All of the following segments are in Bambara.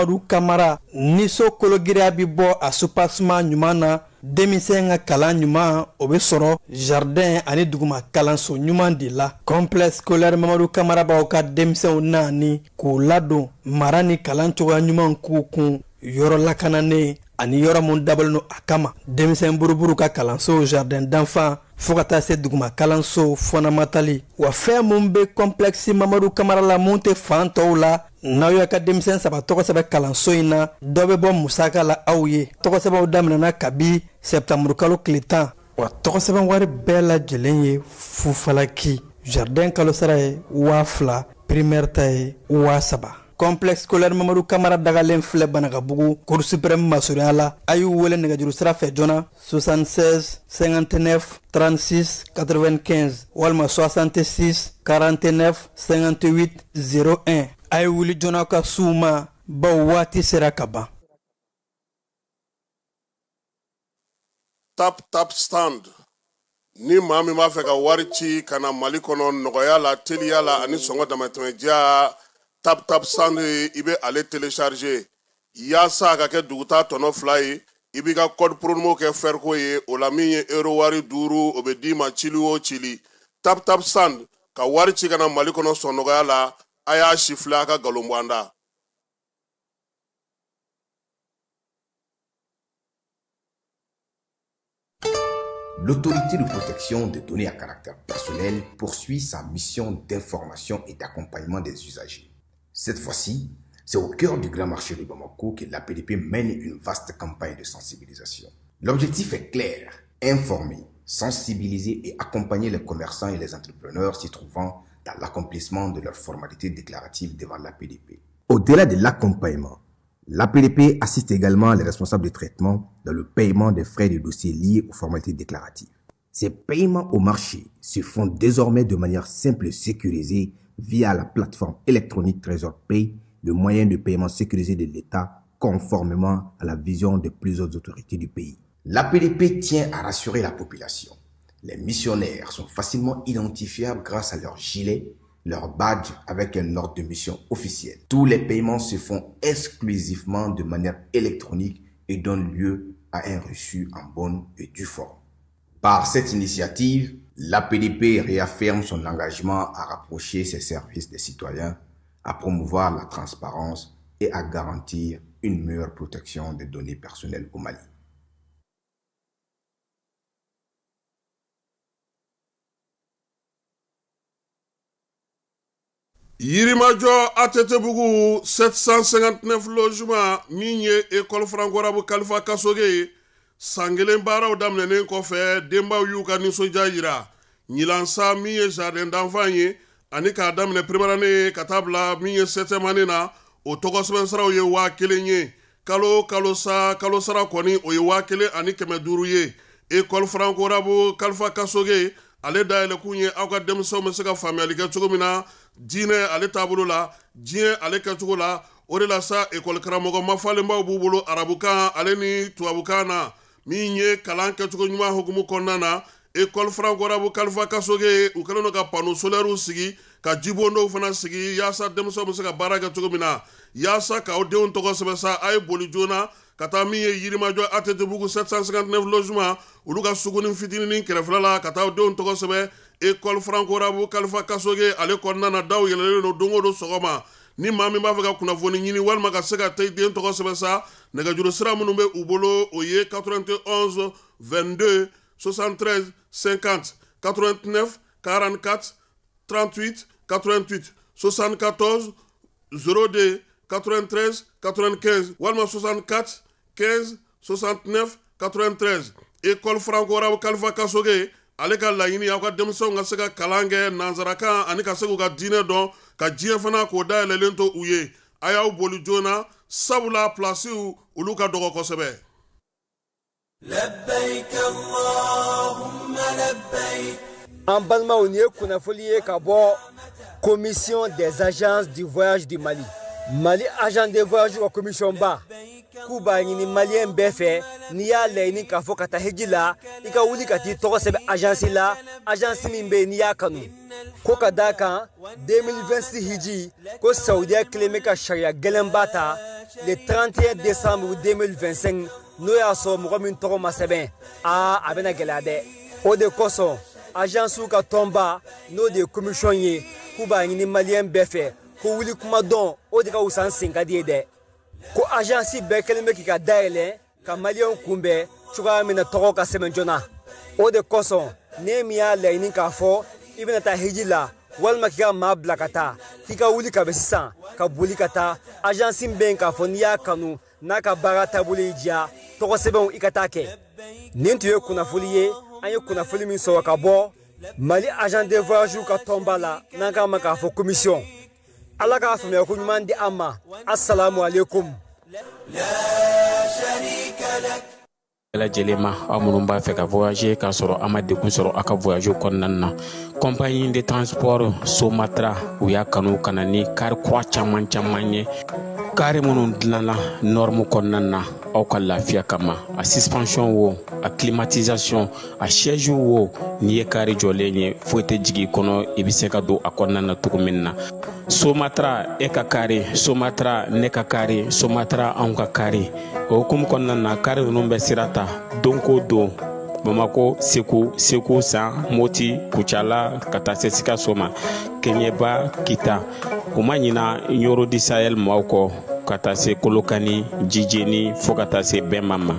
Mamadu Kamara ni so kologiriya bɛ bɔ a soubassement ɲuman na, denmisɛn ka kalan ɲuman o bɛ sɔrɔ jardin ani duguma kalanso ɲuman de la. Complexe scolaire Mamadu Kamara b'aw ka denmisɛnw naani k'u ladon mara ni kalan cogoya ɲuman k'u kun yɔrɔ lakananen ani yɔrɔ mun dabɔlen don a kama. Denmisɛn buruburu ka kalanso jardin d'enfants fo ka taa se duguma kalanso fɔnɔmatali. Wa fɛn mun bɛ complexe Mamadu Kamara la mun tɛ fan tɔw la, n'aw y'a ka denmisɛn 3 tɔgɔ sɛbɛn kalanso in na, dɔ bɛ bɔ musaka la aw ye. Tɔgɔ sɛbɛnw daminɛna kabi septembre kalo tile 10. Wa tɔgɔ sɛbɛn wari bɛɛ lajɛlen ye fufalaki. Jardin kalo sara ye 2000, primaire ta ye 3000. Complexe scolaire Mamadu Kamara dagalen filɛ Banakabugu, Cour suprême masurunya la. A y'u wele nɛgɛjuru sira fɛ joona 76 59 36 95 walima 66 49 58 01. A ye wuli joona ka s'u ma, bawo waati sera ka ban. Tap Tap Stand. Ni maa min b'a fɛ ka wari ci ka na Mali kɔnɔ nɔgɔya la, teliya la ani sɔngɔ damatɛmɛdiya, Tap Tap Stand i bɛ ale télécharger yaasa a ka kɛ duguta tɔnɔ 2 ye. I b'i ka code promo kɛ Ferco ye, o la min ye euro wari 5 o bɛ d'i ma cili o cili. Tap Tap Stand ka wari ci ka na Mali kɔnɔ sɔn nɔgɔya la, a y'a siffler a ka nkalon bɔ an da. L'autorité de protection des données à caractère personnel poursuit sa mission d'information et d'accompagnement des usagers. Cette fois-ci, c'est au cœur du grand marché de Bamako que l'APDP mène une vaste campagne de sensibilisation. L'objectif est clair, informer, sensibiliser et accompagner les commerçants et les entrepreneurs s'y trouvant dans l'accomplissement de leurs formalités déclaratives devant l'APDP. Au-delà de l'accompagnement, l'APDP assiste également les responsables de traitement dans le paiement des frais de dossier liés aux formalités déclaratives. Ces paiements au marché se font désormais de manière simple et sécurisée via la plateforme électronique Trésor Pay, le moyen de paiement sécurisé de l'État conformément à la vision de plusieurs autorités du pays. L'APDP tient à rassurer la population. Les missionnaires sont facilement identifiables grâce à leur gilet, leur badge avec un ordre de mission officiel. Tous les paiements se font exclusivement de manière électronique et donnent lieu à un reçu en bonne et due forme. Par cette initiative, l'APDP réaffirme son engagement à rapprocher ses services des citoyens, à promouvoir la transparence et à garantir une meilleure protection des données personnelles au Mali. Yirimajɔ ATT-bugu 759 logements min ye école franco-arabe Kalifa Kasoge ye, san kelen baaraw daminɛnen kɔfɛ denbaw y'u ka nisɔndiya yira. Ɲinan sa min ye jardin d'enfants ye ani k'a daminɛ première année ka taa bila min ye septième année na, o tɔgɔ sɛbɛn siraw ye 1000 ye. Kalo kalo sa kalo sara kɔni o ye 1500 ye. École franco-arabe Kalifa Kasoge ale dayɛlɛkun ye aw ka denmisɛnw bɛ se ka faamuyali kɛ cogo min na diinɛ ale taabolo la, diɲɛ ale kɛcogo la. O de la sa école karamɔgɔ mafalenbaw b'u bolo arabukan ale ni tubabukan na min ye kalan kɛcogo ɲuman hukumu kɔnɔna na. École franco-arabe Kalifa Kasoge u kɛlen don ka panneau solaires sigi ka jibondow fana sigi yaasa denmisɛnw bɛ se ka baara kɛ cogo min na. Yaasa k'aw denw tɔgɔ sɛbɛn sa, a ye boli joona ka taa min ye Yirimajɔ ATT-bugu 759 logements olu ka suguni fitininin kɛrɛfɛla la ka taa denw tɔgɔ sɛbɛn école franco-arabe Kalifa Kasoge ale kɔnɔna na. Daw yɛlɛlen don don o don sɔgɔma. Ni maa min b'a fɛ ka kunnafoni ɲini walima ka se ka taa i den tɔgɔ sɛbɛn sa, nɛgɛjuru sira minnu bɛ u bolo o ye 91 22 73 50, 89 44 38 88, 74 02 93 95 walima 64 15 69 93. École franco-arabe Kalifa Kasoge ale ka laɲini aw ka denmisɛnw ka se ka kalan kɛ nansarakan ani ka se k'u ka diinɛ dɔn, ka diɲɛ fana k'o dayɛlɛlen to u ye. A y'aw boli joona sabula pilasiw olu ka dɔgɔ kosɛbɛ. Labbaik Allahumma labbaik. An balimaw, nin ye kunnafoli ye ka bɔ Commission des agences du voyage du Mali. Mali agent de voyage ka commission ba k'u b'a ɲini maliyɛn bɛɛ fɛ, n'i y'a laɲini k'a fɔ ka taa hiji la, i ka wuli ka t'i tɔgɔ sɛbɛn agence la, agence min bɛ yen n'i y'a kanu. Ko ka d'a kan 2026 hiji ko Saudiya kelen bɛ ka sariya gɛlɛnba ta le 31 décembre 2025 n'o y'a sɔrɔ mɔgɔ min tɔgɔ ma sɛbɛn, aa a bɛna gɛlɛya dɛ. O de kosɔn agence ka tɔnba, n'o de ye commission ye, k'u b'a ɲini maliyɛn bɛɛ fɛ ko wuli kuma dɔn, o de ka wusa n sen ka di ye dɛ. Ko agence bɛɛ kɛlen bɛ k'i ka dayɛlɛ ka maliyɛnw kunbɛn cogoya min na tɔgɔ ka sɛbɛn joona. O de kosɔn ne min y'a laɲini k'a fɔ i bɛna taa hiji la walima k'i ka maa bila ka taa, k'i ka wuli ka bɛ sisan ka boli ka taa agence min bɛ yen k'a fɔ n'i y'a kanu n'a ka baara taabolo y'i diya, tɔgɔ sɛbɛnw i ka taa kɛ. Nin tun ye kunnafoli ye, an ye kunnafoli min sɔrɔ ka bɔ Mali agent de voyage ka tɔnba la, n'an k'a ma k'a fɔ commission. Ala k'a faamuya ko ɲuman di an ma. Assalamu alaikum. Bɛɛ lajɛlen ma, aw minnu b'a fɛ ka voyager k'a sɔrɔ a ma degun sɔrɔ aw ka voyage kɔnɔna na, compagnie de transport Somatra, u y'a kanu ka na ni car kura caman caman ye, car minnu dilanna norme kɔnɔna na aw ka lafiya kama. A suspension wo, a climatisation, a siège wo, n'i ye car jɔlen ye, foyi tɛ jigin i kɔnɔ, i bɛ se ka don a kɔnɔna na cogo min na. Somatra e ka car, Somatra ne ka car, Somatra anw ka car. O hukumu kɔnɔna na, car ninnu bɛ sira ta don ko don, Bamako, Segu, Segu San, Moti, Kucala, ka taa se Sikaso ma, Keɲeba, Kita. U ma ɲina Ɲoro di Sahel maaw kɔ, ka taa se Kolokani, Jijeni, fo ka taa se Bɛnba ma.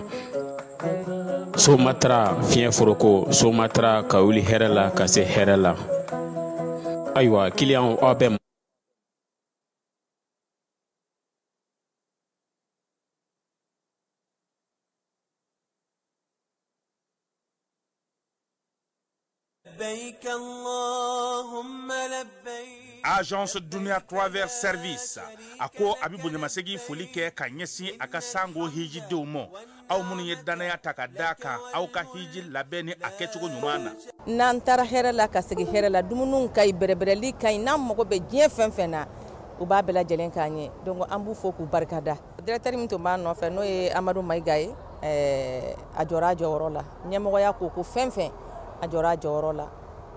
Somatra fiɲɛ foroko, Somatra ka wuli hɛrɛ la ka se hɛrɛ la. Ayiwa, kiliyanw, aw bɛ لبيك اللهم لبيك. Agence Dunia Travel Service a ko a bɛ bonyamasegin foli kɛ ka ɲɛsin a ka sango hijidenw ma, aw minnu ye danaya ta ka d'a kan aw ka hiji labɛn ni a kɛcogo ɲuman na. N'an taara hɛrɛ la ka segin hɛrɛ la, dumuniw ka ɲi, bɛrɛbɛrɛli ka ɲi, n'an mago bɛ diɲɛ fɛn fɛn na, u b'a bɛɛ lajɛlen k'an ye. Donc an b'u fo k'u barikada. Directeur min tun b'an nɔfɛ, n'o ye Amadu Mayiga ye, a jɔra a jɔyɔrɔ la. Ɲɛmɔgɔya ko ko fɛn fɛn, a jɔra a jɔyɔrɔ la,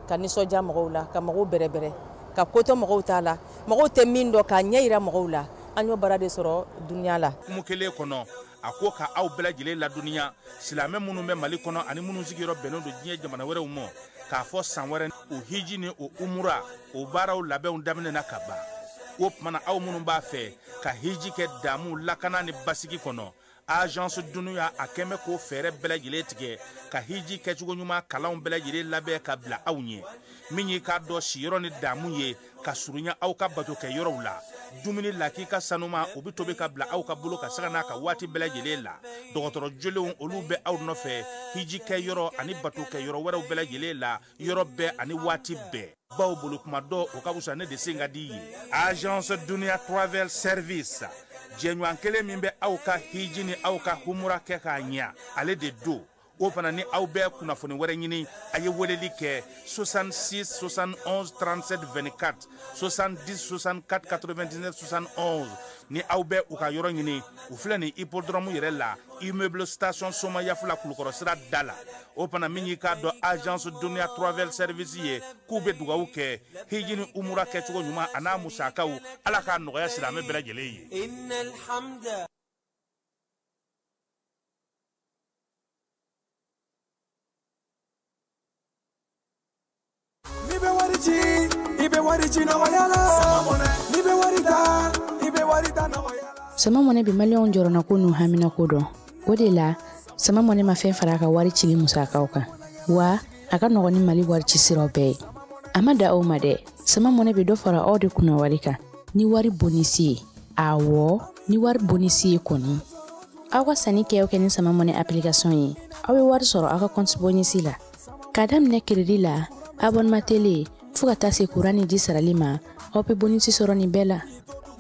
ka nisɔndiya mɔgɔw la, ka mɔgɔw bɛrɛbɛrɛ, ka kotɔ mɔgɔw t'a la, mɔgɔw tɛ min dɔn k'a ɲɛ yira mɔgɔw la. An y'o baara de sɔrɔ dunuya la. Hukumu kelen kɔnɔ, a ko ka aw bɛɛ lajɛlen ladɔnniya, silamɛ minnu bɛ Mali kɔnɔ ani minnu sigiyɔrɔ bɛnnen don diɲɛ jamana wɛrɛw ma, k'a fɔ san wɛrɛ o hiji ni o umura o baaraw labɛnw daminɛna ka ban. O tuma na, aw minnu b'a fɛ ka hiji kɛ damu, lakana ni basigi kɔnɔ, Agence Dunuya a kɛn bɛ k'o fɛɛrɛ bɛɛ lajɛlen tigɛ ka hiji kɛcogo ɲuman kalanw bɛɛ lajɛlen labɛn ka bila aw ɲɛ. Min y'i k'a dɔn siyɔrɔ ni damu ye ka surunya aw ka bato kɛ yɔrɔw la, dumuni lakika sanuma, o bɛ tobi ka bila aw ka bolo ka saga n'a ka waati bɛɛ lajɛlen la. Dɔgɔtɔrɔ jolenw, olu bɛ aw nɔfɛ hiji kɛ yɔrɔ ani bato kɛ yɔrɔ wɛrɛw bɛɛ lajɛlen la, yɔrɔ bɛɛ ani waati bɛɛ. Baw bolo kuma dɔ, o ka wusa ne de sen ka di ye. Agence Dunia Travel Service, jɛɲɔgɔn kelen min bɛ aw ka hiji ni aw ka humura kɛ k'a ɲɛ, ale de don. O fana ni aw bɛ kunnafoni wɛrɛ ɲini, a ye weleli kɛ 66 71 37 24, 70 64 99 71. Ni aw bɛ u ka yɔrɔ ɲini, u filɛ nin hippodrome yɛrɛ la, immeuble station Somayafula, Kulukɔrɔ sira da la. O fana, min y'i k'a dɔn Agence Dunia Travel Service ye, k'u bɛ dugawu kɛ hiji ni umura kɛcogo ɲuman a n'a musakaw, Ala k'a nɔgɔya silamɛ bɛɛ lajɛlen ye. إن الحمد N'i bɛ wari ci, i bɛ wari ci nɔgɔya la. N'i bɛ wari ta, i bɛ wari ta nɔgɔya la. Sama Mɔnɛ bɛ maliyɛnw jɔrɔnako n'u haminako dɔn. O de la, Sama Mɔnɛ ma fɛn fara a ka wari cili musakaw kan, wa a ka nɔgɔn ni Mali wari ci siraw bɛɛ ye. A ma da aw ma dɛ, Sama Mɔnɛ bɛ dɔ fara aw de kunna wari kan ni wari bonus ye. Awɔ, ni wari bonus ye kɔni, aw ka sanni kɛ o kɛ ni Sama Mɔnɛ application ye, aw bɛ wari sɔrɔ aw ka compte bonus la, k'a daminɛ crédit la, abonnement télé, fo ka taa se kuran ni ji sarali ma. Aw bɛ bonus sɔrɔ nin bɛɛ la.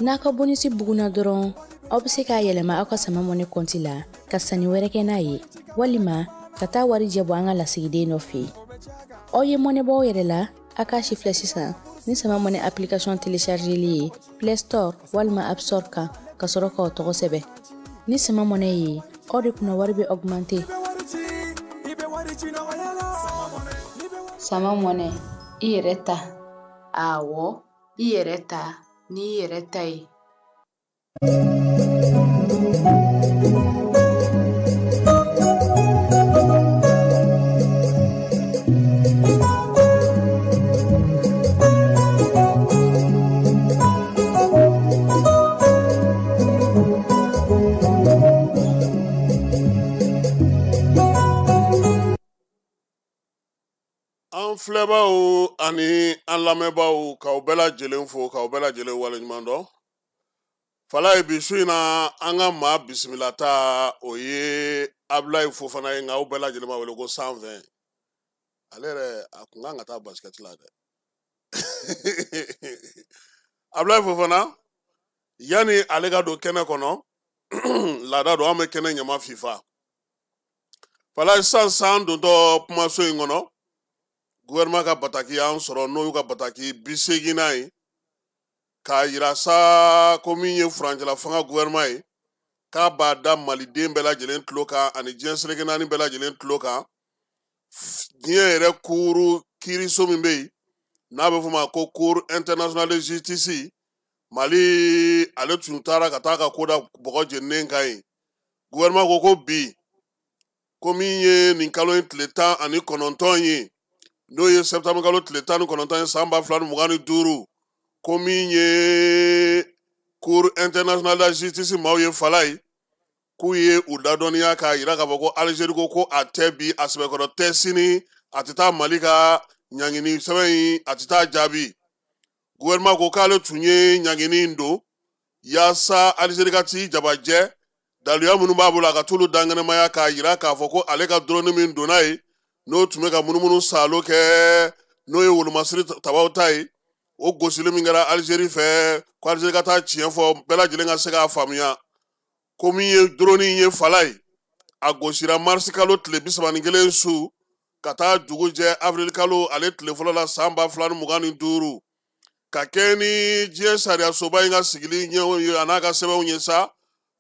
N'a ka bonus bugunna dɔrɔn, aw bɛ se k'a yɛlɛma aw ka Sama Mɔnɛ compte la ka sanni wɛrɛ kɛ n'a ye, walima ka taa wari jɛ bɔ an ka lasigiden dɔ fɛ yen. Aw ye mɔnɛ bɔ aw yɛrɛ la, a k'a si filɛ sisan ni Sama Mɔnɛ application téléchargeli ye Play Store walima App Store kan, ka sɔrɔ k'aw tɔgɔ sɛbɛn. Ni Sama Mɔnɛ ye, aw de kunna wari bɛ augmenter. I bɛ wari ci nɔgɔya la. Sama Mɔnɛ, i yɛrɛ ta. Awɔ, i yɛrɛ ta n'i yɛrɛ ta ye. Filɛbaw ani an lamɛnbaaw, k'aw bɛɛ lajɛlen fo, k'aw bɛɛ lajɛlen waleɲuman dɔn. Falaye, bi su in na, an ka maa bisimilata, o ye Abulayi Fofana ye, nka aw bɛɛ lajɛlen b'a wele ko 120. Ale yɛrɛ, a kun kan ka taa basket la dɛ. Abulayi Fofana, yanni ale ka don kɛnɛ kɔnɔ, laada don, an bɛ kɛnɛ ɲama fifa. Falaye, sisan san dontɔ kumaso in kɔnɔ, gouvernement ka bataki y'an sɔrɔ, n'o y'u ka bataki 80nan ye, k'a yira sa ko min ye furancɛla fanga gouvernement ye, k'a b'a da maliden bɛɛ lajɛlen tulo kan ani diɲɛ seleke naani bɛɛ lajɛlen tulo kan, diɲɛ yɛrɛ kuuru kiiriso min bɛ yen n'a bɛ f'o ma ko Cour internationale de justice. Mali ale tun taara ka taa ka ko da bɔgɔ jeninen kan yen. Gouvernement ko ko bi, ko min ye nin kalo in tile 19 ye, n'o ye septembre kalo tile 19 ye, san 2025, ko min ye Cour internationale de justice maaw ye, Falaye, k'u ye u ladɔnniya k'a yira k'a fɔ ko Algérie ko ko a tɛ bi, a sɛbɛkɔrɔ tɛ sini, a tɛ taa Mali ka ɲangini sɛbɛn in, a tɛ taa jaabi. Gouvernement ko k'ale tun ye ɲangini in don yaasa Algérie ka t'i jabajɛ daluya minnu b'a bolo, a ka t'olu dankɛnɛmaya k'a yira k'a fɔ ko ale ka drone min donna ye, n'o tun bɛ ka munumunu saalo kɛ, n'o ye wolomasiri tabaw ta ye, o gosili min kɛra Algérie fɛ, ko Algérie ka taa tiɲɛ fɔ, bɛɛ lajɛlen ka se k'a faamuya ko min ye drone in ye, Falaye, a gosira marisi kalo tile 31 su ka taa dugu jɛ avril kalo ale tile fɔlɔ la, san 2025, ka kɛ ni diɲɛ sariyasoba in ka sigili ɲɛw ye a n'a ka sɛbɛnw ye sa.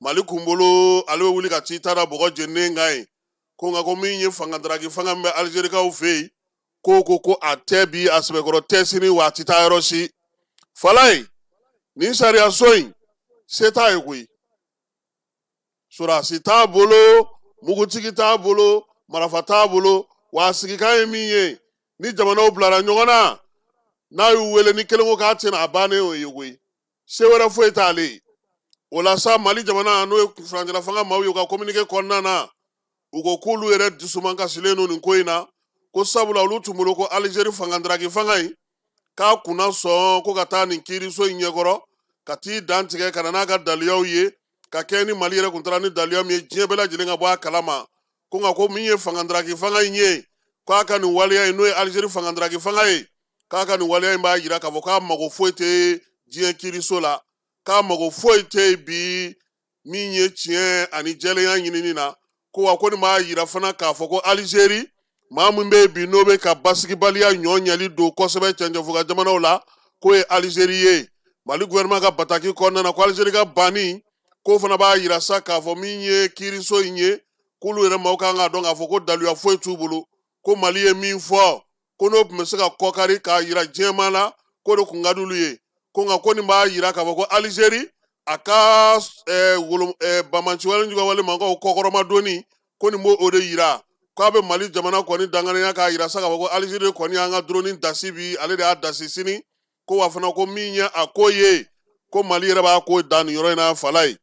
Mali kunbolo, ale bɛ wuli ka t'i ta da bɔgɔ jeninen kan yen, ko nka ko min ye fanga daraki fanga min bɛ Alizerikaw fɛ yen, ko ko ko a tɛ bi, a sɛbɛkɔrɔ tɛ sini, wa a tɛ taa yɔrɔ si. Falaye, nin sariyaso in, se t'a ye koyi. Sɔrɔdasi t'a bolo, mugutigi t'a bolo, marafa t'a bolo, wa a sigikan ye min ye, ni jamanaw bilara ɲɔgɔn na, n'a y'u wele, ni kelen ko k'a tɛna, a bannen o ye koyi. Se wɛrɛ foyi t'ale ye. O la sa, Mali jamana, n'o ye furancɛla fanga maaw ye, u ka communiqué kɔnɔna na, u ko k'olu yɛrɛ dusumankasilen don nin ko in na, ko sabula olu tun bolo ko Alizeri fanga daraki fanga in k'a kunna sɔn ko ka taa nin kiiriso in ɲɛkɔrɔ ka t'i dantigɛ ka na n'a ka daluyaw ye, ka kɛ ni Mali yɛrɛ kun taara ni daluya min ye, diɲɛ bɛɛ lajɛlen ka bɔ a kalama, ko nka ko min ye fanga daraki fanga in ye, k'a ka nin waleya in, n'o ye Alizeri fanga daraki fanga ye, k'a ka nin waleya in b'a yira k'a fɔ k'a mago foyi tɛ diɲɛ kiiriso la, k'a mago foyi tɛ bi min ye tiɲɛ ani jɛlenya ɲinini na, ko wa ko nin b'a yira fana k'a fɔ ko Alizeri maa min bɛ bi, n'o bɛ ka basigibaliya ɲɔ ɲɛli don kosɛbɛ cɛncɛnfuga jamanaw la, k'o ye Alizeri ye. Mali gouvernement ka bataki kɔnɔna na, ko Alizeri ka banni k'o fana b'a yira sa k'a fɔ min ye kiiriso in ye, k'olu yɛrɛ maaw kan k'a dɔn k'a fɔ ko daluya foyi t'u bolo, ko Mali ye min fɔ, ko n'o tun bɛ se ka kɔkari k'a yira diɲɛmaa la, k'o de kun ka d'olu ye, ko nka ko nin b'a yira k'a fɔ ko Alizeri a ka banbaanciwale juguwale mankaw kɔkɔrɔmadonni, ko nin b'o o de yira k'a bɛ Mali jamana kɔni danganiya k'a yira sa k'a fɔ ko Alizeri kɔni y'an ka drone dasi bi, ale de y'a dasi sini, ko wa fana ko min ye a ko ye, ko Mali yɛrɛ b'a ko da nin yɔrɔ in na, Falaye,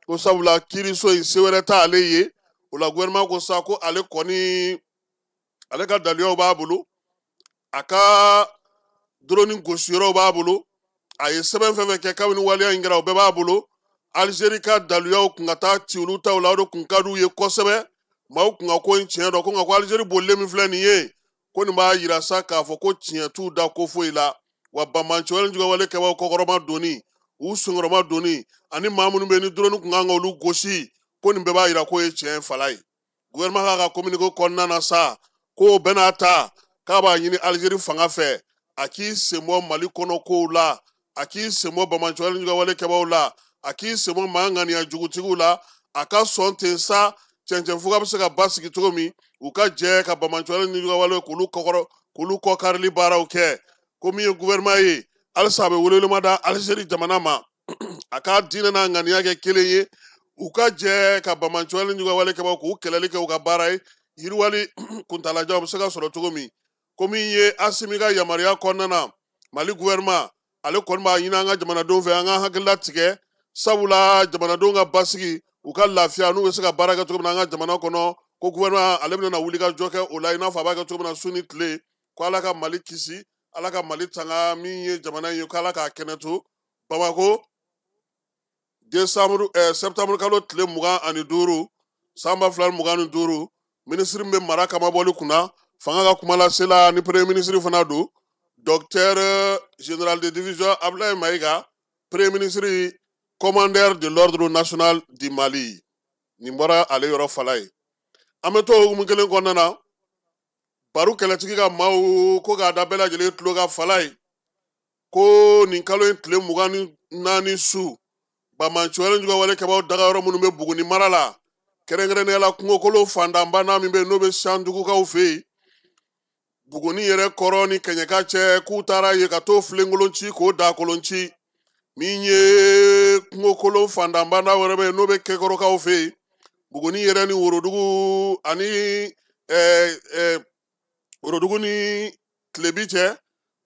ko sabula kiiriso in se wɛrɛ t'ale ye. O la, gouvernement ko sa ko ale kɔni, ale ka daluyaw b'a bolo, a ka drone gosiyɔrɔw b'a bolo, a ye sɛbɛn fɛn fɛn kɛ kabini waleya in kɛra, o bɛɛ b'a bolo. Alizeri ka daluyaw kun ka taa ci olu taw la, o de kun ka d'u ye kosɛbɛ, maaw kun ka ko in tiɲɛ dɔn, ko nka ko Alizeri bolilen min filɛ nin ye, ko nin b'a yira sa k'a fɔ ko tiɲɛ t'u da ko foyi la, wa banbaanciwale juguwale kɛbaaw kɔkɔrɔma donni, u senkɔrɔma donni, ani maa minnu bɛ ni drone kun kan ka olu gosi, ko nin bɛɛ b'a yira k'o ye tiɲɛ fala ye. Gouvernement k'a ka communiqué kɔnɔna na sa, k'o bɛɛ n'a ta, k'a b'a ɲini Alizeri fanga fɛ, a k'i sen bɔ Mali kɔnɔ kow la, a k'i sen bɔ banbaanciwale juguwale kɛbaaw la, a k'i sen bɔ maa ŋaniya jugutigiw la, a ka sɔn ten sa, cɛncɛnfuga bɛ se ka basigi cogo min, u ka jɛ ka banbaanciwale juguwale k'olu kɔkɔrɔ k'olu kɔkarili baaraw kɛ. Ko min ye gouvernement ye, halisa a bɛ welewelema da Alizeri jamana ma, a ka diinɛ n'a ŋaniya kɛ kelen ye, u ka jɛ ka banbaanciwale juguwale kɛbaaw k'u kɛlɛli kɛ u ka baara ye, yiriwali kuntalajanw bɛ se ka sɔrɔ cogo min. Ko min ye Asimi ka yamaruya kɔnɔna na, Mali gouvernement ale kɔni b'a ɲini an ka jamanadenw fɛ, an ka hakilila tigɛ, sabula jamanadenw ka basigi, u ka lafiya, n'u bɛ se ka baara kɛ cogo min na an ka jamana kɔnɔ, ko gouvernement ale bɛna wuli ka jɔ kɛ o la, i n'a fɔ a b'a kɛ cogo min na su ni tile. ko Ala ka Mali kisi, Ala ka Mali tanga, min ye jamana in ye, ko Ala k'a kɛnɛ to. Bamako décembre septembre kalo tile 25 san 2025, minisiri min bɛ mara kamabɔli kunna, fanga ka kumalasela ni premier ministre fana don, docteur général de division Abdoulaye Maïga, premier ministre commandeur de l'ordre national du Mali. Nin bɔra ale yɔrɔ fala ye. An bɛ to hukumu kelen kɔnɔna na, baro kɛlɛtigi ka maaw ko k'a da bɛɛ lajɛlen tulo ka fala ye ko nin kalo in tile 24 su, banbaanciwale juguya wale kɛbaaw dagayɔrɔ minnu bɛ Buguni mara la, kɛrɛnkɛrɛnnenya la kungokolo fandanba n'a min bɛ yen n'o bɛ Sandugukaw fɛ yen, Buguni yɛrɛ kɔrɔ ni Kɛɲɛka cɛ, k'u taara yen ka t'o filenkolon ci k'o dakolon ci. Min ye kungokolo fandanba n'a wɛrɛ bɛ yen n'o bɛ Kɛkɔrɔkaw fɛ yen, Buguni yɛrɛ ni Worodugu ani Worodugu ni Tilebi cɛ,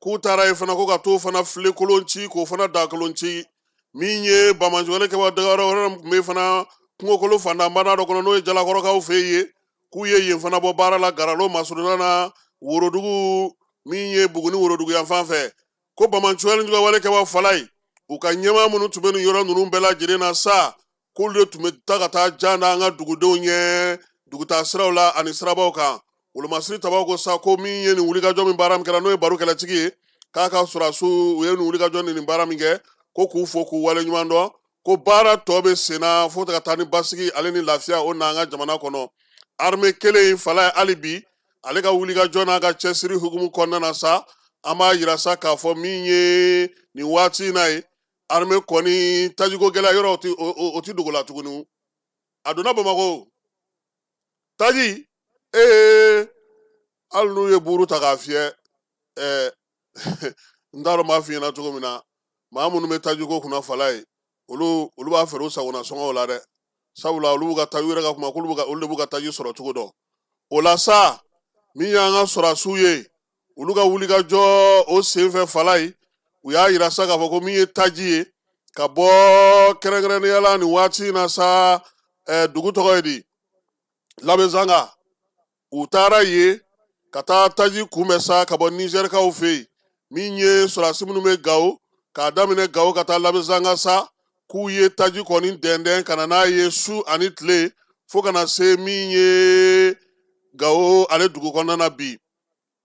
k'u taara yen fana ko ka t'o fana filenkolon ci k'o fana dakolon ci. Min ye banbaanciwale kɛbaaw dagayɔrɔ wɛrɛ min tun bɛ fana kungokolo fandanba dɔ kɔnɔ n'o ye Jalakɔrɔkaw fɛ yen, k'u ye yen fana bɔ baara la Garalo masurunna na Worodugu, min ye Buguni Worodugu yan fan fɛ. Ko banbaanciwale juguya wale kɛbaaw fala ye, u ka ɲɛmaa minnu tun bɛ nin yɔrɔ ninnu bɛɛ lajɛlen na sa, k'olu de tun bɛ taa ka taa jan da an ka dugudenw ɲɛ dugutaa siraw la ani sirabaw kan. Wolomasiri tabaw ko sa ko min ye nin wulikajɔ min baara min kɛra n'o ye baro kɛlɛtigi ye, k'a ka sɔrɔdasiw u ye nin wulikajɔ ni nin baara min kɛ, ko k'u fo k'u waleɲuman dɔn, ko baara tɔ bɛ sen na fo ka taa ni basigi ale ni lafiya o n'an ka jamana kɔnɔ. Armée kelen in fala ye hali bi ale ka wulikajɔ n'a ka cɛsiri hukumu kɔnɔna na sa, an b'a yira sa k'a fɔ min ye nin waati in na ye, armée kɔni tajiko gɛlɛya yɔrɔ o ti dogo la tuguni. A donna Bamakɔ taji hali n'u ye buru ta k'a fiyɛ, n t'a dɔn n b'a f'i ɲɛna cogo min na, maa minnu bɛ tajiko kunna fala ye, olu b'a feere u sagona sɔngɔw la dɛ, sabula olu b'u ka taji, u yɛrɛ ka kuma k'olu olu de b'u ka taji sɔrɔ cogo dɔn. O la sa, min y'an ka sɔrɔdasiw ye, olu ka wulikajɔ o senfɛ fala ye, u y'a yira sa k'a fɔ ko min ye taji ye ka bɔ kɛrɛnkɛrɛnnenya la nin waati in na sa, dugu tɔgɔ ye di, Labezanga, u taara yen ka taa taji kunbɛn sa ka bɔ Nizɛrikaw fɛ yen. Min ye sɔrɔdasi minnu bɛ Gawo, k'a daminɛ Gawo ka taa Labezanga sa, k'u ye taji kɔni dɛndɛn ka na n'a ye su ani tile fo ka na se min ye Gawo ale dugu kɔnɔna na bi.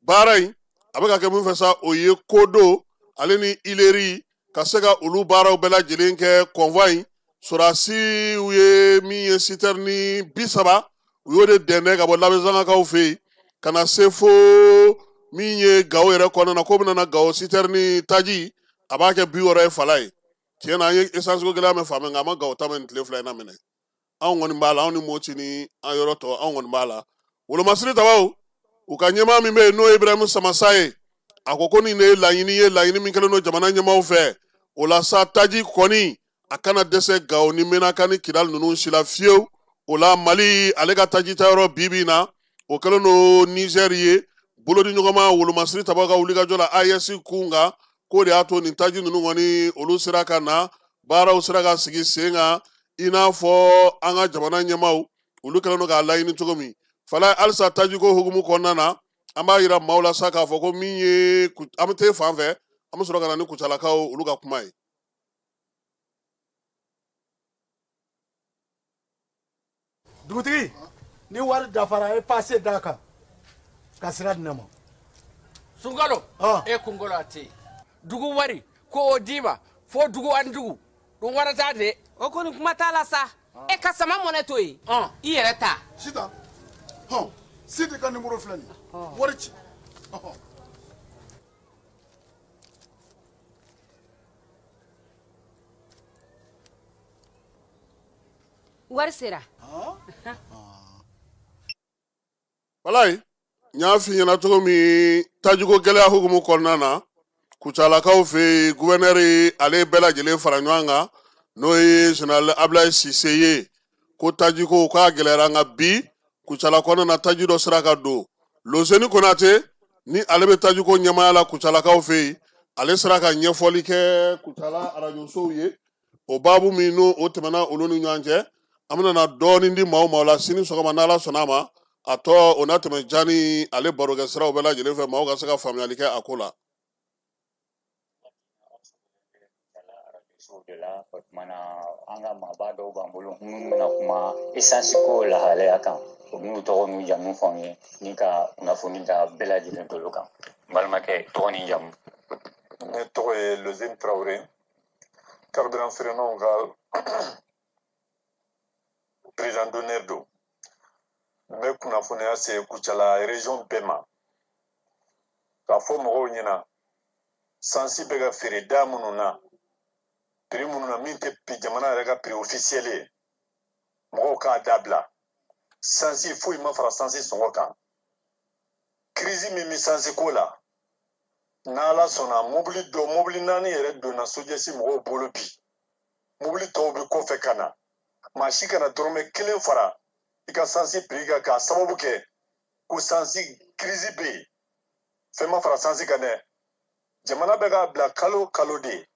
Baara in a bɛ ka kɛ min fɛ sa, o ye Kodo ale ni Ileri ka se ka olu baaraw bɛɛ lajɛlen kɛ. Convoi in sɔrɔdasiw ye min ye sitɛrini 30, u y'o de dɛndɛn ka bɔ Labezangakaw fɛ yen ka na se fo min ye Gawo yɛrɛ kɔnɔna na, k'o bɛna na Gawo sitɛrini taji a b'a kɛ 60 ye fala ye. Tiɲɛ na an ye essence ko gɛlɛya mɛn fan bɛɛ, nka a ma Gawo ta mɛn nin tile 2 in na minɛ. Anw kɔni b'a la, anw ni Moti ni an yɔrɔ tɔ, anw kɔni b'a la. Wolomasiri tabaw u ka ɲɛmaa min bɛ yen n'o ye Ibrahim Samasa ye, a ko ko nin de ye laɲini ye, laɲini min kɛlen don jamana ɲɛmaaw fɛ. O la sa, taji kɔni a kana dɛsɛ Gawo ni Menaka ni Kidali ninnu si la fiyewu. O la Mali ale ka taji tayɔrɔ bi bi in na, o kɛlen don Nizɛri ye. Bolodiɲɔgɔnma wolomasiri tabaw ka wulikajɔ la AES kun kan, k'o de y'a to nin taji ninnu kɔni olu sera ka na, baaraw sera ka sigi sen kan i n'a fɔ an ka jamana ɲɛmaaw olu kɛlen don k'a laɲini cogo min. Fala halisa tajiko hukumu kɔnɔna na, an b'a yira maaw la sa k'a fɔ ko min ye an bɛ t'e fan fɛ, an bɛ sɔrɔ ka na ni Kucalakaw olu ka kuma ye. Dugutigi, ni wari dafara, e passe d'a kan ka sira di ne ma. Sunkalo, e kunkolo a tɛ yen. Dugu wari ko o d'i ma fo dugu ani dugu dun wara t'a de. O kɔni kuma t'a la sa. E ka sama mɔnɛ to yen, i yɛrɛ ta. Sitan, hɔn, Sidi ka nimoro filɛ nin ye, wari ci. Wari sera. Walayi, n y'a f'i ɲɛna cogo min, tajiko gɛlɛya hukumu kɔnɔna na, Kucalakaw fɛ yen, gouverneur ale bɛɛ lajɛlen fara ɲɔgɔn kan, n'o ye général Abdoulaye Cissé ye, ko tajiko k'a gɛlɛyara, nka bi Kucala kɔnɔna na taji dɔ sera ka don. Loseni Konate ni ale bɛ tajiko ɲɛmaaya la Kucalakaw fɛ yen, ale sera ka ɲɛfɔli kɛ Kucala arajosow ye. O baabu min n'o o tɛmɛna olu ni ɲɔgɔn cɛ, an bɛna na dɔɔnin di maaw ma o la sini sɔgɔma n'Ala sɔnna a ma. A tɔ o na tɛmɛ Jani ale barokɛ siraw bɛɛ lajɛlen fɛ, maaw ka se ka faamuyali kɛ a ko la. De la o tuma na an ka maaba dɔw b'an bolo minnu bɛna kuma esansi ko lahalaya kan, u b'u tɔgɔ n'u jamu fɔ an ye ni ka kunnafoni da bɛɛ lajɛlen tolo kan. N balimakɛ, tɔgɔ ni jamu? Ne tɔgɔ ye Lozine Traoré, carburant feerenaw ka président d'honneur don. N bɛ kunnafoniya se Kucala région bɛɛ ma k'a fɔ mɔgɔw ɲɛna sansi bɛ ka feere da minnu na, prix minnu na min tɛ jamana yɛrɛ ka prix officiel ye, mɔgɔw k'a dabila. Sansi foyi ma fara sansi sɔngɔ kan. Crise min bɛ sansi ko la, n'Ala sɔnna mobili dɔ mobili 4 yɛrɛ donna SOGES mɔgɔw bolo bi, mobili tɔw bɛ kɔfɛ ka na. Maa si kana dɔrɔmɛ kelen fara i ka sansi prix kan k'a sababu kɛ ko sansi crise bɛ yen. Fɛn ma fara sansi kan dɛ. Jamana bɛ k'a bila kalo kalo de,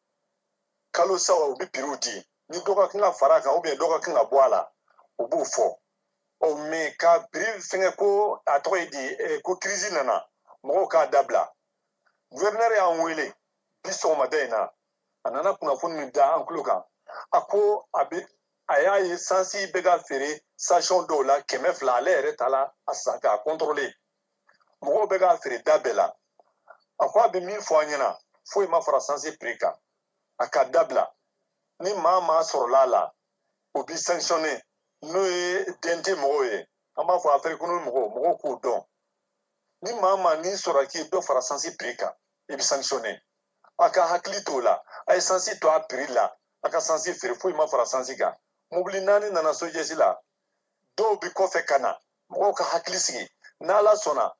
kalo saba u bɛ prix di, ni dɔ ka kan ka fara a kan ou bien dɔ ka kan ka bɔ a la, u b'o fɔ. Ɔ mais ka prix fɛngɛ ko a tɔgɔ ye di, ko crise nana, mɔgɔw k'a dabila. Gouverneur y'an wele bi sɔgɔmada in na, a nana kunnafoni min da an tulo kan, a ko a bɛ a y'a ye sansi bɛ ka feere station dɔw la 200, ale yɛrɛ ta la a san k'a contrôler, mɔgɔw bɛ k'a feere da bɛɛ la. A ko a bɛ min fɔ an ɲɛna, foyi ma fara sansi prix kan, a ka dabila. Ni maa sɔrɔla a la, o bɛ sanctionner, n'o ye DNT mɔgɔw ye, an b'a fɔ affaire économique mɔgɔw, mɔgɔw k'o dɔn. Ni maa n'i sɔrɔ k'i dɔ fara sansi prix kan, i bɛ sanctionner. A ka hakili t'o la, a ye sansi to a prix la, a ka sansi feere, foyi ma fara sansi kan. Mobili 4 nana SOGES la, dɔw bɛ kɔfɛ ka na, mɔgɔw ka hakili sigi. N'Ala sɔnna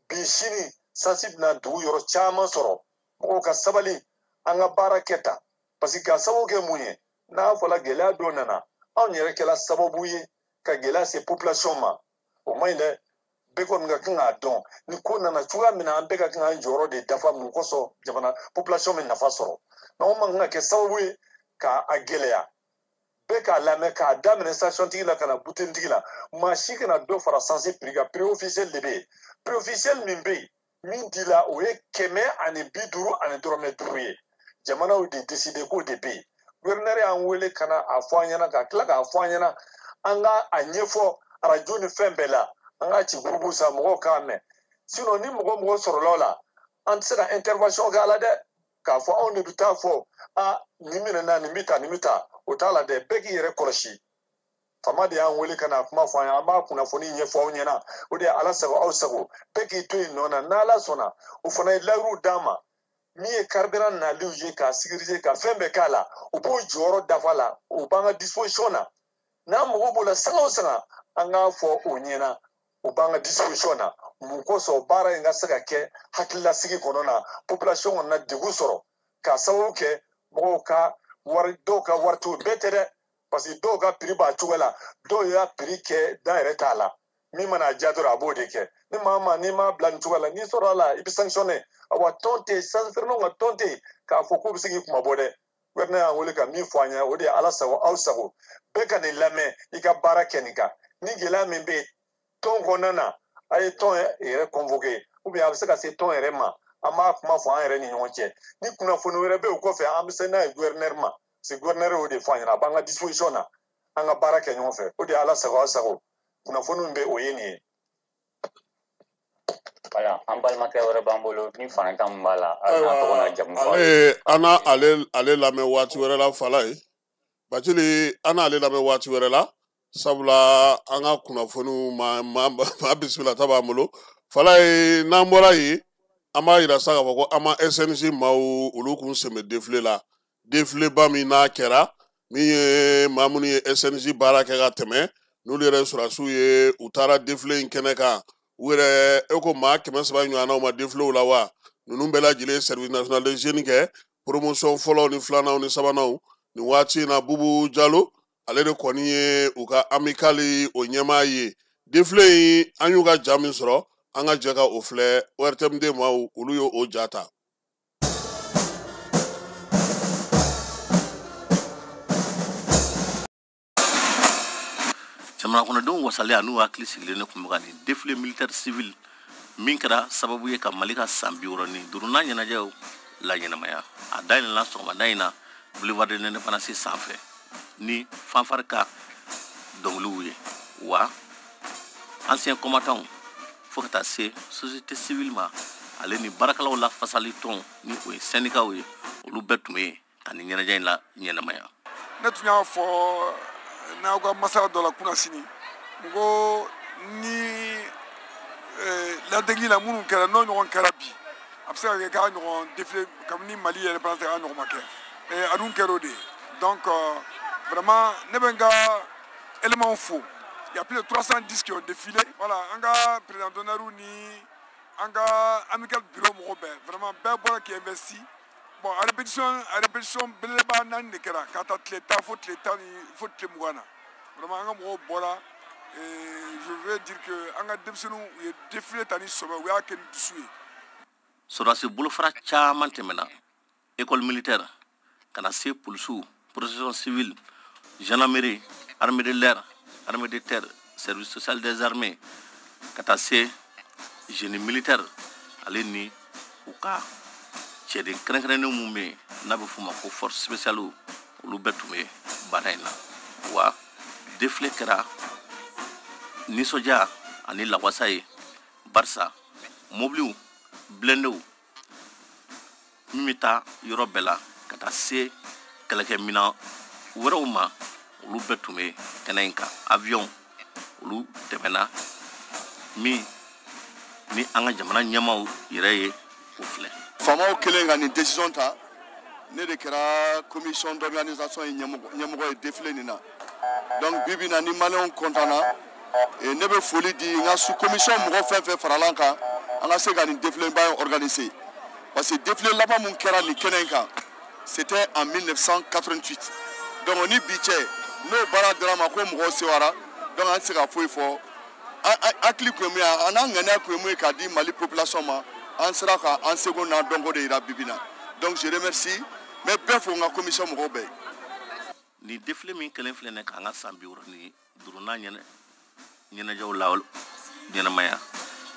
bi sini sansi bɛna dugu yɔrɔ caman sɔrɔ. Mɔgɔw ka sabali, an ka baara kɛ tan, parce que k'a sababu kɛ mun ye, n'a fɔla gɛlɛya dɔ nana, anw yɛrɛ kɛla sababu ye ka gɛlɛya se population ma, o man ɲi dɛ. Bɛɛ kɔni ka kan k'a dɔn ni ko nana cogoya min na, an bɛɛ ka kan k'an jɔyɔrɔ de dafa mun kosɔn jamana population bɛ nafa sɔrɔ. N'anw man kan ka kɛ sababu ye k'a gɛlɛya. Bɛɛ k'a lamɛn, k'a daminɛ station tigi la ka na buteli tigi la, maa si kana dɔ fara sansi prix kan. Prix officiel de bɛ yen, prix officiel min bɛ yen min dila o ye 150 ani dɔrɔmɛ 5 ye. Jamanaw de décidé k'o de bɛ yen. Gouverneur y'an wele ka na a fɔ an ɲɛna, ka tila k'a fɔ an ɲɛna, an ka a ɲɛfɔ arajo ni fɛn bɛɛ la, an k'a ci groupe sa mɔgɔw k'a mɛn. Sinon ni mɔgɔ sɔrɔla o la, an tɛ se ka intervention kɛ a la dɛ, k'a fɔ anw de bɛ taa fɔ a nin minɛna, nin bɛ ta, nin bɛ ta, o t'a la dɛ. Bɛɛ k'i yɛrɛ kɔlɔsi. Faama de y'an wele ka na kuma fɔ an ye, an b'a kunnafoni ɲɛfɔ aw ɲɛna. O de ye Ala sago aw sago, bɛɛ k'i to yen nɔ na. N'Ala sɔnna, o fana ye layiruw d'an ma, min ye carburant naliw ye k'a sécuriser ka fɛn bɛɛ k'a la, u b'o jɔyɔrɔ dafa la, o b'an ka disposition na. N'an mago b'o la sanga o sanga, an k'a fɔ o ɲɛna, o b'an ka disposition na. Mun kosɔn baara in ka se ka kɛ hakililasigi kɔnɔ na, population kɔnɔ na degun sɔrɔ k'a sababu kɛ mɔgɔw ka wari, dɔw ka wari t'o bɛɛ tɛ dɛ, parce que dɔw ka prix b'a cogo la, dɔw y'a prix kɛ da yɛrɛ t'a la, min mana diya dɔrɔn a b'o de kɛ. Ni maa n'i m'a bila nin cogo la, n'i sɔrɔ a la, i bɛ sanctionner. Awa tɔn tɛ yen, sansi feerelaw ka tɔn tɛ yen k'a fɔ k'u bɛ se k'i kunmabɔ dɛ. Gouverneur y'an wele ka min fɔ an ɲɛna, o de ye Ala sago aw sago, bɛɛ ka nin lamɛn, i ka baara kɛ nin kan. Ni gɛlɛya min bɛ yen tɔn kɔnɔna na, a ye tɔn yɛrɛ convoqué, ou bien a bɛ se ka se tɔn yɛrɛ ma, an b'a kuma fɔ an yɛrɛ ni ɲɔgɔn cɛ. Ni kunnafoni wɛrɛ bɛ o kɔfɛ, an bɛ se n'a ye gouverneur ma, parce que gouverneur y'o de fɔ an ɲɛna, a b'an ka disposition na, an ka baara kɛ ɲɔgɔn fɛ. O de ye Ala sago aw sago, kunnafoni min bɛ o ye nin ye. Voilà, an balimakɛ wɛrɛ b'an bolo ni farankan min b'a la, a n'a tɔgɔ n'a jamu fɔ. Ale an n'a ale lamɛn waati wɛrɛ la. Fala ye Bacili, an n'ale lamɛn waati wɛrɛ la, sabula an ka kunnafoniw ma bisimila ta b'an bolo. Fala ye, n'an bɔra yen, an b'a yira sa k'a fɔ ko an ma SNJ maaw, olu kun sen bɛ défilé la, défilé ba min n'a kɛra min ye maa minnu ye SNJ baara kɛ ka tɛmɛ, n'olu yɛrɛ sɔrɔdasiw ye, u taara défilé in kɛnɛ kan. U yɛrɛ e ko maa 300 ɲɔgɔnnaw ma défilé la wa. Ninnu bɛɛ lajɛlen service national de jeunes kɛ promotion fɔlɔw ni filananw ni sabananw. Nin waati in na, Bubu Jalo, ale de kɔni ye u ka amicale o ɲɛmaa ye. Défilé in, an y'u ka ja min sɔrɔ, an ka jɛ ka o filɛ. ORTMD maaw, olu ye o ja ta. Jamana kɔnɔdenw wasalen an'u hakili sigilen ne tun bɛ ka nin défilé militaire civil min kɛra sababu ye ka Mali ka san 65nan ɲɛnajɛw la ɲɛnamaya. A dayɛlɛla sɔgɔmada in na boulevard de l'Indépendance sanfɛ ni fanfare ka dɔnkiliw ye, wa ancien combattant fo ka taa se société civile ma, ale ni baarakɛlaw la fasali tɔn ni o ye syndicats ye, olu bɛɛ tun bɛ yen ka nin ɲɛnajɛ in la ɲɛnamaya. Ne tun y'a fɔ n'aw ka masala dɔ la kunasini, n ko ni ladegili la minnu kɛra n'o ɲɔgɔn kɛra bi, a bɛ se ka kɛ k'a ɲɔgɔn défilé kabini Mali yɛrɛ indépendance k'a ɲɔgɔn ma kɛ, a dun kɛra o de ye. Donc vraiment ne bɛ n ka éléments fo. Il y a plus de 310 qui ont défilé. Voilà, an ka président d'honneur ni an ka amical bureau mɔgɔ bɛɛ, vraiment bɛɛ bɔra k'i investi. Bon, a répétition belebeleba 4 de kɛra ka taa tile 10 fo tile 10 ni fo tile 20 na. Vraiment an ka mɔgɔw bɔra. Et je veux dire que an ka denmisɛnninw u ye défilé ta ni sɔbɛ, u y'a kɛ ni dusu ye. Sɔrɔdasi bolofara caman tɛmɛna, école militaire ka na se polisiw, protection civile, gendarmerie, armée de l'air, armée de terre, service social des armées, ka taa se génie militaire, ale ni u ka cɛden kɛrɛnkɛrɛnnen mun bɛ yen n'a bɛ f'o ma ko force spéciale, olu bɛɛ tun bɛ baara in na. Wa défilé kɛra nisɔndiya ani lawasa ye, barisa mobiliw blindéw min bɛ taa yɔrɔ bɛɛ la ka taa se kɛlɛkɛminɛn wɛrɛw ma, olu bɛɛ tun bɛ kɛnɛ in kan. Avion olu tɛmɛna min ni an ka jamana ɲɛmaaw yɛrɛ ye o filɛ. Faamaw kɛlen ka nin décision ta, ne de kɛra commission d'organisation ye ɲɛmɔgɔ ye défilé nin na. Donc bi bi in na ni maliyɛnw content na, ne bɛ foli di n ka sous commission mɔgɔ fɛn fɛn farala an kan an ka se ka nin défilé ba in organiser, parce que défilé laban mun kɛra nin kɛnɛ in kan, c'était en 1988. Donc ni bi cɛ n'o baara dira ma ko mɔgɔw sewara, donc an tɛ se ka foyi fɔ. Hakili kun ye mun ye, an n'an ŋaniya kun ye mun ye k'a di Mali population ma, an sera ka an seko n'an dɔnko de yira bi bi in na. Donc je remercie, n bɛ bɛɛ fo, n ka commission mɔgɔw bɛɛ ye. Nin défilé min kɛlen filɛ nin k'an ka san 65nan ɲɛnajɛw la ɲɛnamaya,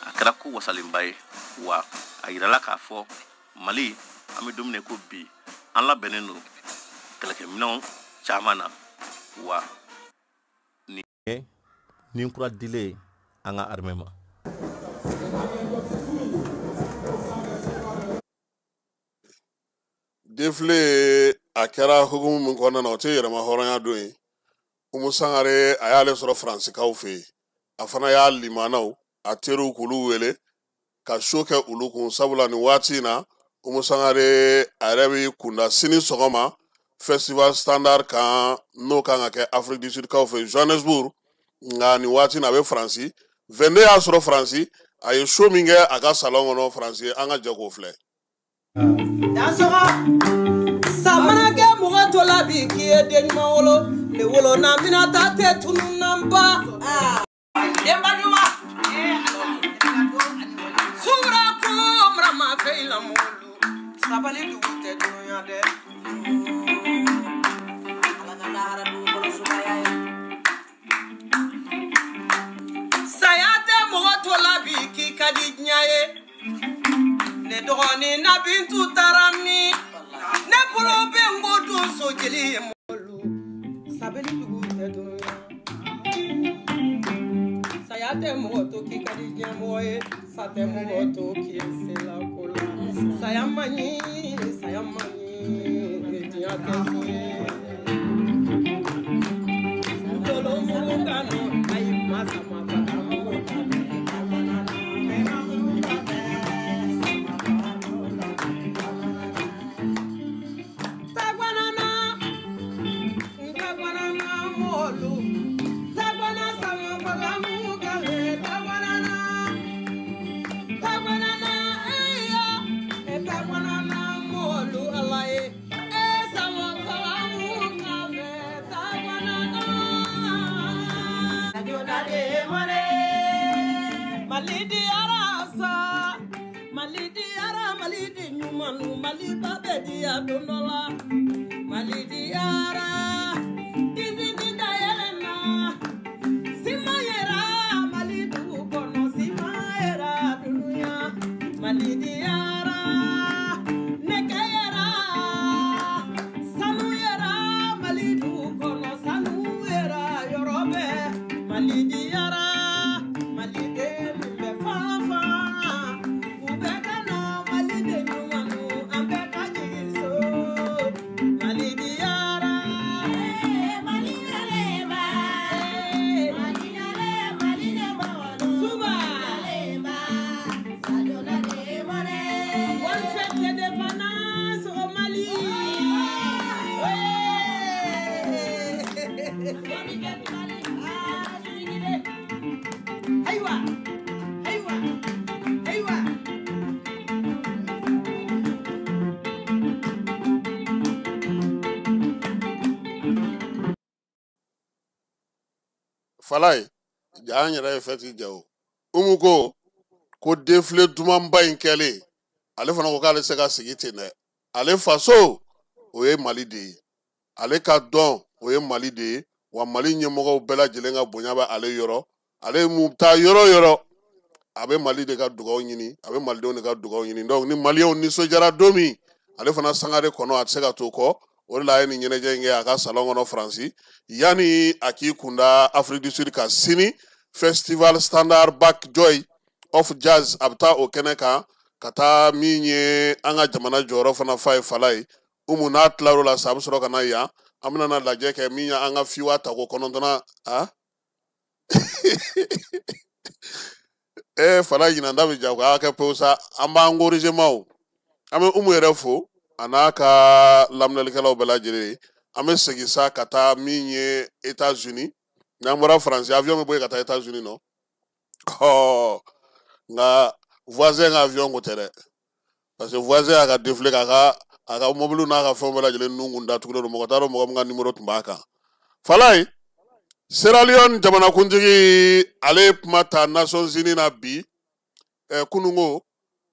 a kɛra ko wasalenba ye. Wa a yirala k'a fɔ Mali, an bɛ don min na ko bi, an labɛnnen don kɛlɛkɛminɛnw caman na, wa nin kura dilen an ka armée ma. Défilé a kɛra hukumu min kɔnɔna na, o tɛ yɛrɛma hɔrɔnya don ye. Umu Sangare a y'ale sɔrɔ Faransikaw fɛ yen, a fana y'a limanaw a teriw k'olu wele ka so kɛ olu kun, sabula nin waati in na Umu Sangare a yɛrɛ bɛ kunda sini sɔgɔma festival standard kan, n'o kan ka kɛ Afrique du Sud kaw fɛ Johannesburg. Nka nin waati in na a bɛ Faransi. 22 y'a sɔrɔ Faransi, a ye show min kɛ a ka salon kɔnɔ Faransi, an ka jɛ k'o filɛ. Dansɔgɔ samana kɛ mɔgɔ to la bi k'i ye den ɲuman wolo, ne wolo na mina ta tɛ tunun na n ba. Denba ɲuman sura ko mara fɛ i lamɔlu sabali dugu tɛ dunuya dɛ. Ala ka lahara dugukolo sumaya ye. Saya tɛ mɔgɔ to la bi k'i ka di diɲɛ ye. Ne dɔgɔnin na Bintu taara min, ne bolo bɛ n ko donso jeli ye mɔlu sabali dugu tɛ dunuya. Saya tɛ mɔgɔ to k'i ka di diɲɛ mɔgɔ ye, sa tɛ mɔgɔ to k'i ye se la ko la. Saya man ɲi, saya man ɲi, diɲɛ tɛ so ye. Tolonmugu kanu ayi masa ma fara mugu kanu. Mali ba bɛ diya don dɔ la, Mali diyara, disi ti da yɛlɛ na, Falaye ja an yɛrɛ ye fɛti jɛ o. Umu ko ko défilé dumanba in kɛlen, ale fana ko k'ale se ka sigi ten dɛ. Ale faso o ye Mali de ye, ale ka dɔn o ye Mali de ye, wa Mali ɲɛmɔgɔw bɛɛ lajɛlen ka bonya bɛ ale yɔrɔ. Ale mun taa yɔrɔ o yɔrɔ, a bɛ Mali de ka dugawu ɲini, a bɛ malidenw de ka dugawu ɲini. Donc ni maliyɛnw nisɔndiyara don min, ale fana Sangare kɔnɔ, a tɛ se ka to kɔ. O de la a ye nin ɲɛnajɛ in kɛ a ka salon kɔnɔ Faransi, yanni a k'i kunda Afrique du Sud ka sini festival Standard Back Joy of Jazz, a bɛ taa o kɛnɛ kan ka taa min ye an ka jamana jɔyɔrɔ fana fa ye Falaye. Umu n'a tilar'o la sa, a bɛ sɔrɔ ka na yan, an bɛna na lajɛ kɛ min ye an ka fiwa tako 9nan. A Falaye ɲinan da bɛ ja k'a kɛ pewu sa, an b'an corriger ma o. An bɛ Umu yɛrɛ fo a n'a ka lamɛnnikɛlaw bɛɛ lajɛlen. An bɛ segin sa ka taa min ye États-Unis. N'an bɔra Faransi, avion bɛ bɔ yen ka taa États-Unis nɔ. Ɔ nka voisin ka avion ko tɛ dɛ, parce que voisin y'a ka défilé k'a ka a ka mobili n'a ka fɛnw bɛɛ lajɛlen nun kun datugulen don, mɔgɔ t'a dɔn mɔgɔ min ka numéro tun b'a kan. Falaye, Sierra Leone jamanakuntigi, ale ye kuma ta Nations Unies na bi kununko.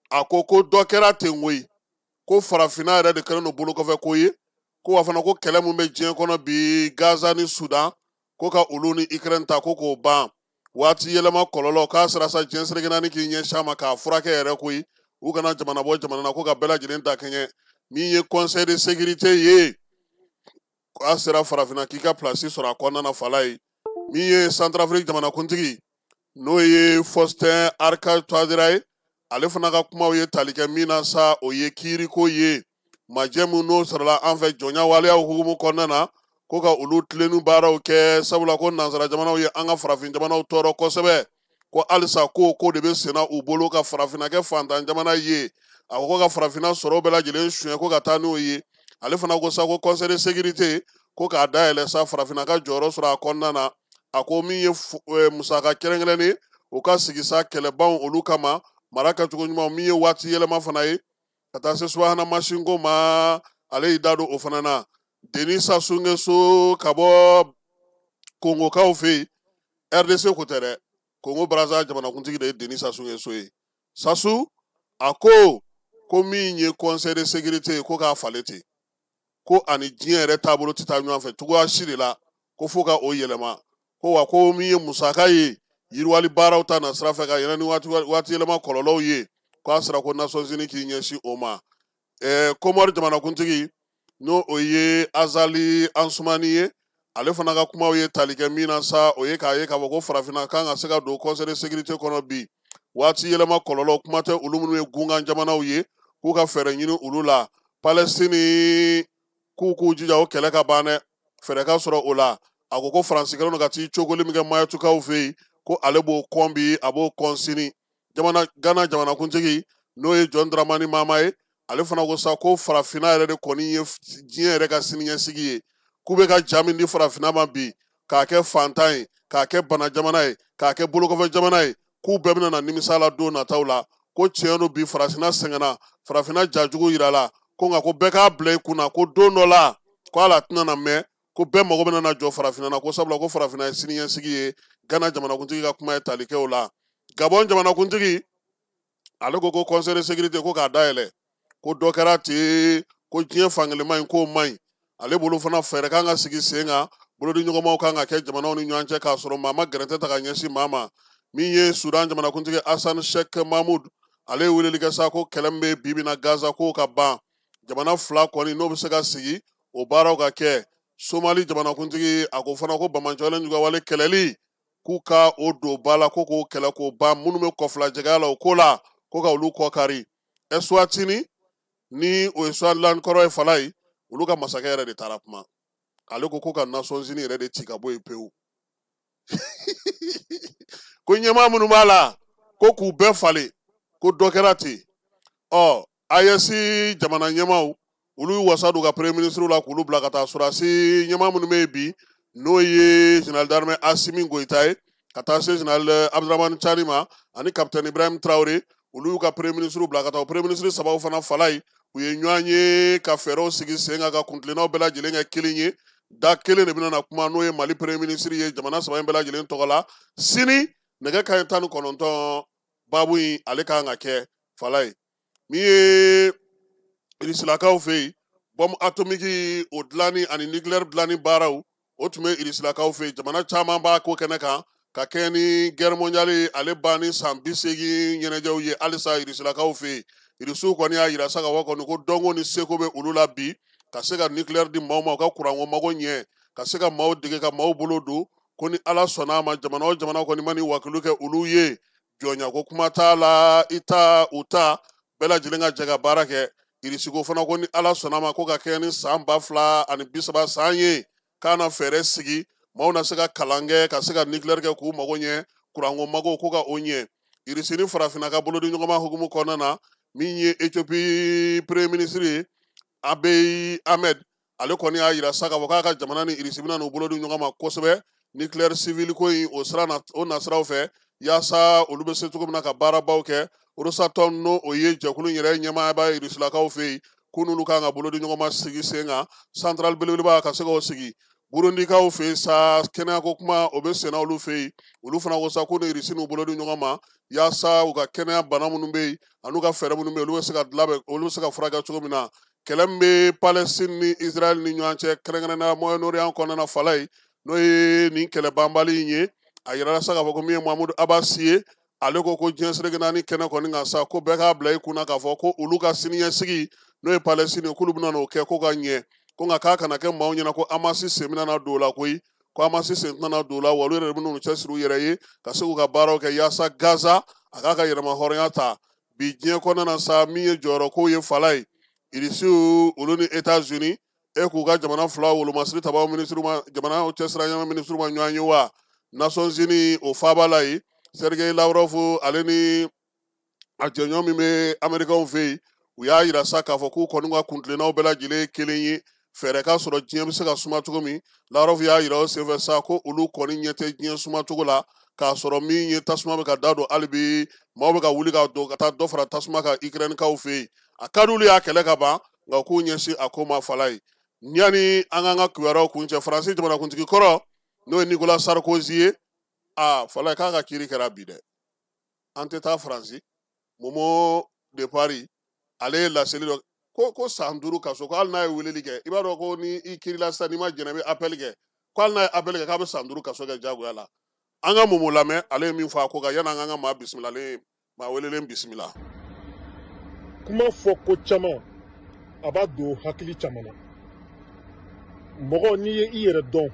A ko ko dɔ kɛra ten koyi, ko farafinna yɛrɛ de kɛlen don bolokɔfɛ ko ye, ko wa fana ko kɛlɛ min bɛ diɲɛ kɔnɔ bi, Gaza ni Sudan, ko ka olu ni Ukraine ta ko k'o ban. Waati yɛlɛma kɔlɔlɔ k'a sera sa diɲɛ seleke naani k'i ɲɛsin a ma k'a furakɛ yɛrɛ koyi, u kana jamana bɔ jamana na, ko ka bɛɛ lajɛlen ta kɛɲɛ. Min ye conseil de sécurité ye, k'a sera farafinna k'i ka place sɔrɔ a kɔnɔna na. Falaye, min ye Centrafrique jamanakuntigi, n'o ye Faustin Archange Touadéra ye, ale fana ka kumaw ye tali kɛ min na sa, o ye kiiriko ye. Majɛ min n'o sɔrɔla an fɛ jɔnya waleyaw hukumu kɔnɔna na, ko ka olu tilenni baaraw kɛ, sabula ko nansara jamanaw ye an ka farafin jamanaw tɔɔrɔ kosɛbɛ, ko halisa ko de bɛ senna u bolo ka farafinna kɛ fantan jamana ye. A ko ka farafinna sɔrɔ bɛɛ lajɛlen suɲɛ ko ka taa n'o ye. Ale fana ko sa ko conseil de sécurité ko k'a dayɛlɛ sa farafinna ka jɔyɔrɔ sɔrɔ a kɔnɔna na. A ko min ye musaka kɛrɛnkɛrɛnnen o ka sigi sa kɛlɛbanw olu kama, mara kɛcogo ɲuman, min ye waati yɛlɛma fana ye ka taa se subahana masinko ma, ale y'i da don o fana na. Denis Sassou Nguesso ka bɔ Kongokaw fɛ yen, RDC ko tɛ dɛ, Kongo Brazza jamanakuntigi de ye Denis Sassou Nguesso ye. Sassou a ko ko min ye conseil de sécurité ye, ko k'a falen ten, ko ani diɲɛ yɛrɛ taabolo tɛ taa ɲɔgɔn fɛ cogoya si de la, ko fo ka o yɛlɛma. Ko wa ko min ye musaka ye yiriwali baaraw ta na sira fɛ ka yɛlɛ ni waati yɛlɛma kɔlɔlɔw ye, k'a sera ko Nations Unies k'i ɲɛsin o ma. Komɔri jamanakuntigi, n'o o ye Azali Ansumani ye, ale fana ka kumaw ye tali kɛ min na sa, o ye k'a ye k'a fɔ ko farafinna kan ka se ka don conseil de sécurité kɔnɔ bi. Waati yɛlɛma kɔlɔlɔ kuma tɛ olu minnu ye gunkan jamanaw ye, k'u ka fɛɛrɛ ɲini olu la. Palestine k'u jija o kɛlɛ ka ban dɛ, fɛɛrɛ ka sɔrɔ o la. A ko ko Faransi kɛlen don ka t'i cogoli min kɛ Mayɔtukaw fɛ yen, ko ale b'o kɔn bi, a b'o kɔn sini. Jamana Gana jamanakuntigi, n'o ye John Dramani Mahama ye, ale fana ko sa ko farafinna yɛrɛ de kɔni ye diɲɛ yɛrɛ ka siniɲɛsigi ye, k'u bɛ ka ja min di farafinna ma bi, k'a kɛ fantan ye, k'a kɛ bana jamana ye, k'a kɛ bolokɔfɛ jamana ye, k'u bɛɛ bɛna na nimisa la don nataw la. Ko tiɲɛ don bi farafinna sɛgɛnna, farafinna jajugu yirala, ko nka ko bɛɛ k'a bila i kunna ko don dɔ la ko ala tɛna na mɛn, ko bɛɛ mago bɛna na jɔ farafinna na, ko sabula ko farafinna ye siniɲɛsigi ye. Gana jamanakuntigi ka kuma ye tali kɛ o la. Gabon jamanakuntigi, ale ko ko conseil de sécurité ko k'a dayɛlɛ, ko dɔ kɛra ten, ko diɲɛ fankelenma in k'o man ɲi. Ale bolo fana fɛɛrɛ kan ka sigi sen kan, bolodi ɲɔgɔnmaw kan ka kɛ jamanaw ni ɲɔgɔn cɛ k'a sɔrɔ maa ma gɛrɛntɛ ta ka ɲɛsin maa ma. Min ye Sudan jamanakuntigi Hassan Sheikh Mahmoud, ale ye weleli kɛ sa ko kɛlɛ min bɛ bi bi in na Gaza k'o ka ban, jamana fila kɔni n'o bɛ se ka sigi o baaraw ka kɛ. Somali jamanakuntigi, a ko fana ko banbaanciwale juguwale kɛlɛli k'u ka o don ba la, ko k'o kɛlɛ k'o ban, minnu bɛ kɔfilajɛgɛya la o ko la, ko ka olu kɔ kari. Eswatini ni o ye Swaziland kɔrɔ ye Falaye, olu ka masakɛ yɛrɛ de taara kuma, ale ko ko ka Nations Unies yɛrɛ de ci ka bɔ yen pewu. Ko ɲɛmaa minnu b'a la ko k'u bɛɛ falen, ko dɔ kɛra ten. Ɔ AES jamana ɲɛmaaw, olu y'u wasa don ka premier ministre la k'olu bila ka taa sɔrɔdasi ɲɛmaa minnu bɛ yen bi, n'o ye général d'armée Assimi Goïta ye, ka taa se général Abdramane Tiani ma ani capitaine Ibrahim Traoré, olu y'u ka premier ministre bila ka taa. O premier ministre sabaw fana Falaye, u ye ɲɔgɔn ye ka fɛɛrɛw sigi sen kan ka kuntilennaw bɛɛ lajɛlen kɛ kelen ye. Da kelen de bɛna na kuma n'o ye Mali premier ministre ye jamana saba in bɛɛ lajɛlen tɔgɔ la sini nɛgɛ kanɲɛ 19 baabu in ale kan ka kɛ fala ye. Min ye Irisilakaw fɛ yen, bombe atomique o dilanni ani nucléaire dilanni baaraw o tun bɛ Irisilakaw fɛ yen. Jamana caman b'a ko kɛnɛ kan ka kɛɲɛ ni guerre mondiale ale banni san 80 ɲɛnajɛw ye halisa Irisilakaw fɛ yen. Irisiw kɔni y'a yira sa ka fɔ kɔni ko dɔnko ni seko bɛ olu la bi ka se ka nucléaire di maaw ma u ka kuranko mago ɲɛ, ka se ka maaw dege ka maaw bolo don, ko ni Ala sɔnna a ma jamana o jamana kɔni ma ni wakilu kɛ olu ye, jɔnya ko kuma t'a la, i ta u ta bɛɛ lajɛlen ka jɛ ka baara kɛ. Irisiko fana ko ni Ala sɔnna a ma ko ka kɛɲɛ ni san 2030 san ye k'a na fɛɛrɛ sigi maaw na se ka kalan kɛ ka se ka nucléaire kɛ k'u mago ɲɛ, kuranko mago ko ka o ɲɛ. Irisi ni farafinna ka bolodi ɲɔgɔnma hukumu kɔnɔna na, min ye Ethiopie premier ministre ye Abiy Ahmed, ale kɔni y'a yira sa k'a fɔ k'a ka jamana ni Irisi bɛna n'u bolo di ɲɔgɔn ma kosɛbɛ nucléaire civil ko in o sira na o nasiraw fɛ, yaasa olu bɛ se cogo min na ka baarabaw kɛ. Rosatom n'o o ye jɛkulu in yɛrɛ ɲɛmaaba ye Irisilakaw fɛ yen, ko n'olu kan ka bolo di ɲɔgɔn ma sigi sen kan centrale belebeleba ka se k'o sigi. Burundikaw fɛ yen sa kɛnɛyako kuma o bɛ senna olu fɛ yen, olu fana ko sa ko ni Irisi n'u bolo di ɲɔgɔn ma yaasa u ka kɛnɛya bana minnu bɛ yen an'u ka fɛɛrɛ minnu bɛ yen olu bɛ se ka labɛn, olu bɛ se ka furakɛ cogo min na. Kɛlɛ min bɛ Palestine ni Israël ni ɲɔgɔn cɛ kɛrɛnkɛrɛnnenya Moyen-Orient kɔnɔna na fala ye, n'o ye nin kɛlɛ banbali in ye, a yirala sa k'a fɔ ko min ye Mahmoud Abbas ye, ale ko ko diɲɛ seleke naani kɛnɛ kɔni kan sa ko bɛɛ k'a bila i kunna k'a fɔ ko olu ka siniɲɛsigi n'o ye Palestine ye k'olu bɛna n'o kɛ ko ka ɲɛ, ko nka k'a kana kɛ maaw ɲɛna ko Hamas sen bɛna na don o la koyi, ko Hamas sen tɛna na don o la, wa olu yɛrɛ de bɛna n'u cɛsiri u yɛrɛ ye ka se k'u ka baaraw kɛ yaasa Gaza a k'a ka yɛrɛma hɔrɔnya ta. Bi diɲɛ kɔnɔna na sa min ye jɔyɔrɔkow ye fala ye, Irisiw olu ni États-Unis e k'u ka jamana fila wolomasiri tabaw minisiriw ma, jamana cɛsira ɲɛma minisiriw ma ɲɔgɔn ye wa. Nations Unies o faaba la yen, Sergei Lavrov ale ni a jɛɲɔgɔn min bɛ Américains fɛ yen, u y'a yira sa k'a fɔ k'u kɔni ka kuntilennaw bɛɛ lajɛlen ye kelen ye, fɛɛrɛ ka sɔrɔ diɲɛ bɛ se ka suma cogo min. Lavrov y'a yira o senfɛ sa ko olu kɔni ɲɛ tɛ diɲɛ suma cogo la, k'a sɔrɔ min ye tasuma bɛ ka da don hali bi maaw bɛ ka wuli ka don ka taa dɔ fara tasuma kan Ukraine-kaw fɛ yen. A ka d'olu y'a kɛlɛ ka ban, nka k'u ɲɛsin a ko ma fala ye. Yanni an k'an ka kibaruyaw kuncɛ, Faransi jamanakuntigi kɔrɔ n'o ye Nicolas Sarkozy ye, a fala ye k'a ka kiiri kɛra bi dɛ. An tɛ taa Faransi, Momo de Paris ale ye laseli dɔ ko san 5 kaso, ko hali n'a ye weleli kɛ, i b'a dɔn ko ni i kiirila sisan n'i ma jɛn i bɛ appel kɛ, ko hali n'a ye appel kɛ k'a bɛ san 5 kaso kɛ diyagoya la. An ka Momo lamɛn, ale ye min fɔ a ko kan yanni an k'an ka maa bisimila, ale ye maa welelen bisimila. Kuma fɔ ko caman a b'a don hakili caman na. Mɔgɔ n'i ye i yɛrɛ dɔn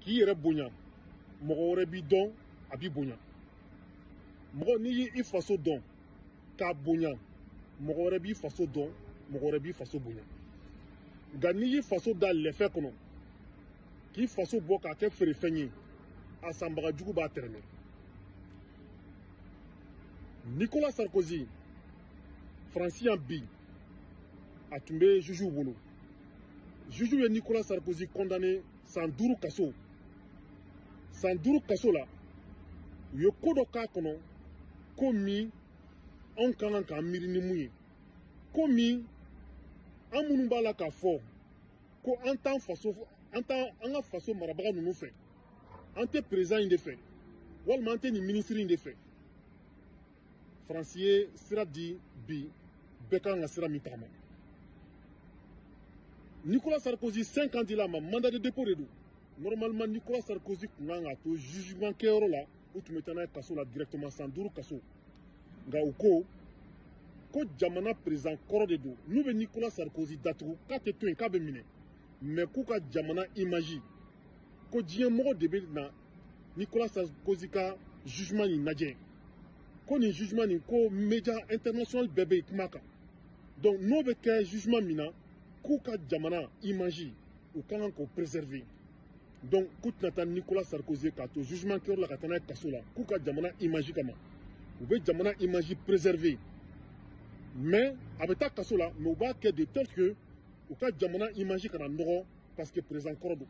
k'i yɛrɛ bonya, mɔgɔ wɛrɛ b'i dɔn a b'i bonya. Mɔgɔ n'i ye i faso dɔn k'a bonya, mɔgɔ wɛrɛ b'i faso dɔn, mɔgɔ wɛrɛ b'i faso bonya. Nka n'i y'i faso da lɛfɛ kɔnɔ k'i faso bɔ k'a kɛ feerefɛn ye, a sanbaga jugu b'a tɛrɛmɛ. Nicolas Sarkozy, Faransi yan bi, a tun bɛ jugew bolo. Juge ye Nicolas Sarkozy condamné san 5 kaso. San 5 kaso la, u ye ko dɔ k'a kɔnɔ, ko min anw ka kan k'an miiri ni mun ye, ko min an minnu b'a la k'a fɔ ko an t'an faso, an t'an an ka faso marabaga ninnu fɛ, an tɛ président in de fɛ, walima an tɛ nin ministre in de fɛ. Faransi ye sira di bi bɛɛ kan ka sira min tagama. Nicolas Sarkozy 5 ans dila a ma, mandat de dépôt de don. Normalement Nicolas Sarkozy kun kan k'a to jugement kɛyɔrɔ la, u tun bɛ taa n'a ye kaso la directement san 5 kaso. Nka u ko ko jamana président kɔrɔ de don, n'u bɛ Nicolas Sarkozy datugu k'a tɛ to yen k'a bɛ minɛ, mais k'u ka jamana image ko diɲɛ mɔgɔ de bɛ na Nicolas Sarkozy ka jugement nin lajɛ, ko nin jugement nin ko média international bɛɛ bɛ kuma kan. Donc n'o bɛ kɛ jugement min na, k'u ka jamana image u ka kan k'o préserver. Donc k'u tɛna taa Nicolas Sarkozy k'a to jugement kɛyɔrɔ la ka taa n'a ye kaso la, k'u ka jamana image kama u bɛ jamana image préserver, mais a bɛ taa kaso la, mais u b'a kɛ de telle que u ka jamana image kana nɔgɔ, parce que président kɔrɔ don,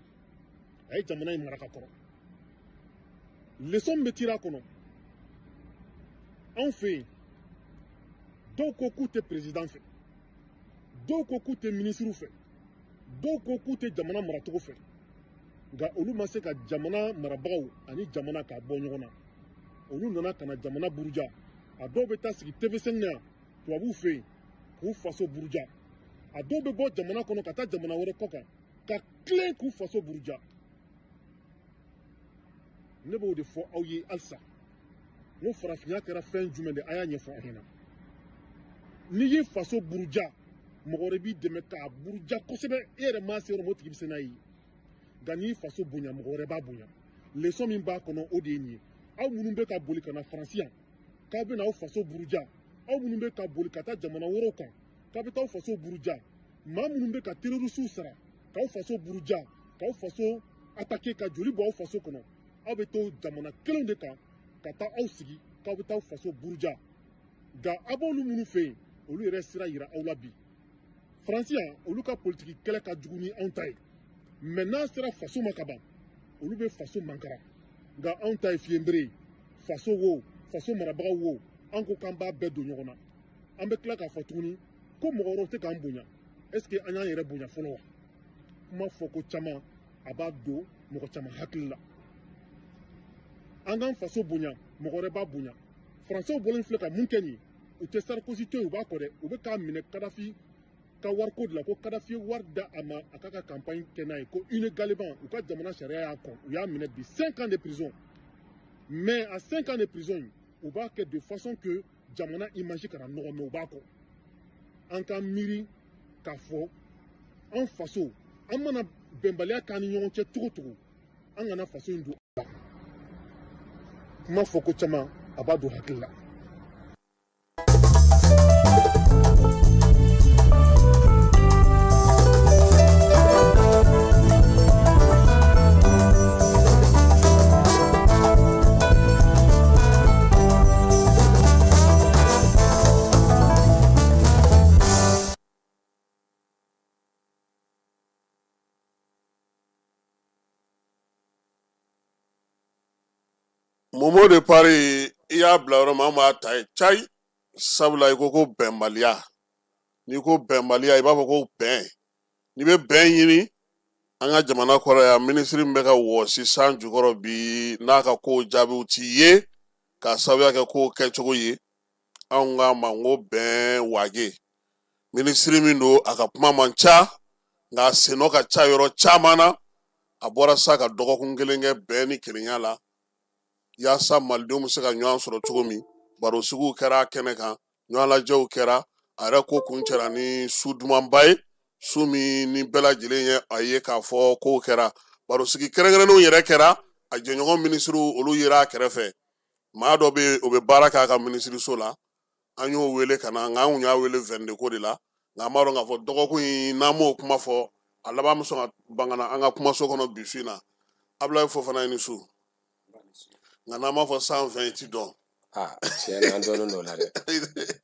a ye jamana in mara ka kɔrɔ. Leçon min bɛ tirer a kɔnɔ, anw fɛ yen dɔw ko k'u tɛ président fɛ, dɔw ko k'u tɛ ministre fɛ, Dɔw ko k'u tɛ jamana maracogo fɛ, nka olu ma se ka jamana marabagaw ani jamana k'a bɔ ɲɔgɔn na. Olu nana ka na jamana buruja. A dɔw bɛ taa sigi TV5 na yan tubabuw fɛ yen k'u faso buruja. A dɔw bɛ bɔ jamana kɔnɔ ka taa jamana wɛrɛ kɔ kan ka tilen k'u faso buruja. Ne b'o de fɔ aw ye halisa, n ko farafinya kɛra fɛn jumɛn de, a y'a ɲɛfɔ aw ɲɛna. N'i y'i faso buruja, mɔgɔ wɛrɛ b'i dɛmɛ k'a buruja kosɛbɛ, e yɛrɛ ma se yɔrɔ min o tigi bɛ se n'a ye. Nka n'i faso bonya, mɔgɔ wɛrɛ b'a bonya. Leçon min b'a kɔnɔ, o de ye nin ye. Aw minnu bɛ ka boli ka na Faransi yan k'aw bɛ n'aw faso buruja, aw minnu bɛ ka boli ka taa jamana wɛrɛw kan k'aw bɛ taa aw faso buruja, maa minnu bɛ ka terrorisiw sara k'aw faso buruja, k'aw faso attaquer, ka joli bɔ aw faso kɔnɔ, aw bɛ to jamana kelenw de kan ka taa aw sigi k'aw bɛ taa aw faso buruja. Nka aw b'olu minnu fɛ yen, olu yɛrɛ sira yira aw la bi. Faransi yan, olu ka politiki kɛlɛ ka jugu ni anw ta ye, mɛ n'a sera faso ma ka ban, olu bɛ faso mankara. Nka anw ta ye fiyenbere ye. Faso wo, faso marabagaw wo, an ko k'an b'a bɛɛ don ɲɔgɔn na. An bɛ tila k'a fɔ tuguni ko mɔgɔ wɛrɛw tɛ k'an bonya. Est ce que an y'an yɛrɛ bonya fɔlɔ wa? Kuma fɔ ko caman, a b'a don mɔgɔ caman hakili la. An k'an faso bonya, mɔgɔ wɛrɛ b'a bonya. Faransɛw bɔlen filɛ ka mun kɛ nin ye, u tɛ Sarkozy to yen, u b'a kɔ dɛ. U bɛ k'a minɛ Kadafi ka wariko de la, ko Kadafi ye wari da a ma a k'a ka campagne kɛ n'a ye, ko illégalement, u ka jamana sariya y'a kɔn. U y'a minɛ bi 5 ans de prison. Mais à 5 ans de prison, u b'a kɛ de façon que jamana image kana nɔgɔ, mais u b'a kɔ. An ka miiri k'a fɔ an faso, an mana bɛnbaliya k'an ni ɲɔgɔn cɛ cogo cogo, an kana faso in don a la. Kuma fɔ ko caman, a b'a don hakili la. Momo de Paris, i y'a bila yɔrɔ min, an b'a ta yen cayi. Sabula i ko ko bɛnbaliya, n'i ko bɛnbaliya i b'a fɔ ko bɛn. N'i bɛ bɛn ɲini an ka jamana kɔrɔ yan, minisiri min bɛ ka wɔsi san jukɔrɔ bi n'a ka kow jaabiw ti ye k'a sababuya kɛ kow kɛcogo ye, anw k'a ma n ko bɛn wage. Minisiri min don, a ka kuma man ca, nka a sennɔ ka ca yɔrɔ caman na. A bɔra sa ka dɔgɔkun kelen kɛ bɛn ni kelenya la, yaasa malidenw bɛ se ka ɲɔgɔn sɔrɔ cogo min. Barosigiw kɛra a kɛnɛ kan, ɲɔgɔnlajɛw kɛra. A yɛrɛ ko kun cɛra ni su dumanba ye, su min ni bɛɛ lajɛlen ye a ye k'a fɔ kow kɛra. Barosigi kɛrɛnkɛrɛnnenw yɛrɛ kɛra, a jɛɲɔgɔn minisiriw olu yera a kɛrɛfɛ. Maa dɔ bɛ yen, o bɛ baara k'a ka minisiriso la, an y'o wele ka na, nka an kun y'a wele 22 ko de la. Nka an b'a dɔn k'a fɔ dɔgɔkun in n'an m'o kuma fɔ, a laban bɛ sɔn ka ban ka na an ka kumaso kɔnɔ bi su in na. Abulayi Fofana, i ni su. Nka n'an b'a fɔ san fɛn, i ti dɔn. Tiɲɛ na, an dɔnnen don o la dɛ.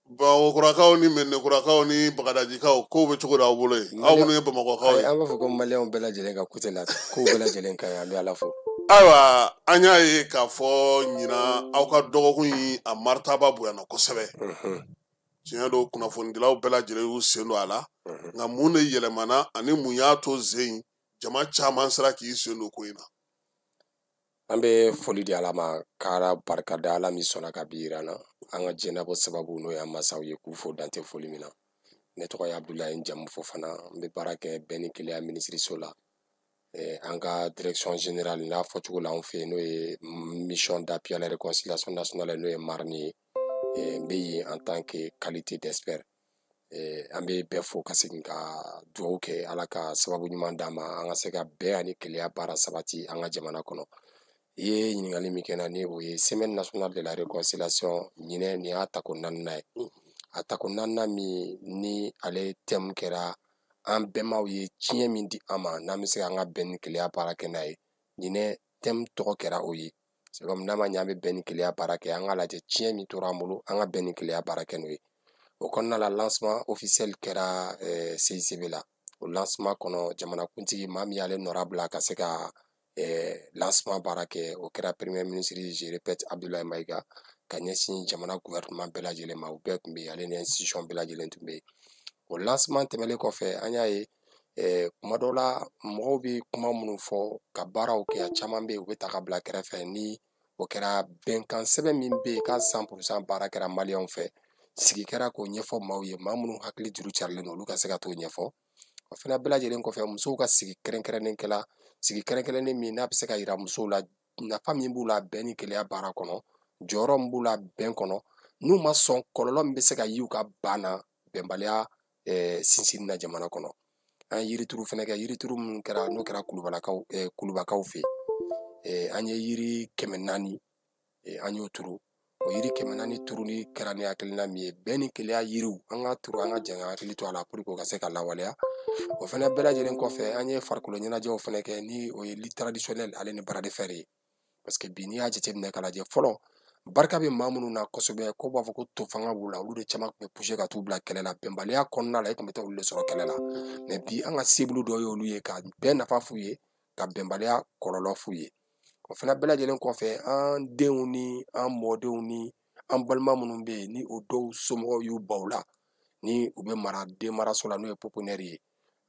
Bamakɔkurakaw ni Mɛnɛkurakaw ni Bagadajikaw, kow bɛ cogo di aw bolo yen? Aw minnu ye Bamakɔkaw ye. An b'a fɔ ko maliyɛnw bɛɛ lajɛlen ka kote la, kow bɛɛ lajɛlen ka ɲi, an bɛ Ala fo. Ayiwa, an y'a ye k'a fɔ ɲinan aw ka dɔgɔkun in a maritaba bonyana kosɛbɛ. Tiɲɛ don, kunnafonidilaw bɛɛ lajɛlen y'u sen don a la. Nka mun de yɛlɛmana ani mun y'a to zen in jama caman sera k'i sen don ko in na? An bɛ foli di Ala ma, k'Ala barika da, Ala min sɔnna ka bi yira an na. An ka diɲɛnabɔ sababu n'o y'an masaw ye, k'u fo dantɛ foli min na. Ne tɔgɔ ye Abudulayi, n jamu Fofana, n bɛ baara kɛ bɛn ni kelenya minisiriso la. An ka direction générale n'a fɔcogo la anw fɛ yen, n'o ye mission d'appui à la réconciliation nationale, n'o ye MARNI ye. N bɛ yen en tant que qualité d'expert. An bɛ bɛɛ fo ka segin ka dugawu kɛ, Ala ka sababu ɲuman d'an ma, an ka se ka bɛn ani kelenya baara sabati an ka jamana kɔnɔ. I ye ɲininkali min kɛ n na, ni o ye semaine nationale de la réconciliation, ɲinɛ nin y'a tako naaninan ye. A tako naaninan min ni ale thème kɛra an bɛnbaw ye tiɲɛ min di an ma, n'an bɛ se k'an ka bɛn ni kelenya baara kɛ n'a ye, ɲinɛ thème tɔgɔ kɛra o ye. C'est comme n'a ma ɲɛ an bɛ bɛn ni kelenya baara kɛ, an k'a lajɛ tiɲɛ min tora an bolo, an ka bɛn ni kelenya baara kɛ n'o ye. O kɔnɔna la, lancement officiel kɛra CICB la. O lancement kɔnɔ, jamanakuntigi maa min y'ale nɔra bila ka se ka lancement baara kɛ, o kɛra premier ministre, je répète, Abdoulaye Maïga, ka ɲɛsin jamana gouvernement bɛɛ lajɛlen ma. U bɛɛ tun bɛ yen, ale ni institution bɛɛ lajɛlen tun bɛ yen. O lancement tɛmɛnen kɔfɛ, an y'a ye kuma dɔw la mɔgɔw bɛ kuma minnu fɔ ka baaraw kɛ, a caman bɛ yen u bɛ ta ka bila kɛrɛfɛ. Ni o kɛra, bɛnkan sɛbɛn min bɛ yen k'a 100% baara kɛra maliyɛnw fɛ, sigi kɛra k'o ɲɛfɔ maaw ye, maa minnu hakili juru carilen don, olu ka se ka t'o ɲɛfɔ. O fana bɛɛ lajɛlen kɔfɛ, musow ka sigi kɛrɛnkɛrɛnnen kɛla, sigi kɛrɛnkɛrɛnnen min n'a bɛ se ka yira musow la nafa min b'u la bɛn ni kelenya baara kɔnɔ, jɔyɔrɔ min b'u la bɛn kɔnɔ, n'u ma sɔn kɔlɔlɔ min bɛ se ka y'u ka ban na bɛnbaliya sinsinni na jamana kɔnɔ. An ye yirituru fana kɛ, yirituru minnu kɛra n'o kɛra kulubalakaw, kulubakaw fɛ yen, an ye yiri 400, an y'o turu. O yiri 400 turuli kɛra ni hakilina min ye, bɛn ni kelenya yiriw an ka turu, an ka jɛ ka hakili to a la pour que o ka se ka lawaleya. O fana bɛɛ lajɛlen kɔfɛ, an ye farikolo ɲɛnajɛw fana kɛ, ni o ye lutte traditionnelle ale ni bras de fer ye. Parce que bi n'i y'a jateminɛ k'a lajɛ, fɔlɔ barika bɛ maa minnu na kosɛbɛ, ko b'a fɔ ko to fanga b'u la, olu de caman tun bɛ pousser ka t'u bila kɛlɛ la. Bɛnbaliya kɔnɔna la, e tun bɛ taa olu de sɔrɔ kɛlɛ la. Mais bi an ka cible dɔ ye olu ye, ka bɛn nafa f'u ye, ka bɛnbaliya kɔlɔlɔ f'u ye. O fana bɛɛ lajɛlen kɔfɛ, an denw ni an mɔdenw ni an balima minnu bɛ yen, ni o dɔw somɔgɔw y'u baw la, ni u bɛ mara den maraso la, n'o ye pouponnière ye,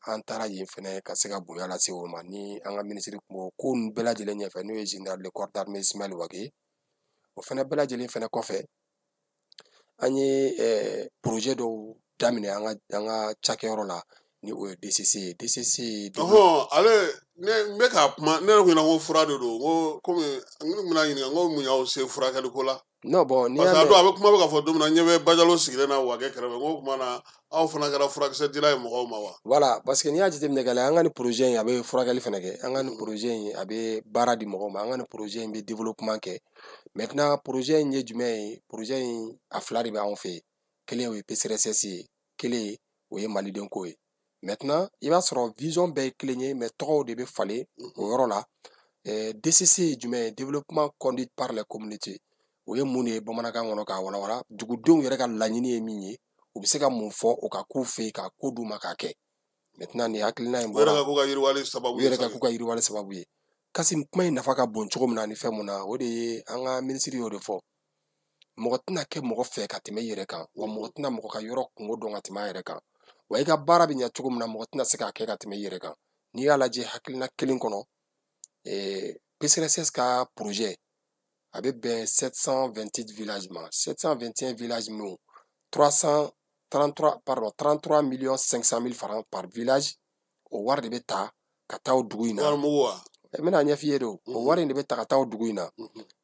an taara yen fɛnɛ ka se ka bonya lase o ma. Ni an ka minisiri kun b'o ko ninnu bɛɛ lajɛlen ɲɛfɛ, n'o ye général de corps d'armée Ismaël Wagué. O fɛnɛ bɛɛ lajɛlen fɛnɛ kɔfɛ, an ye projet dɔw daminɛ an ka cakɛyɔrɔ la, ni o ye DCC ye. DCC ye. Ɔhɔn, ale ne n bɛ ka kuma, ne yɛrɛ kun ɲɛna ko fura de don, n ko komi n kun bɛna ɲininka n ko mun y'aw se furakɛli ko la. Non, bon, n'i y'a mɛn, parce que a don a bɛ kuma bɛ ka fɔ don min na, n ɲɛ bɛ Bajalo sigilen na Wage kɛrɛfɛ, n ko o tuma na aw fana kɛra furakisɛ dila ye mɔgɔw ma wa? Voilà, parce que n'i y'a jateminɛ k'a lajɛ, an ka nin projet in a bɛ furakɛli fana kɛ, an ka nin projet in a bɛ baara di mɔgɔw ma, an ka nin projet in bɛ développement kɛ. Maintenant, projet in ye jumɛn ye? Projet in a fila de bɛ anw fɛ yen. Kelen o ye PCRSS ye, kelen o ye maliden ko ye. Maintenant, i b'a sɔrɔ vision bɛɛ ye kelen ye, mais tɔgɔw de bɛ falen o yɔrɔ la. DCC ye jumɛn ye? Développement conduit par les communautés. O ye mun de ye bamanankan kɔnɔ k'a walawala? Dugudenw yɛrɛ ka laɲini ye min ye, u bɛ se ka mun fɔ o ka k'u fɛ yen, ka ko d'u ma k'a kɛ. Maintenant, nin hakilina in bɔra, u yɛrɛ ka k'u ka yiriwali sababu ye, u yɛrɛ ka k'u ka yiriwali sababu ye. Kasi kuma in nafa ka bon cogo min na ni fɛn mun na, o de ye an ka minisiri y'o de fɔ. Mɔgɔ tɛna kɛ mɔgɔ fɛ ka tɛmɛ i yɛrɛ kan, wa mɔgɔ tɛna mɔgɔ ka yɔrɔ kungo dɔn ka tɛmɛ a yɛrɛ kan, wa i ka baara bɛ ɲɛ cogo min na, mɔgɔ tɛna se k'a kɛ ka tɛmɛ i yɛrɛ kan. N'i y'a lajɛ hakilina kelen kɔnɔ, PCRSS ka projet a bɛ bɛn 728 villages ma, 721 villages minnu 333, pardon, 33 millions 500 mille francs par village. O wari de bɛ ta ka taa o dugu in na. Wari mugu wa? N bɛna ɲɛf'i ye de. O wari in de bɛ ta ka taa o dugu in na,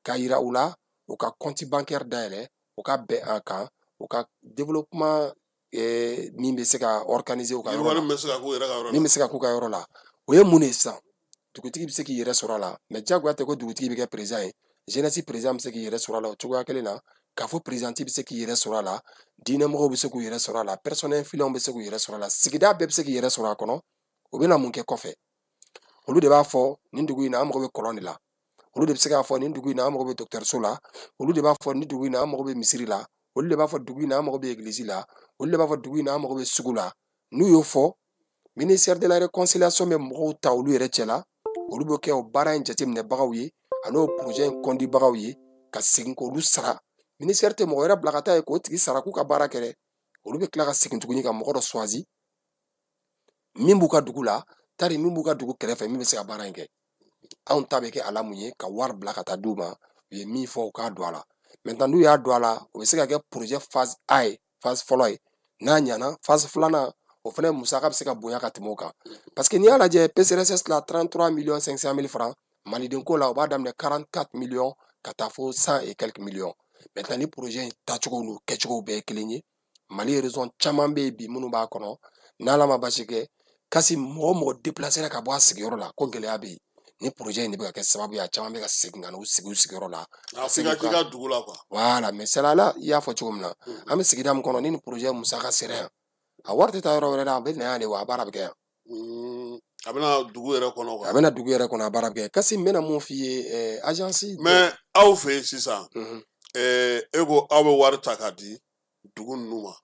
k'a yira u la u ka compte bancaire dayɛlɛ, u ka bɛn a kan, u ka développement min bɛ se ka organiser u ka yɔrɔ la, min bɛ se ka k'u yɛrɛ ka yɔrɔ la, min bɛ se ka k'u ka yɔrɔ la. O ye mun de ye sisan? Dugutigi bɛ se k'i yɛrɛ sɔrɔ a la, mais diyagoya tɛ ko dugutigi bɛ kɛ président ye. Jeunesse président bɛ se k'i yɛrɛ sɔrɔ a la o cogoya kelen na, k'a fɔ président bɛ se k'i yɛrɛ sɔrɔ a la, diinɛmɔgɔw bɛ se k'u yɛrɛ sɔrɔ a la, personnel influent bɛ se k'u yɛrɛ sɔrɔ a la, sigida bɛɛ bɛ se k'i yɛrɛ sɔrɔ a kɔnɔ. O bɛna mun kɛ kɔfɛ? Olu de b'a fɔ nin dugu in na an mago bɛ kɔlɔn de la, olu de bɛ se k'a fɔ nin dugu in na an mago bɛ dɔgɔtɔrɔso la, olu de b'a fɔ nin dugu in na an mago bɛ misiri la, olu de b'a fɔ dugu in na an mago bɛ egilizi la, olu de b'a fɔ dugu in na an mago bɛ sugu la. N'u y'o fɔ, ministère de la réconciliation bɛ mɔgɔw ta olu yɛrɛ cɛ la, olu bɛ kɛ o baara in jateminɛbagaw ye ani o projet in kɔndibagaw ye, ka segin k'olu sara. Ministère tɛ mɔgɔ wɛrɛ bila ka taa yen k'o tigi sara k'u ka baara kɛ dɛ. Olu bɛ tila ka segin tuguni ka mɔgɔ dɔ choisi min b'u ka dugu la, tari min b'u ka dugu kɛrɛfɛ, min bɛ se ka baara in kɛ. Anw ta bɛ kɛ a la mun ye? Ka wari bila ka taa d'u ma, u ye min fɔ u k'a don a la. Maintenant, n'u y'a don a la, o bɛ se ka kɛ projet phase A ye, phase fɔlɔ ye. N'a ɲɛna, phase filanan o fana musaka bɛ se ka bonya ka tɛmɛ o kan. Parce que n'i y'a lajɛ PCRSS la, 33 millions 500 mille francs, maliden ko la, o b'a daminɛ 44 millions ka taa fo 100 et quelques millions. Maintenant, ni projet in taacogo n'u kɛcogo bɛɛ ye kelen ye. Mali région caman bɛ yen bi minnu b'a kɔnɔ, n'Ala ma basi kɛ, kasi mɔgɔ o mɔgɔ déplacé ka bɔ a sigiyɔrɔ la ko gɛlɛya bɛ yen, ni projet in de bɛ ka kɛ sababu ye, a caman bɛ ka segin ka na u sigi u sigiyɔrɔ la. A f'i ka k'i ka dugu la quoi. Voilà, misaliya la, i y'a fɔ cogo min na, an bɛ sigida min kɔnɔ, ni nin projet musaka sera yan, a wari tɛ taa yɔrɔ wɛrɛ la, a bɛ na yan de, wa a baara bɛ kɛ yan. A bɛna dugu yɛrɛ kɔnɔ quoi. A bɛna dugu yɛrɛ kɔnɔ, a baara bɛ kɛ. Kasi n bɛna mun f'i ye, agence. Mais aw fɛ yen sisan, e ko aw bɛ wari ta k'a di dugu ninnu ma.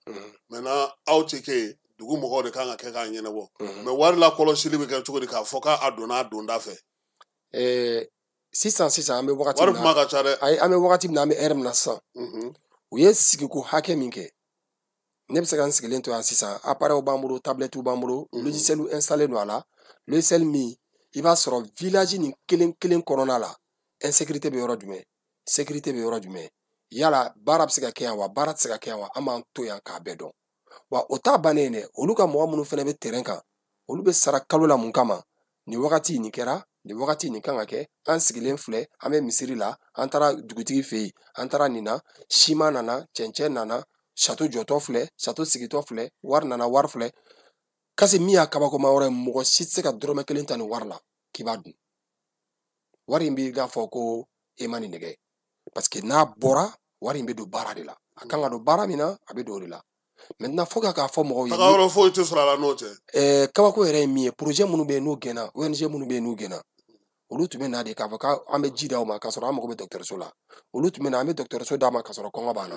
Maintenant aw tɛ kɛ yen, dugu mɔgɔw de kan ka kɛ k'a ɲɛnabɔ. Mais wari lakɔlɔsili bɛ kɛ cogo di k'a fɔ k'a donna a donda fɛ? Sisan an bɛ wagati min na, wari kuma ka ca dɛ. Ayi, an bɛ wagati min na, an bɛ heure min na sisan, u ye sigiko hakɛ min kɛ, Ne bɛ se ka n sigilen to yan sisan, appareil b'an bolo, tablette b'an bolo, logiciel installé don a la. Logiciel min i b'a sɔrɔ village nin kelen kelen kɔnɔna la, insécurité bɛ yɔrɔ jumɛn, sécurité bɛ yɔrɔ jumɛn, yala baara bɛ se ka kɛ yan wa, baara tɛ se ka kɛ yan wa, an b'an to yan k'a bɛɛ dɔn. Wa o t'a bannen dɛ, olu ka mɔgɔ minnu fana bɛ terrain kan, olu bɛ sara kalo la mun kama? Nin wagati nin kɛra, nin wagati nin kan ka kɛ, an sigilen filɛ, an bɛ misiri la, an taara dugutigi fɛ yen, an taara nin na, siman nana, cɛncɛn nana, château jɔtɔ filɛ, château sigitɔ filɛ, wari nana, wari filɛ. Kasi min y'a kabakoma yɔrɔ ye, mɔgɔ si tɛ se ka dɔrɔmɛ kelen ta nin wari la k'i b'a dun. Wari in b'i n'a fɔ ko e ma nin nɛgɛ, parce que n'a bɔra, wari in bɛ don baara de la. A kan ka don baara min na, a bɛ don o de la. Maintenant fo k'a fɔ mɔgɔw ye. Taga yɔrɔ foyi tɛ sɔrɔ a la n'o tɛ. Kabako yɛrɛ ye min ye, projet minnu bɛ yen n'o gɛnna, ONG minnu bɛ yen n'u gɛnna, olu tun bɛ na de k'a fɔ k'an bɛ ji d'aw ma k'a sɔrɔ an mago bɛ dɔgɔtɔrɔso la. Olu tun bɛ na, an bɛ dɔgɔtɔrɔso d'a ma k'a sɔrɔ kɔngɔ b'an na.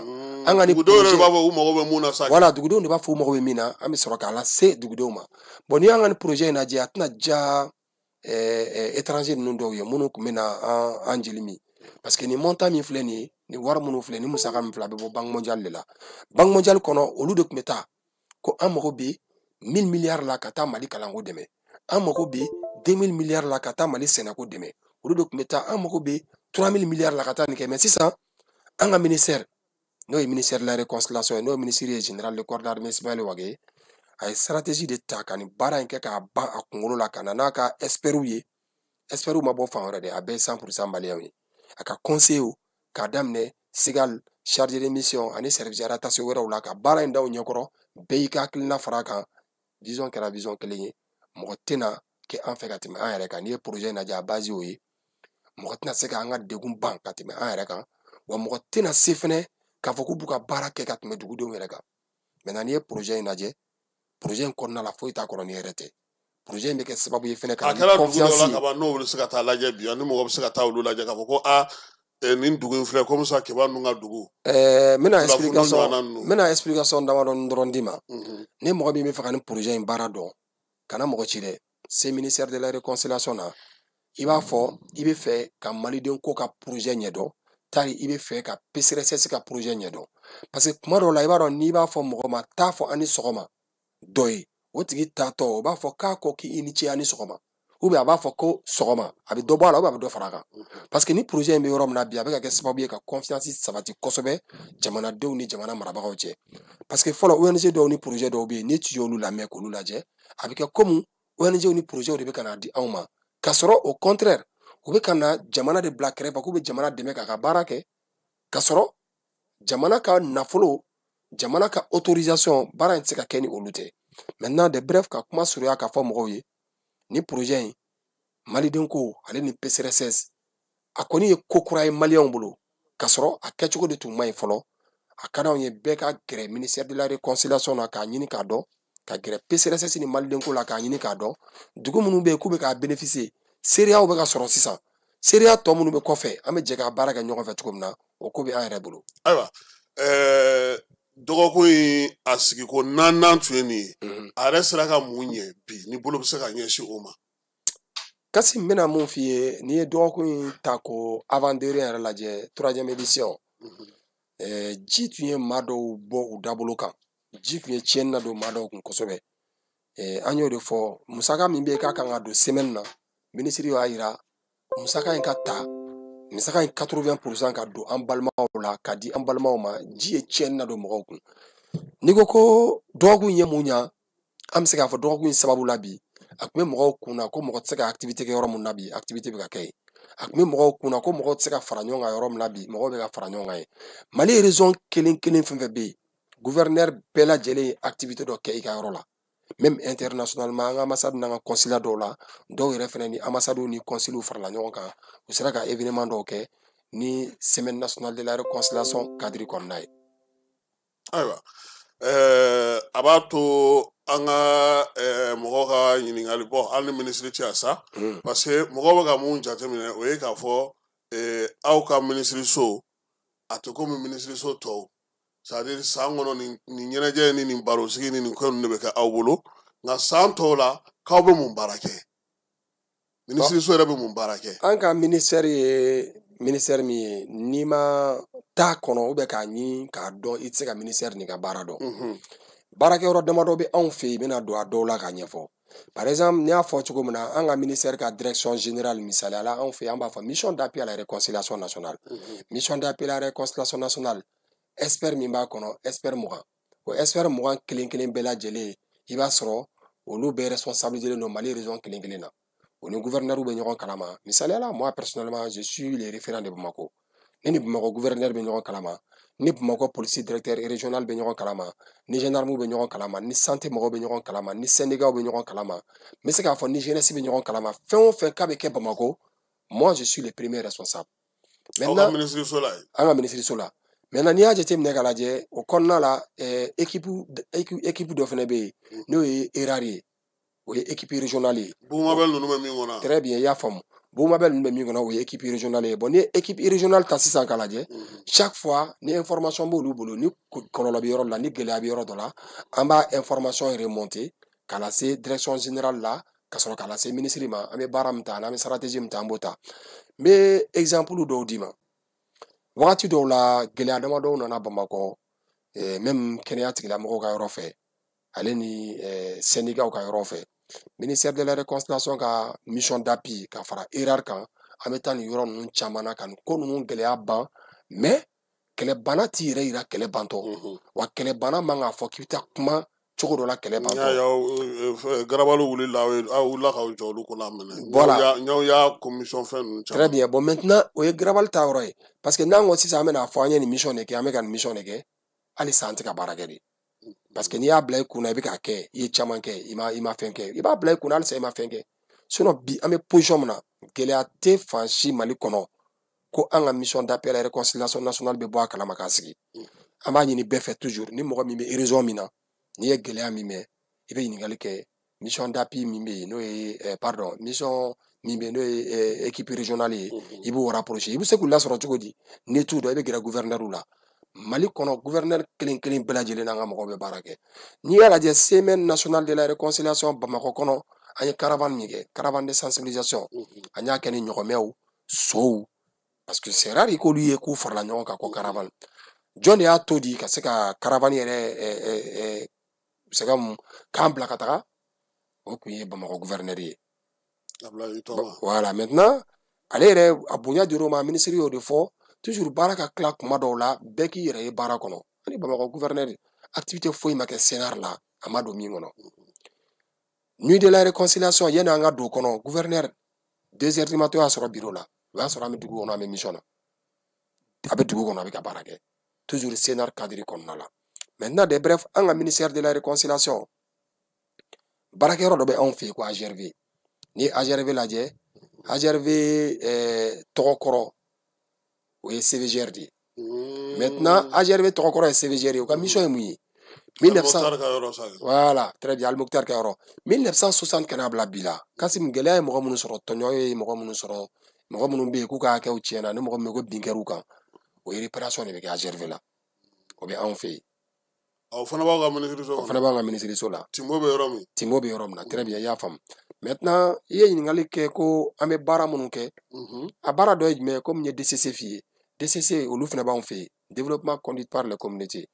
An ka ni dugudenw yɛrɛ de b'a fɔ u mago bɛ mun na sa. Voilà, dugudenw de b'a fɔ u mago bɛ min na, an bɛ sɔrɔ k'a lase dugudenw ma. Bon, n'i y'an ka ni projet in lajɛ, a tɛna diya étranger ninnu dɔw ye minnu tun bɛ na an jeli min. Parce que nin montant min filɛ nin ye, nin wari minnu filɛ, nin musaka min filɛ, a bɛ bɔ Banque mondiale de la. Banque mondiale kɔnɔ, olu de tun bɛ taa ko an mago bɛ 1000 milliards la ka taa Mali kalanko dɛmɛ, an mago bɛ 2000 milliards la ka taa Mali sɛnɛko dɛmɛ, olu de tun bɛ taa an mago bɛ 3000 milliards la ka taa nin kɛ. Mais sisan an ka ministère, n'o ye ministère de la réconciliation ye, n'o ye ministre ye général de corps d'armée Ismaël Wagué, a ye stratégie de ta ka nin baara in kɛ k'a ban a kunkolo la, ka na n'a ka experts ye. Experts ma bɔ fan wɛrɛ dɛ, a bɛɛ ye 100% maliyɛnw ye. A ka conseillers k'a daminɛ Sigal, chargé de mission ani service rattaché wɛrɛw la, ka baara in da u ɲɛkɔrɔ, bɛɛ y'i ka hakilina fara a kan. Vision kɛra vision kelen ye, mɔgɔ tɛna kɛ an fɛ ka tɛmɛ an yɛrɛ kan. N'i ye projet in lajɛ, a base y'o ye. Mɔgɔ tɛna se k'an ka degun ban ka tɛmɛ an yɛrɛ kan, wa mɔgɔ tɛna se fɛnɛ k'a fɔ k'u b'u ka baara kɛ ka tɛmɛ dugudenw yɛrɛ kan. Maintenant n'i ye projet in lajɛ, projet in kɔnɔna la foyi t'a kɔnɔ ni yɛrɛ tɛ. Projet in bɛ kɛ sababu ye fɛnɛ ka a kɛra dugu dɔ la kaban, n'o bɛ se ka taa lajɛ bi, ani mɔgɔ bɛ se ka taa olu lajɛ k'a fɔ ko aa nin dugu in filɛ komi sa Keba ninnu ka dugu. N bɛna explication damadɔni dɔrɔn d'i ma. Ni mɔgɔ min bɛ fɛ ka nin projet in baara dɔn, kana mɔgɔ ci dɛ, se ministère de la réconciliation na, i b'a fɔ i bɛ fɛ ka maliden ko ka projet ɲɛdɔn, tari i bɛ fɛ ka PCRSS ka projet ɲɛdɔn. Parce que kuma dɔw la, i b'a dɔn, n'i b'a fɔ mɔgɔ ma taa fɔ an ni sɔgɔma dɔ ye, o tigi taatɔ o b'a fɔ k'a ko k'i ni ce a ni sɔgɔma, ou bien a b'a fɔ ko sɔgɔma, a bɛ dɔ bɔ a la, ou bien a bɛ dɔ fara a kan. Parce que ni projet in bɛ yɔrɔ min na bi, a bɛ ka kɛ sababu ye ka confiance sabati kosɛbɛ jamanadenw ni jamana marabagaw cɛ. Parce que fɔlɔ, ONG dɔw ni projet dɔw bɛ yen, n'i tun y'olu lamɛn k'olu lajɛ, a bɛ kɛ komi ONG ni projet de bɛ ka na di anw ma, k'a sɔrɔ au contraire u bɛ ka na jamana de bila kɛrɛfɛ k'u bɛ jamana dɛmɛ k'a ka baara kɛ, k'a sɔrɔ jamana ka nafolo, jamana ka autorisation, baara in tɛ se ka kɛ ni olu tɛ. Maintenant de bref, ka kuma surunya k'a fɔ mɔgɔw ye, ni projet in maliden ko ale ni PCRSS, a kɔni ye ko kura ye maliyɛnw bolo, k'a sɔrɔ a kɛcogo de tun man ɲi fɔlɔ. A ka d'anw ye bɛɛ ka gɛrɛ ministère de la réconciliation na k'a ɲini k'a dɔn, ka gɛrɛ PCRSS ni maliden ko la k'a ɲini k'a dɔn, dugu minnu bɛ yen k'u bɛ k'a bénéficier, seereyaw bɛ ka sɔrɔ sisan, seereya tɔ minnu bɛ kɔfɛ, an bɛ jɛ ka baara kɛ ɲɔgɔn fɛ cogo min na, o ko bɛ an yɛrɛ bolo. Ayiwa, dɔgɔkun in a sigiko naaninan tun ye nin ye, a yɛrɛ sera ka mun ɲɛ bi ni bolo bɛ se ka ɲɛsin o ma? Kasi, n bɛna mun f'i ye, n'i ye dɔgɔkun in ta ko avant dernier yɛrɛ lajɛ, troisième édition, ji tun ye maa dɔw bɔ u dabolo kan, ji tun ye tiɲɛni na don maa dɔw kun kosɛbɛ. An y'o de fɔ, musaka min bɛ yen k'a kan ka don semaine na, minisiri y'a yira musaka in ka ta, musaka in 80% ka don an balimaw la, ka di an balimaw ma. Ji ye tiɲɛni na don mɔgɔw kun. N'i ko ko dɔgɔkun in ye mun ɲa, an bɛ se k'a fɔ dɔgɔkun in sababu la bi, a tun bɛ mɔgɔw kun na ko mɔgɔ tɛ se ka activité kɛ yɔrɔ min na bi, activité bɛ ka kɛ yen. A tun bɛ mɔgɔw kun na ko mɔgɔw tɛ se ka fara ɲɔgɔn kan yɔrɔ min na bi, mɔgɔw bɛ ka fara ɲɔgɔn kan yen. Mali région kelen kelen fɛn fɛn bɛ yen, gouverneur bɛɛ lajɛlen ye activité dɔ kɛ i ka yɔrɔ la. Même internationalement, an ka ambassade n'an ka consulat dɔw la, dɔw yɛrɛ fɛnɛ ni ambassade ni consuls farala ɲɔgɔn kan, u sera ka événement dɔw kɛ ni semaine nationale de la réconciliation cadre kɔnɔna ye. Ayiwa, a b'a to an ka mɔgɔw ka ɲininkali bɔ hali ni minisiri cɛ sa, parce que mɔgɔw bɛ ka mun jateminɛ, o ye k'a fɔ aw ka minisiriso a tɛ komi minisiriso tɔw, c'est à dire san kɔnɔ nin ɲɛnajɛ ni nin barosigi ni nin ko ninnu de bɛ kɛ aw bolo, nka san tɔw la k'aw bɛ mun baara kɛ? Minisiriso yɛrɛ bɛ mun baara kɛ? An ka ministère ye ministère min ye, n'i ma taa kɔnɔ ou bien k'a ɲini k'a dɔn, i tɛ se ka ministère nin ka baara dɔn. Baarakɛyɔrɔ damadɔ bɛ anw fɛ yen, i bɛna don a dɔw la k'a ɲɛfɔ. Par exemple, n'i y'a fɔ cogo min na, an ka ministère ka direction générale, misaliya la, anw fɛ yen, an b'a fɔ mission d'appui à la réconciliation nationale. Mission d'appui à la réconciliation nationale, expert min b'a kɔnɔ, expert 20, o expert 20 kelen kelen bɛɛ lajɛlen, i b'a sɔrɔ olu bɛɛ responsabilité don Mali région kelen kelen na. O ni gouverneur bɛ ɲɔgɔn kalama. Misaliya la, moi personnellement, je suis le référent de Bamako. Ne ni Bamakɔ gouverneur bɛ ɲɔgɔn kalama, ni Bamakɔ police directeur régional bɛ ɲɔgɔn kalama, ni gendarme bɛ ɲɔgɔn kalama, ni santé mɔgɔw bɛ ɲɔgɔn kalama, ni syndicat bɛ ɲɔgɔn kalama, n bɛ se k'a fɔ ni jeunesse bɛ ɲɔgɔn kalama. Fɛn o fɛn k'a bɛ kɛ Bamakɔ, moi je suis le premier responsable. Maintenant, ministre so la yen. An ka ministre so la. Maintenant, n'i y'a jateminɛ k'a lajɛ, o kɔnɔna la, équipe dɔ fana bɛ yen, n'o ye ERAR ye, o ye équipe régionale ye. Bugumabel ninnu bɛ min kɔnɔ. Très bien, i y'a faamu. Bugumabel ninnu bɛ min kɔnɔ, o ye équipe régionale ye. Bon, n'i ye équipe régionale ta sisan k'a lajɛ, chaque fois ni information b'olu bolo, ni kɔlɔlɔ bɛ yɔrɔ la, ni gɛlɛya bɛ yɔrɔ dɔ la, an b'a information remonter k'a lase direction générale la, ka sɔrɔ k'a lase ministre ma. An bɛ baara min ta, n'an bɛ stratégie min ta, an b'o ta. N bɛ exemple dɔw d'i ma. Wagati dɔw la, gɛlɛya damadɔw nana Bamakɔ, même kɛnɛya tigilamɔgɔw ka yɔrɔ fɛ, ale ni syndicats ka yɔrɔ fɛ. Ministère de la réconciliation ka mission d'appui ka fara ERAR kan, an bɛ taa nin yɔrɔ ninnu caman na ka nin ko ninnu gɛlɛya ban. Mais kɛlɛbana t'i yɛrɛ yira kɛlɛ bantɔ wa, kɛlɛbana man k'a fɔ k'i bɛ taa kuma cogo dɔ la kɛlɛ bantɔ. Garabaliw wulila, aw wulila k'aw jɔ olu ko la minɛ. Voilà. N'aw y'a commission fɛn ninnu caman. Très bien. Bon, maintenant, o ye garabali ta yɔrɔ ye, parce que n'an ko sisan an bɛna fɔ an ye nin mission de kɛ, an bɛ ka nin mission de kɛ, halisa an tɛ ka baara kɛ de. Parce que n'i y'a bila i kunna, i bɛ k'a kɛ, i ye caman kɛ, i ma fɛn kɛ, i b'a bila i kunna halisa i ma fɛn kɛ. Sinon bi an bɛ position min na, gɛlɛya tɛ fan si Mali kɔnɔ ko an ka mission d'appui à la réconciliation nationale bɛ bɔ a kalama k'a sigi. An b'a ɲini bɛɛ fɛ toujours, ni mɔgɔ min bɛ région min na, n'i ye gɛlɛya min mɛn, i bɛ ɲininkali kɛ mission d'appui min bɛ yen, n'o ye pardon, mission min bɛ yen, n'o ye équipe régionale ye, i b'o rapprocher. I bɛ se k'u lasɔrɔ cogo di? N'i t'u dɔn, i bɛ gɛrɛ gouverneur la. Mali kɔnɔ, gouverneur kelen kelen bɛɛ lajɛlen n'an ka mɔgɔw bɛ baara kɛ. N'i y'a lajɛ, semaine nationale de la réconciliation Bamakɔ kɔnɔ, an ye caravane min kɛ, caravane de sensibilisation, an y'a kɛ ni ɲɔgɔmɛw, sow, parce que c'est rare i k'olu ye k'u farala ɲɔgɔn kan ko caravane. Jɔn de y'a to di ka se ka caravane yɛrɛ se ka mun k'an bila ka taga? O tun ye Bamakɔ gouverneur ye. Voilà, maintenant ale yɛrɛ a bonya dir'o ma, ministre y'o de fɔ. Toujours baara ka tila kuma dɔw la, bɛɛ k'i yɛrɛ ye baara kɔnɔ. Ani Bamakɔ gouverneur, activité foyi ma kɛ CNR la a ma don min kɔnɔ. Nuit de la réconciliation, yanni an ka don kɔnɔ, gouverneur 2 heures du matin y'a sɔrɔ bureau la. O y'a sɔrɔ an bɛ dugu kɔnɔ, an bɛ mission na, a bɛ dugu kɔnɔ, a bɛ ka baara kɛ toujours CNR cadre kɔnɔna la. Maintenant, de bref, an ka ministère de la réconciliation baarakɛyɔrɔ dɔ bɛ anw fɛ yen ko AGRV. N'i ye AGRV lajɛ, AGRV tɔgɔ kɔrɔ o ye CVGR de ye. Maintenant, AGRV tɔgɔ kɔrɔ ye CVGR ye. U ka mission ye mun ye? 1900, voilà, très bien, Al-Mokhtar ka yɔrɔ. 1960 kana bila bi la. Kasim, gɛlɛya ye mɔgɔ minnu sɔrɔ, tɔɲɔ ye mɔgɔ minnu sɔrɔ, mɔgɔ minnu bɛ yen k'u ka hakɛw tiɲɛna, ni mɔgɔ min ko bin kɛr'u kan, o ye réparation de bɛ kɛ AGRV la. O bɛ anw fɛ yen. O fana b'aw ka ministre so. O fana b'an ka ministre so la. Timbo bɛ yɔrɔ min. Timbo bɛ yɔrɔ min na, très bien, i y'a faamu. Maintenant, i ye ɲininkali kɛ ko an bɛ baara minnu kɛ. A baara dɔ ye jumɛn ye? Komi n ye DCC f'i ye. DCC, olu fana b'anw fɛ yen. Développement conduit par les communautés.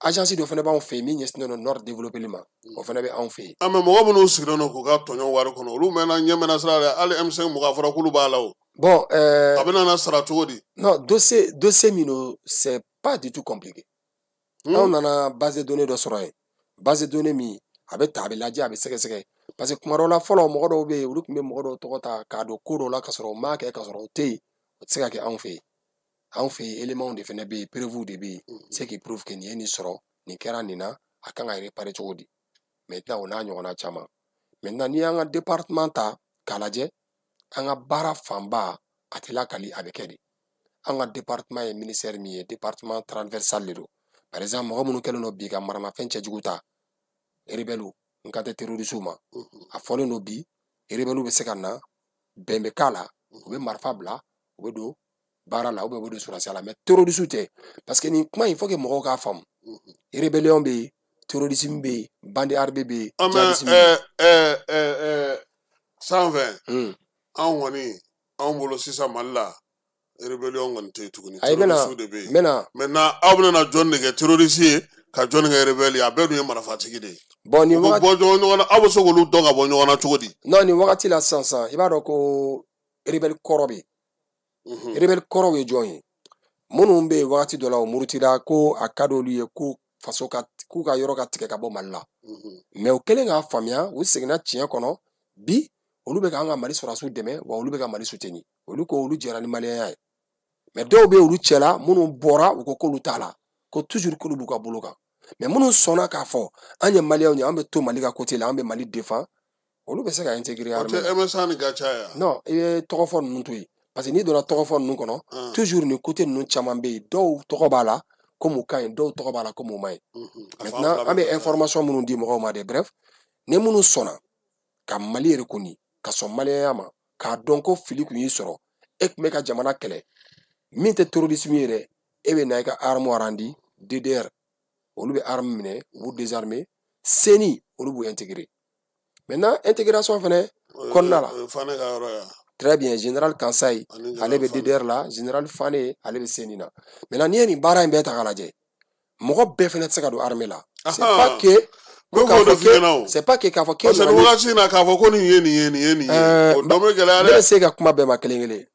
Agence dɔ fana b'anw fɛ yen min ɲɛsinnen don nord développé ma. O fana bɛ anw fɛ yen. Ah, mais mɔgɔ minnu sigilen don k'u ka tɔɲɔ wari kɔnɔ, olu mɛnna ɲɛ mɛnna sira la, hali M5 mɔgɔ a fɔra k'olu b'a la o. Bon, a bɛna na sara cogo di? Non, dossier min don, c'est pas du tout compliqué. Anw nana base de données dɔ sɔrɔ yen. Base de données min a bɛ ta, a bɛ lajɛ, a bɛ sɛgɛsɛgɛ. Parce que kuma dɔw la fɔlɔ, mɔgɔ dɔw bɛ yen, olu tun bɛ mɔgɔ dɔw tɔgɔ ta k'a don ko dɔw la ka sɔrɔ u m'a kɛ, ka sɔrɔ o tɛ yen. O tɛ se ka kɛ anw fɛ yen. Anw fɛ yen, éléments de fana bɛ yen, preuves de bɛ yen, ce qui prouve que nin ye nin sɔrɔ, nin kɛra nin na, a kan ka réparer cogo di. Maintenant, o n'a ɲɔgɔnna caman. Maintenant, n'i y'an ka département ta k'a lajɛ, an ka baara fanba a tɛ lakali, a bɛ kɛ de. An ka département ye ministère min ye, département transversal de don. Par exemple, mɔgɔ minnu kɛlen don bi ka maramafɛn cɛjugu ta, rebelles, n kan tɛ terroristes ma, a fɔlen don bi rebelles bɛ se ka na, bɛn bɛ k'a la, u bɛ marifa bila, u bɛ don baara la, ou bien u bɛ don sɔrɔdasiya la, mais terroristes tɛ. Parce que nin kuma in, faut que mɔgɔw k'a faamu. Rébellion bɛ yen, terrorisme bɛ yen, bande armée bɛ yen, djihadisme bɛ yen. Sanfɛ, anw kɔni, anw bolo sisan Mali la, Rébellion kɔni tɛ yen tuguni. Ayi, terroriste de bɛ yen. N bɛna. Maintenant aw bɛna na jɔn de kɛ terroriste ye ka jɔn kɛ rebelle ye, a bɛɛ dun ye marifatigi de ye. Bon, nin U bɛ wagati bɔ ɲɔgɔn na, aw bɛ se k'olu dɔn ka bɔ ɲɔgɔn na cogo di? Non, nin wagati la sisan, i b'a dɔn ko rebelle kɔrɔ bɛ yen. Rebelle kɔrɔw ye jɔn ye? Minnu bɛ yen wagati dɔ la, o murutila ko a ka d'olu ye ko faso ka k'u ka yɔrɔ ka tigɛ ka bɔ Mali la. Mais u kɛlen k'a faamuya, u seginna tiɲɛ kɔnɔ. Bi olu bɛ k'an ka Mali sɔrɔdasiw dɛmɛ, wa olu bɛ ka Mali soutenir. Olu ko olu jɛra ni maliyɛnya ye. Mais dɔw bɛ olu cɛla minnu bɔra, u ko k'olu t'a la, ko toujours k'olu b'u ka bolo kan. Mais minnu sɔnna k'a fɔ an ye maliyɛnw ye, an bɛ to Mali ka côté la, an bɛ Mali défend, olu bɛ se ka intégrer O armée tɛ la. MSA ni Gacha ye wa? Non, i bɛ tɔgɔ fɔ ninnu to yen, parce que n'i donna tɔgɔ fɔ ninnu kɔnɔ, toujours nin côté ninnu caman bɛ yen, dɔw tɔgɔ b'a la komi u ka ɲi, dɔw tɔgɔ b'a la komi u ma ɲi. Maintenant an bɛ information minnu di mɔgɔw ma de, bref, ni minnu sɔnna ka Mali reconnu, ka sɔn maliyɛnya ma, k'a dɔn ko fili kun y'i sɔrɔ, e tun bɛ ka jamana kɛlɛ min tɛ terrorisme ye dɛ, e bɛ na i ka arme randi DDR, olu bɛ arme minɛ, u b'u désarmer, CENI olu b'u intégrer. Maintenant intégration fɛnɛ kɔnɔna la, Fane ka yɔrɔ ya. Très bien, général Kansayi, ale bɛ DDR la, général Fane, ale bɛ CENI na. Maintenant n'i ye nin baara in bɛɛ ta k'a lajɛ, mɔgɔ bɛɛ fɛnɛ tɛ se ka don armée la. C'est pas que c'est pas que k'a fɔ k'e. Parce que wagati in na k'a fɔ ko nin ye nin ye nin ye nin ye, o dɔn bɛ gɛlɛya dɛ. Ne bɛ se ka kuma bɛɛ ma kelen kelen.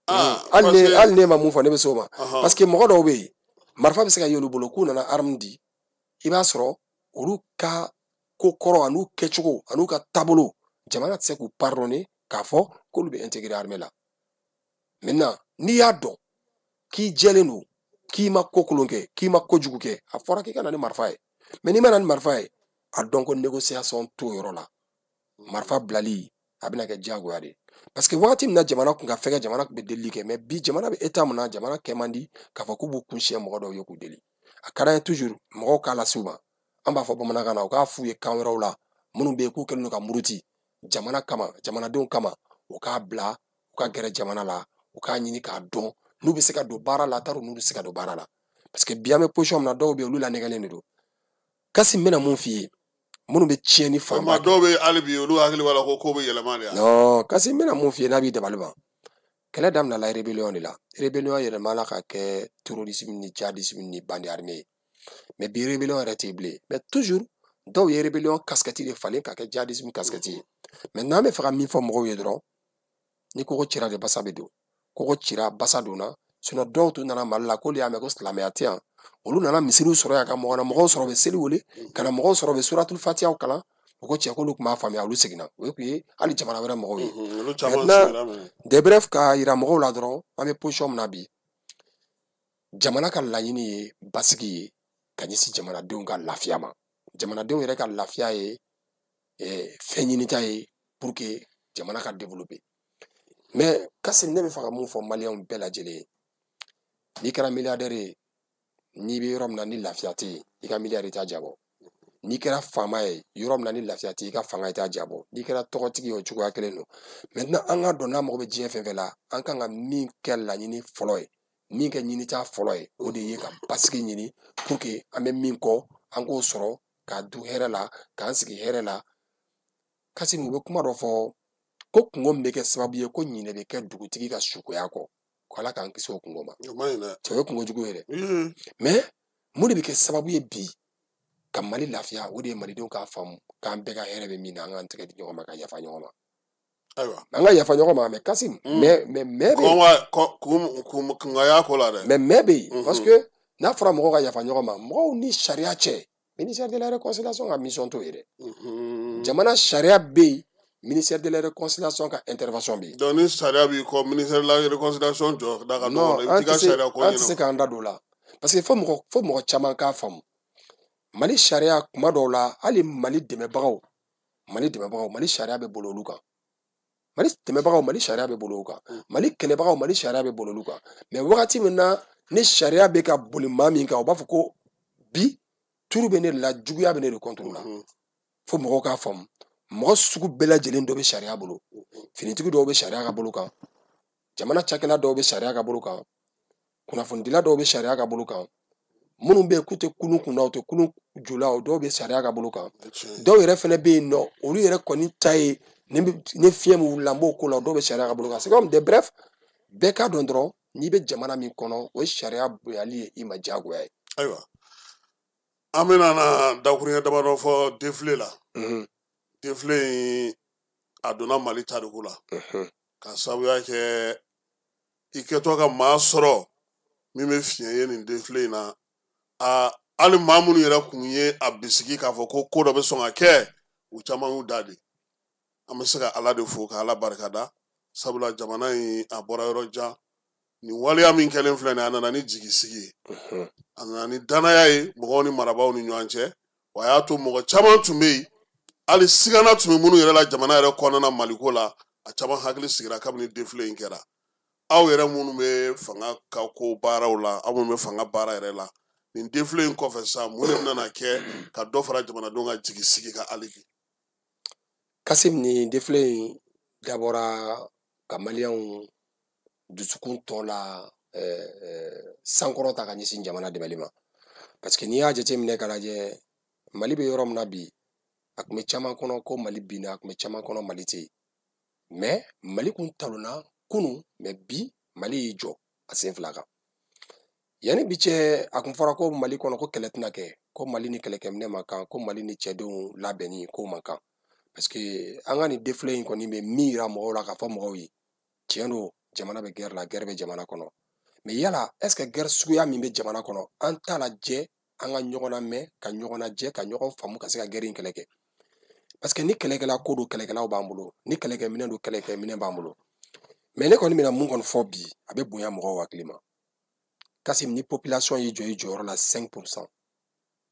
Hali ne ma mun fɔ, ne bɛ se o ma. Parce que mɔgɔ dɔw bɛ yen, marifa bɛ se ka ye olu bolo k'u nana arme di, i b'a sɔrɔ olu ka ko kɔrɔ an'u kɛcogo an'u ka taabolo, jamana tɛ se k'u pardonner k'a fɔ k'olu bɛ intégrer armée la. Maintenant n'i y'a dɔn k'i jɛlen don, k'i ma ko kolon kɛ, k'i ma kojugu kɛ, a fɔra k'i ka na ni marifa ye. Mais n'i ma na ni marifa ye, a dɔn ko négociation t'o yɔrɔ la. Marifa bilali a bɛna kɛ diyagoya de ye. Parce que wagati min na jamana kun ka fɛgɛ, jamana kun bɛ delili kɛ, mais bi jamana bɛ état min na, jamana kɛ man di k'a fɔ k'u b'u kun siɲɛ mɔgɔ dɔw ye k'u deli. A ka d'an ye toujours mɔgɔw k'a lase u ma. An b'a fɔ bamanankan na, u k'a f'u ye kan wɛrɛw la, minnu bɛ yen k'u kɛlen don ka muruti jamana kama, jamanadenw kama, u k'a bila, u ka gɛrɛ jamana la, u k'a ɲini k'a dɔn n'u bɛ se ka don baara la, tari n'u bɛ se ka don baara la. Parce que bi an bɛ position min na, dɔw bɛ yen olu lanɛgɛlen de don. Kasi n bɛna mun f'i ye, minnu bɛ tiɲɛni fanba kɛ. Dɔw bɛ hali bi olu hakili b'a la ko ko bɛ yɛlɛma de. Non, kasi n bɛna mun f'i ye n'a b'i dabali ban. Kɛlɛ daminɛla rébellion de la. Rébellion yɛlɛmana ka kɛ terrorisme ni djihadisme ni bande armée ye. Mais bi rébellion yɛrɛ tɛ yen bilen. Mais toujours dɔw ye rébellion casquette de falen ka kɛ djihadisme casquette ye. Maintenant an bɛ fɛ ka min fɔ mɔgɔw ye dɔrɔn, ni kɔgɔ cira de basa bɛ don. Kɔgɔ cira basa donna. Sinon dɔw tun nana Mali la k'olu y'a mɛn ko silamɛya tɛ yan. Olu nana misiriw sɔrɔ yan ka mɔgɔ na mɔgɔw sɔrɔ u bɛ seli wele, ka na mɔgɔw sɔrɔ u bɛ suratul fatihaw kalan. U ko cɛ k'olu tun b'a faamuya, olu seginna. O tun ye hali jamana wɛrɛ mɔgɔw ye. Maintenant de bref, k'a yira mɔgɔw la dɔrɔn, an bɛ position min na bi, jamana ka laɲini ye basigi ye ka ɲɛsin jamanadenw ka lafiya ma. Jamanadenw yɛrɛ ka lafiya ye fɛn ɲinita ye pour que jamana ka développer. Mais Kassim, ne bɛ fɛ ka mun fɔ maliyɛnw bɛɛ lajɛlen ye, n'i kɛra milliardaire ye, n'i bɛ yɔrɔ min na ni lafiya tɛ yen, i ka milliard t'a jabɔ. N'i kɛra faama ye yɔrɔ min na ni lafiya tɛ yen, i ka fanga t'a jabɔ. N'i kɛra tɔgɔtigi ye, o cogoya kelen don. Maintenant an ka dɔn n'an mago bɛ diɲɛ fɛn fɛn la, an kan ka min kɛ laɲini fɔlɔ ye, min kɛ ɲinita fɔlɔ ye, o de ye ka basigi ɲini pour que an bɛ min kɔ, an k'o sɔrɔ k'a dun hɛrɛ la, k'an sigi hɛrɛ la. Kassim, u bɛ kuma dɔ fɔ ko kungo min bɛ kɛ sababu ye ko ɲinɛ bɛ kɛ dugutigi ka sukoya kɔ, ko Ala k'an kisi o kungo ma. Cɛ, o ye kungo jugu ye dɛ. Mais mun de bɛ kɛ sababu ye bi ka Mali lafiya? O de ye malidenw k'a faamu k'an bɛɛ ka hɛrɛ bɛ min na, an k'an tɛgɛ di ɲɔgɔn ma ka yafa ɲɔgɔn ma. Ayiwa, an ka yafa ɲɔgɔn ma. Mais Kassim, mais bɛ yen, kunka y'a ko la dɛ. Mais bɛ yen, parce que n'a fɔra mɔgɔw ka yafa ɲɔgɔn ma, mɔgɔw ni sariya cɛ, ministère de la réconciliation ka mission t'o ye dɛ. Jamana sariya bɛ yen, ministère de la réconciliation ka intervention bɛ yen. Donc ni sariya b'i kɔ, ministère de la réconciliation jɔ da ka dɔgɔ, i bɛ t'i ka sariya ko ɲɛnabɔ. An tɛ se k'an da don o la, parce que fo mɔgɔ caman k'a faamu. Mali sariya kuma dɔw la, hali Mali dɛmɛbagaw, Mali sariya bɛ boli olu kan. Mali dɛmɛbagaw, Mali sariya bɛ boli olu kan. Mali kɛlɛbagaw, Mali sariya bɛ boli olu kan. Mais wagati min na ni sariya bɛ ka boli maa min kan, u b'a fɔ ko bi turu bɛ ne de la, juguya bɛ ne de contre la. Fo mɔgɔw k'a faamu, mɔgɔ sugu bɛɛ lajɛlen dɔ bɛ sariya bolo. Finitigi dɔw bɛ sariya ka bolo kan, jamana cakɛla dɔw bɛ sariya ka bolo kan, kunnafonidila dɔw bɛ sariya ka bolo kan, minnu bɛ yen k'u tɛ kulun kunna, u tɛ kulun ju la, o dɔw bɛ sariya ka bolo kan. Dɔw yɛrɛ fana bɛ yen nɔ, olu yɛrɛ kɔni ta ye ni fiɲɛ min wulila, n b'o ko la, dɔw bɛ sariya ka bolo kan. C'est comme des bref, bɛɛ k'a dɔn dɔrɔn. N'i bɛ jamana min kɔnɔ, o sariya bonyali ye i ma diyagoya ye. Ayiwa, an bɛna na dakuruɲɛ damadɔ fɔ défilé la. Défilé in, a donna Mali tariku la ka sababuya kɛ i kɛtɔ ka maa sɔrɔ min bɛ fiɲɛ ye nin défilé in na. A hali maa minnu yɛrɛ kun ye a bisigi k'a fɔ ko ko dɔ bɛ sɔn ka kɛ, u caman y'u da de. An bɛ se ka Ala de fo, ka Ala barikada, sabula jamana in a bɔra yɔrɔ jan. Nin waleya min kɛlen filɛ nin ye, a nana ni jigisigi ye, a nana ni danaya ye mɔgɔw ni marabaaw ni ɲɔgɔn cɛ. Wa a y'a to mɔgɔ caman tun bɛ yen, hali sigana tun bɛ minnu yɛrɛ la jamana yɛrɛ kɔnɔna na Maliko la, a caman hakili sigira kabini défilé in kɛra. Aw yɛrɛ minnu bɛ fanga ka ko baaraw la, aw minnu bɛ fanga baara yɛrɛ la, nin défilé in kɔfɛ sa, mun de bɛna kɛ ka dɔ fara jamanadenw ka jigisigi kan hali bi? Kasim, nin défilé in dabɔra ka Maliyɛnw dusukun tɔ la sankɔrɔta ka ɲɛsin jamana dɛmɛli ma, parce que n'i y'a jateminɛ k'a lajɛ, Mali bɛ yɔrɔ min na bi, a tun bɛ caman kɔnɔ ko Mali binna, a tun bɛ caman kɔnɔ Mali tɛ yen. Mais Mali kun talonna kunun, mais bi Mali y'i jɔ a sen fila kan. Yanni bi cɛ, a kun fɔra ko Mali kɔnɔ ko kɛlɛ tɛna kɛ, ko Mali ni kɛlɛkɛminɛ man kan, ko Mali ni cɛdenw labɛnni ko man kan. Parce que an ka nin défilé in kɔni bɛ min yira mɔgɔw la, k'a fɔ mɔgɔw ye, tiɲɛ don, jamana bɛ guerre la, guerre bɛ jamana kɔnɔ. Mais yala, est ce que guerre suguya min bɛ jamana kɔnɔ, an t'a lajɛ an ka ɲɔgɔn lamɛn, ka ɲɔgɔn lajɛ, ka ɲɔgɔn faamu, ka se ka guerre in kɛlɛ kɛ? Parce que ni kɛlɛkɛla ko don, kɛlɛkɛlaw b'an bolo, ni kɛlɛkɛminɛ don, kɛlɛkɛminɛ b'an bolo. Mais ne kɔni bɛna mun kɔni fɔ bi, a bɛ bonya mɔgɔw hakili ma. Kasim, ni population y'i jɔ i jɔyɔrɔ la 5%,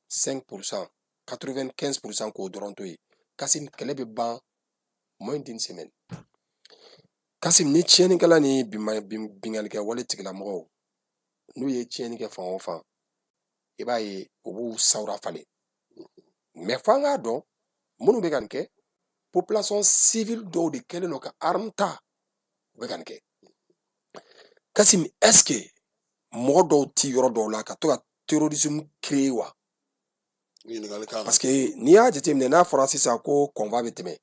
5%, 95% k'o dɔrɔn to yen, Kasim, kɛlɛ bɛ ban moins d'une semaine. Kasim, ni tiɲɛnikɛla ni binkannikɛ wale tigilamɔgɔw, n'u ye tiɲɛni kɛ fan o fan, i b'a ye u b'u sawura falen. Mais fo an k'a dɔn minnu bɛ ka nin kɛ, population civile dɔw de kɛlen don ka arme ta, u bɛ ka nin kɛ. Kasim, est ce que mɔgɔ dɔw ti yɔrɔ dɔw la ka to ka terrorisme créer wa? Parce que n'i y'a jateminɛ, n'a fɔra sisan ko convoi bɛ tɛmɛ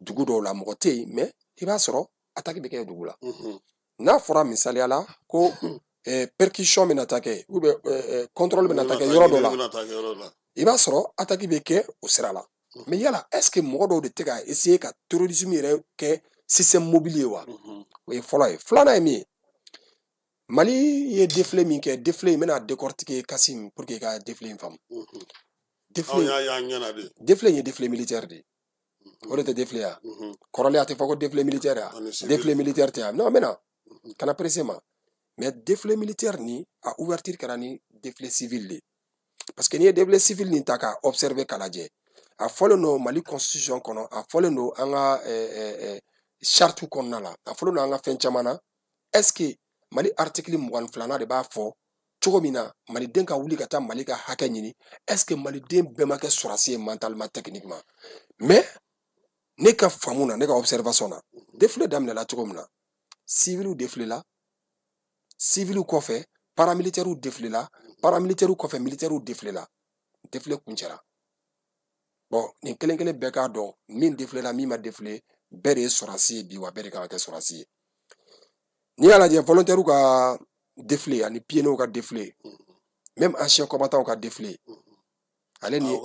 dugu dɔw la, mɔgɔ tɛ yen, mais i b'a sɔrɔ attaque bɛ kɛ dugu la. N'a fɔra misaliya la ko perquisition bɛna taa kɛ, ou bien contrôle bɛna taa kɛ yɔrɔ dɔ la, i b'a sɔrɔ attaque bɛ kɛ o sira la. Mais yala, est ce que mɔgɔ dɔw de tɛ ka essayer ka terrorisme yɛrɛ kɛ système mobile ye wa? O ye fɔlɔ ye. Filanan ye min ye, Mali ye défilé min kɛ, défilé in bɛna décortiquer, Kasim, pour que i ka défilé in faamu. Défilé in ye défilé militaire de ye. O de tɛ défilé ya kɔrɔlen, a tɛ fɔ ko défilé militaire ya, défilé militaire tɛ ya. Non, n bɛna kana pressé ma. Mais défilé militaire ni a ouverture kɛra ni défilé civil de, parce que n'i ye défilé civil nin ta k'a observer k'a lajɛ, a fɔlen don Mali constitution kɔnɔ, a fɔlen don an ka charte kɔnɔna la, a fɔlen don an ka fɛn caman na. Est ce que Mali article 22nan de b'a fɔ cogo min na maliden ka wuli ka taa Mali ka hakɛ ɲini? Est ce que maliden bɛɛ ma kɛ sɔrɔdasi ye mentalement, techniquement? Mais ne ka faamu na, ne ka observation na, défilé daminɛla cogo min na, civiliw défilé la, civiliw kɔfɛ paramilitaires défilé la, paramilitaires kɔfɛ militaires défilé la, défilé kuncɛra. Bon, nin kelen kelen bɛɛ k'a dɔn min défilé la, min ma défilé, bɛɛ de ye sɔrɔdasi ye bi, wa bɛɛ de kan ka kɛ sɔrɔdasi ye. N'i y'a lajɛ, volontaires ka défilé ani PNO ka défilé, même anciens combattants ka défilé, ale ni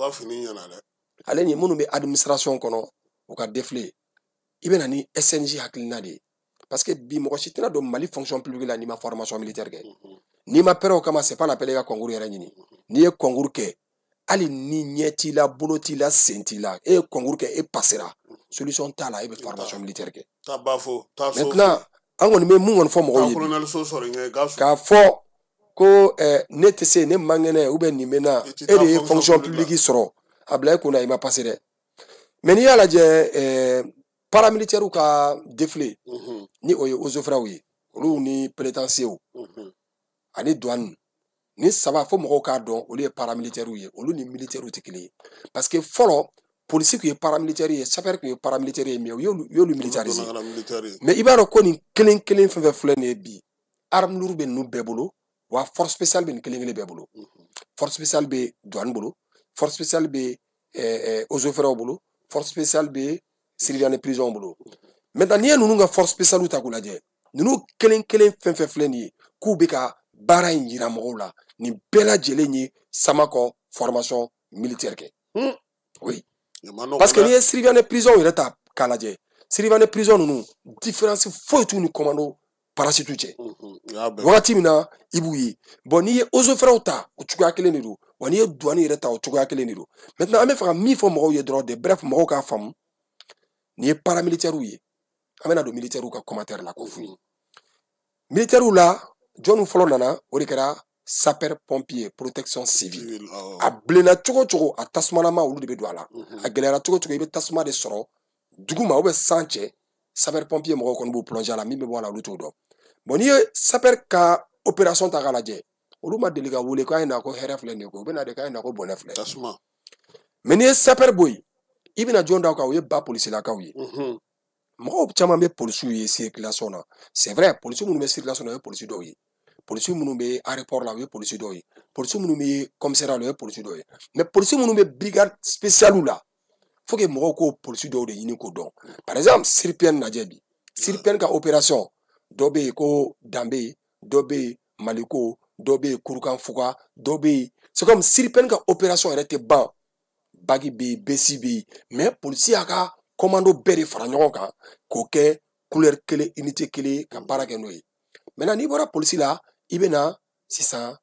ale ni minnu bɛ administration kɔnɔ, u ka défilé, i bɛ na ni SNJ hakilina de ye. Parce que bi mɔgɔ si tɛna don Mali fonction publique la n'i ma formation militaire kɛ, n'i ma pɛrɛn o kama. C'est pas la peine i ka concours yɛrɛ ɲini. N'i ye concours kɛ, hali ni ɲɛ t'i la, bolo t'i la, sen t'i la, e ye concours kɛ, e passera, solution t'a la, e bɛ formation militaire kɛ. Maintenant, an kɔni bɛ mun kɔni fɔ mɔgɔw ye bi, k'a fɔ ko ne tɛ se, ne man kɛnɛ, ou bien nin bɛ na, e de ye fonction publique sɔrɔ, a bila e kunna i ma passer dɛ. Mais n'i y'a lajɛ, paramilitaires ka défilé, ni o ye eaux et forêts ye, olu ni pénitenciers ani douane ni saba, fo mɔgɔw k'a dɔn olu ye paramilitaires ye, olu ni militaires tɛ kelen ye. Parce que fɔlɔ polisi tun ye paramilitaire ye, sapeur tun ye paramilitaire ye, mais u y'olu militariser. Mais i b'a dɔn ko nin kelen kelen fɛn fɛn filɛ nin ye bi, arme lourde bɛ ninnu bɛɛ bolo, wa force spéciale bɛ nin kelen kelen bɛɛ bolo. Force spéciale bɛ douane bolo, force spéciale bɛ eaux et forêts bolo, force spéciale bɛ surveillant de prison bolo. Maintenant, n'i ye ninnu ka force spéciale ta k'u lajɛ Ninnu kelen kelen fɛn fɛn filɛ nin ye k'u bɛ ka baara in yira mɔgɔw la, nin bɛɛ lajɛlen ye Samakɔ formation militaire kɛ. Oui, parce que n'i ye surveillant de prison yɛrɛ ta k'a lajɛ, surveillant de prison ninnu différence foyi t'u ni commando parachute cɛ. Wagati min na i b'u ye, bon, n'i ye eaux et forêts ta, o cogoya kelen de don, wa n'i ye douane yɛrɛ ta, o cogoya kelen de don. Maintenant, an bɛ fɛ ka min fɔ mɔgɔw ye dɔrɔn de, bref, mɔgɔw k'a faamu, nin ye paramilitaires ye. An bɛna don militaires ka commentaire la k'o f'u ye. Militaires la, jɔnni fɔlɔ nana? O de kɛra sapeur pompier, protection civile. A bilenna cogo o cogo, a tasumalama, olu de bɛ don a la. A gɛlɛyara cogo o cogo, i bɛ tasuma de sɔrɔ dugu ma ou bien san cɛ, sapeur pompier mɔgɔw kɔni b'u plonger a la. Min bɛ bɔ a la, olu t'o dɔn. Bon, n'i ye sapeur ka opération ta k'a lajɛ, olu ma deli ka wele k'a ye na ko hɛrɛ filɛ nin ye koyi, u bɛ na de k'a ye na ko bɔnɛ filɛ. Tasuma. Mais n'i ye sapeur bɔ yen, i bɛna jɔn da o kan? O ye ba polisilakaw ye. Mɔgɔw caman bɛ polisiw ye circulation na, c'est vrai, polisi minnu bɛ circulation na, o ye polisi dɔw ye, polisi minnu bɛ aéroport la, o ye polisi dɔw ye, polisi minnu bɛ commissariat la, o ye polisi dɔw ye, mais polisi minnu bɛ brigade spéciale la, faut que mɔgɔw k'o polisi dɔw de ɲini k'o dɔn. Par exemple, SIRPN lajɛ bi, SIRPN ka opération dɔ bɛ yen ko Danbe, dɔ bɛ yen Maliko, dɔ bɛ yen Kurukanfuga, dɔ bɛ yen, c'est comme SIRPN ka opération yɛrɛ tɛ ban, bagi bɛ yen, besi bɛ yen, mais polisi y'a ka commando bɛɛ de fara ɲɔgɔn kan k'o kɛ couleur kelen, unité kelen, ka baara kɛ n'o ye. Maintenant, n'i bɔra polisi la, i bɛ na sisan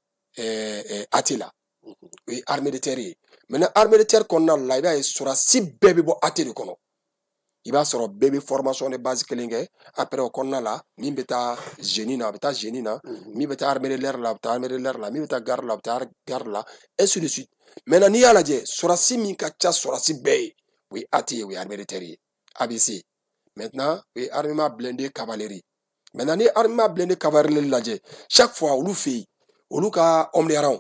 AT la, o ye armée de terre ye. Maintenant, armée de terre kɔnɔna la, i b'a ye sɔrɔdasi bɛɛ bɛ bɔ AT de kɔnɔ. I b'a sɔrɔ bɛɛ bɛ formation de base kelen kɛ. Après, o kɔnɔna la, min bɛ taa génie na, a bɛ taa génie na, min bɛ taa armée de l'air la, a bɛ taa armée de l'air la, min bɛ taa garde la, a bɛ taa garde la, ainsi de suite. Maintenant, n'i y'a lajɛ, sɔrɔdasi min ka ca sɔrɔdasi bɛɛ ye, o ye AT ye, o ye armée de terre ye, ABC. Maintenant, o ye armement blindé cavalerie. Maintenant, ni ye armement blindé cavalerie lajɛ, chaque fois olu fɛ yen, olu ka homme de rang,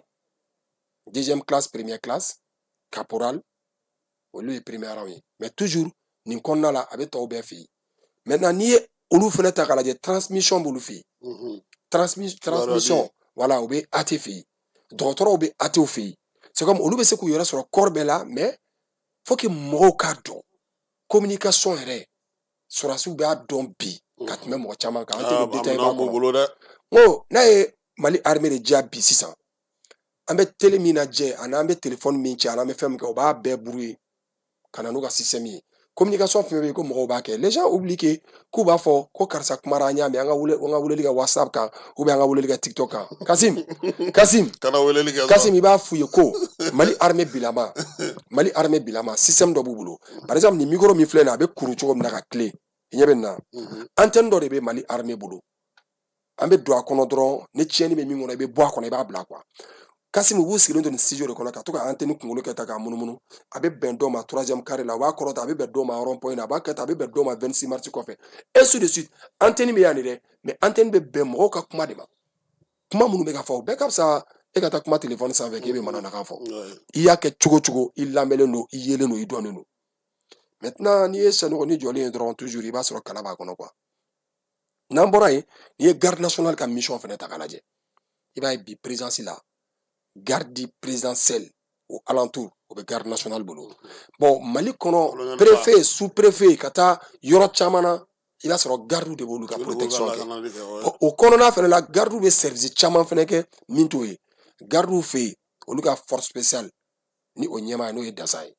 deuxième classe, première classe, caporal, olu ye premier rang ye. Mais toujours nin kɔnɔna la, a bɛ tɔw bɛɛ fɛ yen. Maintenant, n'i ye olu fana ta k'a lajɛ, transmission b'olu fɛ yen, transmission, voilà, o bɛ AT fɛ yen, dɔgɔtɔrɔw bɛ AT fɛ yen. C'est comme olu bɛ se k'u yɛrɛ sɔrɔ corps bɛɛ la, mais faut que mɔgɔw k'a dɔn, communication yɛrɛ, sɔrɔdasiw b'a dɔn bi ka tɛmɛ mɔgɔ caman kan. An tɛ don détail ba kɔnɔ. Dɛ. N ko n'a ye Mali armée de diya bi sisan, an bɛ télé min lajɛ, ani an bɛ téléphone min ci, ani an bɛ fɛn min kɛ, o b'a bɛɛ brouiller ka na n'u ka système ye. Communication fɛn bɛ yen ko mɔgɔw b'a kɛ, les gens oublient que k'u b'a fɔ ko karisa kumara, an y'a mɛn, an ka wele, an ka weleli kɛ WhatsApp kan ou bien an ka weleli kɛ TikTok kan. Kasim, Kasim. Kana weleli kɛ. Kasim, i b'a f'u ye ko Mali armée bilama, Mali armée bilama, système dɔ b'u bolo. Par exemple, nin micro min filɛ nin ye, a bɛ kuru cogo min na ka tile, i ɲɛ bɛ nin na, antenne dɔ de bɛ Mali armée bolo. An bɛ don a kɔnɔ dɔrɔn, ni tiɲɛni bɛ min kɔnɔ, i bɛ bɔ a kɔnɔ, i b'a bila quoi. Kasim, u b'u sigilen to nin studio de kɔnɔ ka to ka antenne kunkolo kɛ tan k'a munumunu. A bɛ bɛn dɔ ma troisième carré la, a b'a kɔrɔta, a bɛ bɛn dɔ ma rond point na, a b'a kɛ tan, a bɛ bɛn dɔ ma 26 mars kɔfɛ, ainsi de suite. Antenne bɛ yan de dɛ, mais antenne bɛ bɛn mɔgɔw ka kuma de ma. Kuma minnu bɛ ka fɔ, o bɛɛ ka fisa e ka taa kuma téléphone sanfɛ k'e bɛ mananakan fɔ. I y'a kɛ cogo o cogo, i lamɛnlen don, i yelen don, i dɔnnen don. Maintenant, n'i ye Sanogo ni jɔlen ye dɔrɔn, toujours i b'a sɔrɔ kala b'a kɔnɔ quoi. N'an bɔra yen, n'i ye garde nationale ka mission fana ta k'a lajɛ, i b'a ye bi présidence la, garde présidentielle au alentour, o bɛ garde nationale bolo. Bon, Mali kɔnɔ, préfet, sous préfet, ka taa yɔrɔ caman na, i b'a sɔrɔ garde de b'olu ka protection kɛ. Bon, o kɔnɔna fana la, garde bɛ service caman fana kɛ min t'o ye. Garde fɛ yen, olu ka force spéciale ni o ɲɛmaa ye, n'o ye Dasa ye,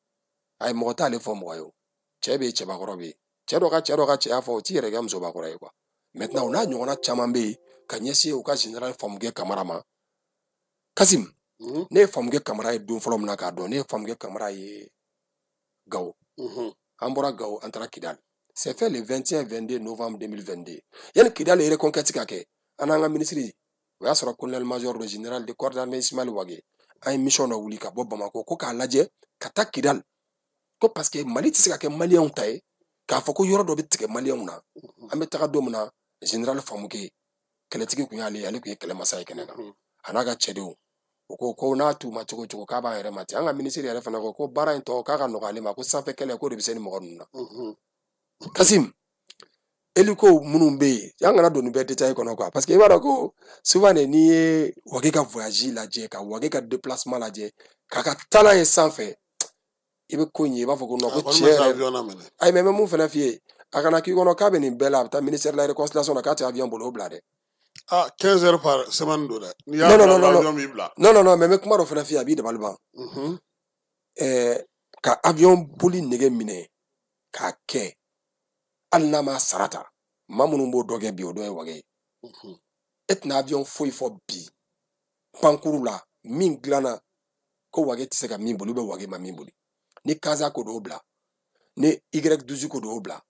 ayi, mɔgɔ t'ale fɔ mɔgɔ ye. O cɛ bɛ yen, cɛbakɔrɔ bɛ yen, cɛ dɔ ka cɛ dɔ ka cɛya fɔ, o t'i yɛrɛ kɛ musobakɔrɔ ye quoi. Maintenant, o n'a ɲɔgɔnna caman bɛ yen ka ɲɛsin u ka général Famukɛ Kamara ma. Kasim, ne ye Famukɛ Kamara ye don fɔlɔ min na k'a dɔn, ne ye Famukɛ Kamara ye Gawo. An bɔra Gawo, an taara Kidali, c'est fait le 21 22 novembre 2022. Yanni Kidali reconquête ka kɛ, an n'an ka ministre, o y'a sɔrɔ colonel major de général de corps d'armée Ismaël Wagué, an ye mission dɔ wuli ka bɔ Bamakɔ ko k'a lajɛ ka taa Kidali, ko parce que Mali tɛ se ka kɛ maliyɛnw ta ye k'a fɔ ko yɔrɔ dɔ bɛ tigɛ maliyɛnw na. An bɛ taga don min na, général Famukɛ, kɛlɛtigi kun y'ale ye, ale kun ye kɛlɛmasa ye kɛnɛ kan, a n'a ka cɛdenw. O ko ko n'a t'u ma cogo o cogo, k'a b'a yɛrɛ ma ten. An ka minisiri yɛrɛ fana ko ko baara in tɔ k'a ka nɔgɔ ale ma, ko sanfɛ kɛlɛ k'o de bɛ se ni mɔgɔ ninnu na. Kasim, hélico minnu bɛ yen, an kana don nin bɛɛ détail kɔnɔ quoi, parce que i b'a dɔn ko souvent de, n'i ye Wage ka voyage lajɛ, ka Wage ka déplacement lajɛ, k'a ka taalan ye sanfɛ, i bɛ ko in ye, i b'a fɔ ko non, ko tiɲɛ yɛrɛ. Ayi, mais n bɛ mun fana f'i ye, A kana k'i kɔnɔ k'a bɛ nin bɛɛ la, a bɛ taa ministère de la réconciliation na k'a tɛ avion boli, o bila dɛ. Ah, 15 heures par semaine don dɛ. N'i y'a Non, non, non, bila non, avion b'i bila. Non, non, non, mais n bɛ kuma dɔ fana f'i ye, a b'i dabali ban. Ka avion boli nege minɛ k'a kɛ, hali n'a ma sara ta, maa minnu b'o dɔ kɛ bi, o dɔ ye Wage ye. E tɛna avion foyi fɔ bi pankuru la min dilanna ko Wage tɛ se ka min boli, ou bien Wage ma min boli. Ni Kaza ko don, o bila. Ni Y12 ko don, o bila.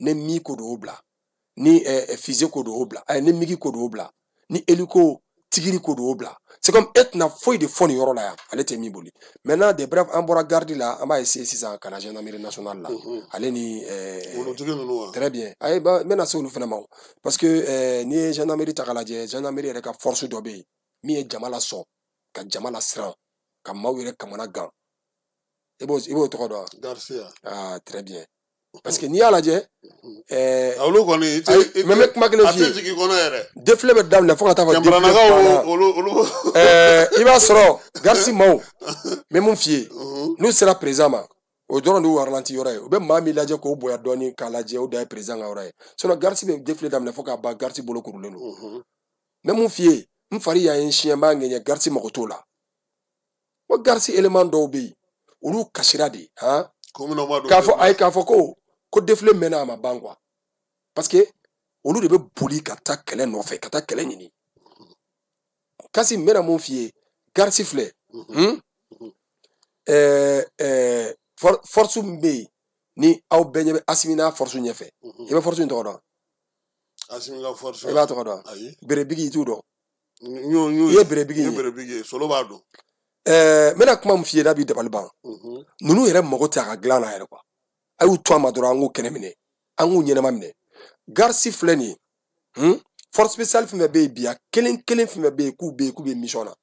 Ni Mi ko don, o bila. Ni fusée ko don, o bila. Ni MiG ko don, o bila. Ni hélico Tigiri ko don, o bila. C'est comme e tɛna foyi de fɔ nin yɔrɔ la yan, ale tɛ min boli. Maintenant, de bref, an bɔra garde la, an b'a essayer sisan ka na gendarmerie nationale la. Ale ni Wolotigi ninnu wa? Très bien. Ayi, ba, n bɛna se olu fana ma o. Parce que n'i ye gendarmerie ta k'a lajɛ, gendarmerie yɛrɛ ka force dɔ bɛ yen min ye jama lasɔn, ka jama lasiran, ka maaw yɛrɛ kamana gan. I b'o tɔgɔ dɔn wa? Garcia. Ah, très bien. Parce que n'i y'a lajɛ, olu kɔni i tɛ, mais n bɛ kuma kelen f'i ye. A tɛ jigin kɔnɔ yɛrɛ. Défilé bɛ daminɛ fo ka taa fɔ défilé banna. Olu. I b'a sɔrɔ garsi maaw, n bɛ mun f'i ye, n'u sera président ma, o dɔrɔn de y'u ralenti yɔrɔ ye. U bɛ maa min lajɛ k'o bonya dɔɔni k'a lajɛ, o dan ye président ka yɔrɔ ye. Sinon garsi bɛ défilé daminɛ fo k'a ban, garsi bolo kurulen don. N bɛ mun f'i ye, n fari y'an ye siɲɛ, n b'a ŋɛɲɛ, garsi mago t'o la. O garsi élément dɔw bɛ yen, olu kasira de, han. K'a fɔ ayi, k'a fɔ ko défilé mɛnna a ma ban quoi. Parce que olu de bɛ boli ka taa kɛlɛ nɔfɛ, ka taa kɛlɛ ɲini. Kasi n bɛna mun f'i ye, garsi filɛ, force min bɛ yen ni aw bɛɛ ɲɛ bɛ Asimi n'a force ɲɛfɛ, i bɛ force in tɔgɔ dɔn? Asimi ka force. I b'a tɔgɔ dɔn? Ayi. Berebigi i t'u dɔn? I ye berebigi ye. N ye berebigi ye, solo b'a dɔn. N bɛna kuma min f'i ye n'a b'i dabali ban. Ninnu yɛrɛ mago tɛ a ka dilan na yɛrɛ quoi. A y'u to a ma dɔrɔn, an k'u kɛnɛ minɛ, an k'u ɲɛnama minɛ. Garsi filɛ nin ye, force spéciale fɛn fɛn bɛ yen bi, a kelen kelen fɛn fɛn bɛ yen k'u bɛ yen k'u bɛ mission na.